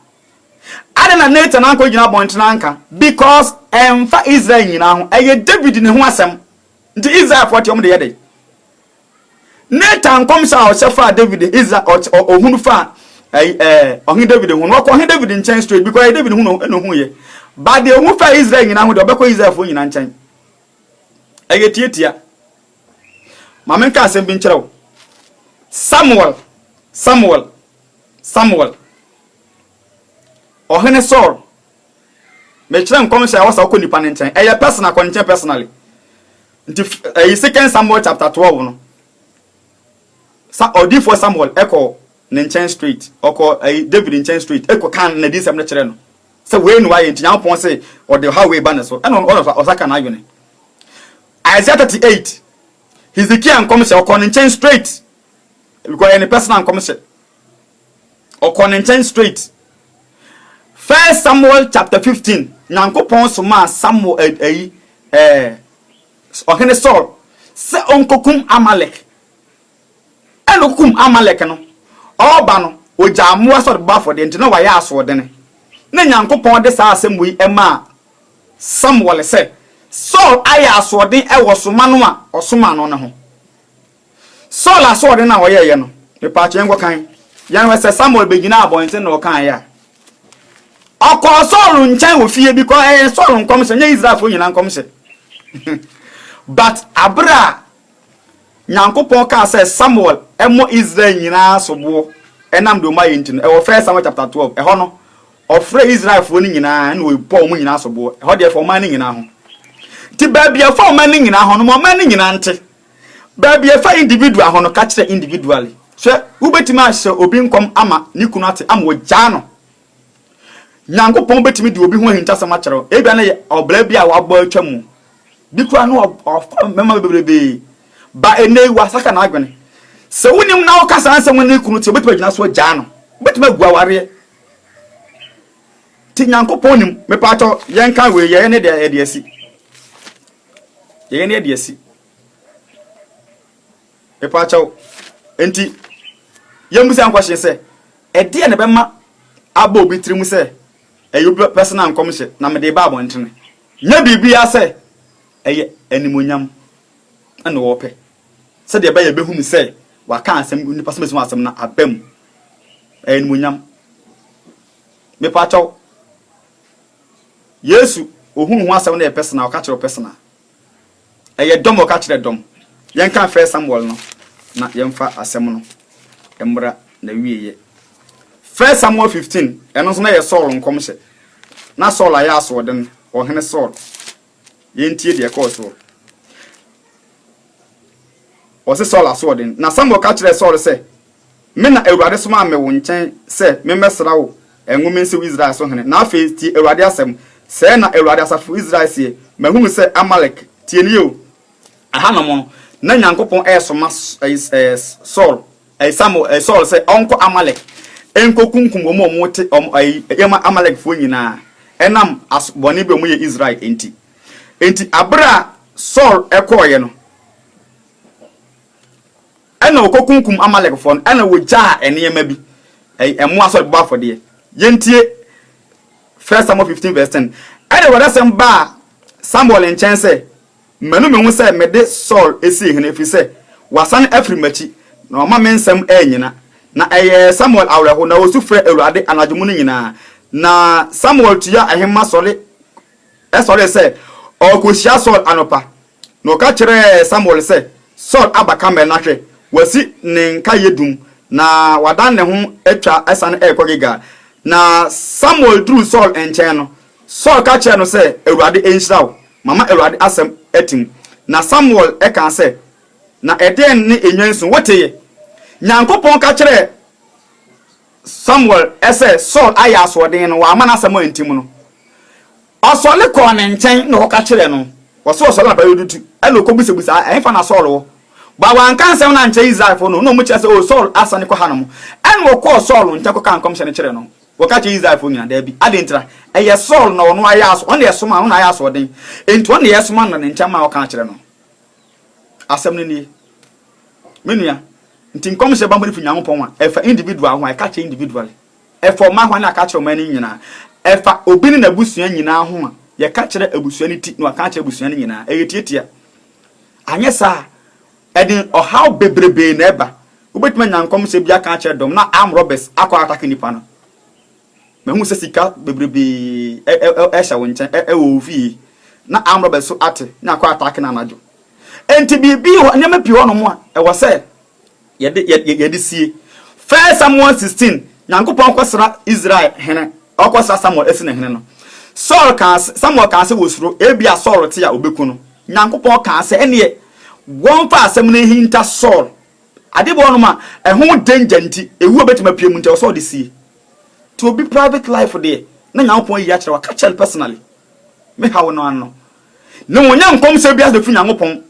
Adɛn na Nathan ankɔgyina abɔntene anka? Because ɛmfa Israel nyinaa ho, ɛyɛ David ne ho asɛm. Nti Israelfoɔ te wɔn de yɛ dɛn? Nathan nkɔmhyɛ a ɔhyɛ faa David Israel ɔhunu faa ɛyi ɛɛ ɔhene David ho no, ɔkɔ ɔhene David nkyɛn straight because ɛyɛ David ho na ohuiɛ. But deɛ ohu faa Israel nyinaa ho deɛ, ɔbɛkɔ Israelfoɔ nyinaa nkyɛn. Ɛyɛ tiatia. Ma menka asɛm bi nkyerɛ wo. Samuel, Samuel, Samuel. Ɔhene Saul. Mekyerɛ nkɔmhyɛ a ɛwɔ sɛ wokɔ nipa no nkyɛn. Ɛyɛ personal, kɔ ne nkyɛn personally. Nti ɛyi Second Samuel chapter 12 no. Sa odiyifoɔ Samuel ɛkɔ ne nkyɛn straight. Ɔkɔ ɛyi David nkyɛn straight. Ɛkɔ kan n'adinsɛm no kyerɛ no. Sɛ wei na wayɛ nti Nyankopɔn se ɔde ɔhaw wei ba ne so. Ɛna ɔno ɔsa ka n'adwene. Isaiah 38, Hezekiah nkɔmhyɛ, ɔkɔɔ ne nkyɛn straight. Because ɛyɛ ne personal nkɔmhyɛ. Ɔkɔɔ ne nkyɛn straight. First Samuel chapter 15, Nyankopɔn somaa Samuel ɛyi ɛɛ ɔhene Saul sɛ ɔnkɔkum Amalek. Ɛna ɔkɔkum Amalek no, ɔreba no, ɔgyaa mmoa sɛ ɔde bɛbɔ afɔdeɛ, nti na wayɛ asoɔdene. Na Nyankopɔn de saa asɛm wei maa Samuel sɛ, Saul ayɛ asoɔden wɔ soma no a ɔsomaa no no ho. Saul asoɔden a ɔyɛeɛ no, mepaakyɛ yɛnkɔkan. Yɛnhwɛ sɛ Samuel bɛgyinaa abɔnten na ɔkaeɛ a. Ɔkɔɔ Saul nkyɛn wɔ fie bi, kɔ ɛyɛ Saul nkɔmhyɛ, nyɛ Israelfoɔ nyinaa nkɔmhyɛ. But abere a Nyankopɔn kaa sɛ Samuel mmɔ Israel nyinaa soboɔ ɛnam deɛ wɔayɛ nti no, ɛwɔ First Samuel chapter 12, ɛhɔ no, ɔfrɛɛ Israelfoɔ no nyinaa ɛna ɔbɔɔ wɔn nyinaa soboɔ. Ɛhɔ deɛ ɛfa ɔman no nyinaa ho. Nti baabi a ɛfa ɔman no nyinaa ho no, ma ɔman no nyinaa nte. Baabi a ɛfa individual ho no, ka kyerɛ individually. Hwɛ, wobɛtumi ahyɛ obi nkɔm ama ne kunu ate ama wagyaa no. Nyankopɔn bɛtumi de obi ho ahintasɛm akyerɛ wo. Ebia na yɛ ɔbra bi a wabɔ atwa mu. Bi koraa no ɔfa mmarima bebrebe. Ba ɛnnɛ yi wasaka n'adwene. Sɛ wonim na woka saa nsɛm no ne kunu te, obɛtumi agyina so agyaa no. Wobɛtumi agu awareɛ. Nti Nyankopɔn nim. Mepaakyɛw, yɛnka wei, yɛyɛ ne deɛ yɛde asi. Yɛyɛ ne yɛde asi. Mepaakyɛw, nti yɛmmisa nkɔhye sɛ, ɛdeɛ na ɛbɛma abɔ obi tirim sɛ ɛyɛ obi personal nkɔmhyɛ na mede ba abɔntene? Nyɛ biribiara sɛ ɛyɛ animonyam na wɔpɛ. Sɛdeɛ ɛbɛyɛ yɛbɛhunu sɛ waka asɛm, nipa sɛ mɛsum asɛm no aba mu. Ɛyɛ animonyam. Mepaakyɛw, Yesu ohuu ho asɛm no yɛ personal, ɔka kyerɛ wo personal. Ɛyɛ dɔm a ɔka kyerɛ dɔm. Yɛnka First Samuel no na yɛmfa asɛm no mmra n'awieeɛ. First Samuel 15, ɛno nso na ɛyɛ Saul nkɔmhyɛ. Na Saul ayɛ asoɔden, ɔhene Saul. Yɛntie deɛ ɛkɔɔ soɔ. Ɔse Saul asoɔden. Na Samuel ka kyerɛɛ Saul sɛ, Me na Awurade somaa me wo nkyɛn sɛ memmɛsra wo ngo mensi wo Israel so hene. Na afei tie Awurade asɛm. Sɛɛ na Awurade, asafo Israel seɛ, Mahunu sɛ Amalek, tie no yie o, ɛhanom no, na Nyankopɔn resoma Saul, Samuel, Saul sɛ ɔnkɔ Amalek nkɔkunkum wɔn a wɔte wɔn, ɛyi, Amalekfoɔ nyinaa, ɛnam as, bɔne bi a wɔyɛ Israel nti. Enti abere a Saul kɔɔeɛ no, Ɛnna wɔkɔkunkum Amalekfoɔ no, ɛnna wɔgyaa nneɛma bi, mmoa sɛ wɔde bɛbɔ afɔdeɛ. Yɛntie 1 Samuel 15 verse 10. Ɛnna Awurade asɛm baa Samuel nkyɛn sɛ, Manu me ho sɛ mede Saul sii hene, ɛfiri sɛ wasane afiri m'akyi, na wama me nsɛm annyina. Na ɛyɛɛ Samuel awerɛho, na ɔsu frɛɛ Awurade anadwo mu no nyinaa. Na Samuel tuaa ahemma sɔre sɔree sɛ ɔrekɔhyia Saul anɔpa. Na ɔka kyerɛɛ Samuel sɛ, Saul aba Karmel, na hwɛ, wasi ne nkaeɛ dum, na wadan ne ho atwa asiane rekɔ Gilgal. Na Samuel duruu Saul nkyɛn no, Saul ka kyerɛɛ no sɛ, Awurade nhyira wo, mama Awurade asɛm atim. Na Samuel kaa sɛ, Na ɛdeɛn ne nnwan su woteeɛ? Nyankopɔn ka kyerɛɛ Samuel sɛ Saul ayɛ asoɔden no, wamma n'asɛm antim no. Ɔsɔre kɔɔ ne nkyɛn na ɔkɔka kyerɛɛ no. Ɔse ɔsɔre anɔpa yɛdutu ɛna ɔkɔbisabisaa ɛhefa na Saul wɔ. But wanka nsɛm no ankyerɛ Israelfoɔ no, na wɔn kyerɛ sɛ oh Saul asane kɔ hanom. Ɛna ɔkɔɔ Saul nkyɛn kɔkaa nkɔmhyɛ no kyerɛɛ no. Wɔka kyerɛ Israelfoɔ nyinaa? Daabi. Adɛn ntira? Ɛyɛ Saul na ɔno ayɛ aso, ɔno na yɛsoma, ɔno na ayɛ asoɔden. Enti ɔno na yɛsoma no ne nkyɛn ma ɔka akyerɛ no. Asɛm no nie. Me nua, nti nkɔmhyɛ ba mpo no firi Nyankopɔn a, ɛfa individual ho a, ɛka kyerɛ individually. Ɛfa ɔman ho a, na yɛaka akyerɛ ɔman no nyinaa. Ɛfa obi ne n'abusua nyinaa ho a, yɛka kyerɛ abusua no ti na waka akyerɛ abusua no nyinaa. Ɛyɛ tiatia. Anyɛ saa a, ɛde ɔhaw bebrebe na ɛba. Wobɛtumi anya nkɔmhyɛ bi aka akyerɛ dɔm na armed robbers akɔ atake nipa no. Mahu sɛ sika bebrebe ɛhyɛ wo nkyɛn, ɛwɔ wo fie, na armed robbers so ate na akɔ atake no anadwo. Enti biribi wɔ nneɛma pii hɔnom a ɛwɔ sɛ Yɛde, yɛ, yɛde sie. First Samuel 16, Nyankopɔn kɔsra Israel hene, ɔkɔsra Samuel asi ne hene no. Saul kaa sɛ, Samuel kaa sɛ wɔsuro, ebia Saul te a ɔbɛku no. Nyankopɔn kaa sɛ ɛneɛ wɔmfa asɛm no nhinta Saul. Ade bi wɔ hɔnom a, ɛho danger nti, ewuo bɛtumi apue mu nti ɛwɔ sɛ ɔde sie. Nti obi private life deɛ, na Nyankopɔn ayi akyerɛ wo, aka kyerɛ no personally. Me haw no ano. Ne wɔnyɛ nkɔmhyɛ biara sɛ ɛfiri Nyankopɔn.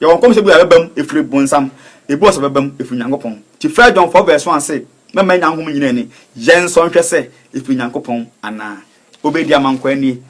Yɛwɔ nkɔmhyɛ bi a ɛbɛba mu efiri bonsam, ebi wɔ so a ɛbɛba mu efiri Nyankopɔn. Nti First John 4 verse 1 se, Mɛma anya honhom nyina ani, yɛnsɔ nhwɛ sɛ efiri Nyankopɔn anaa. Obedi amankwaa nie.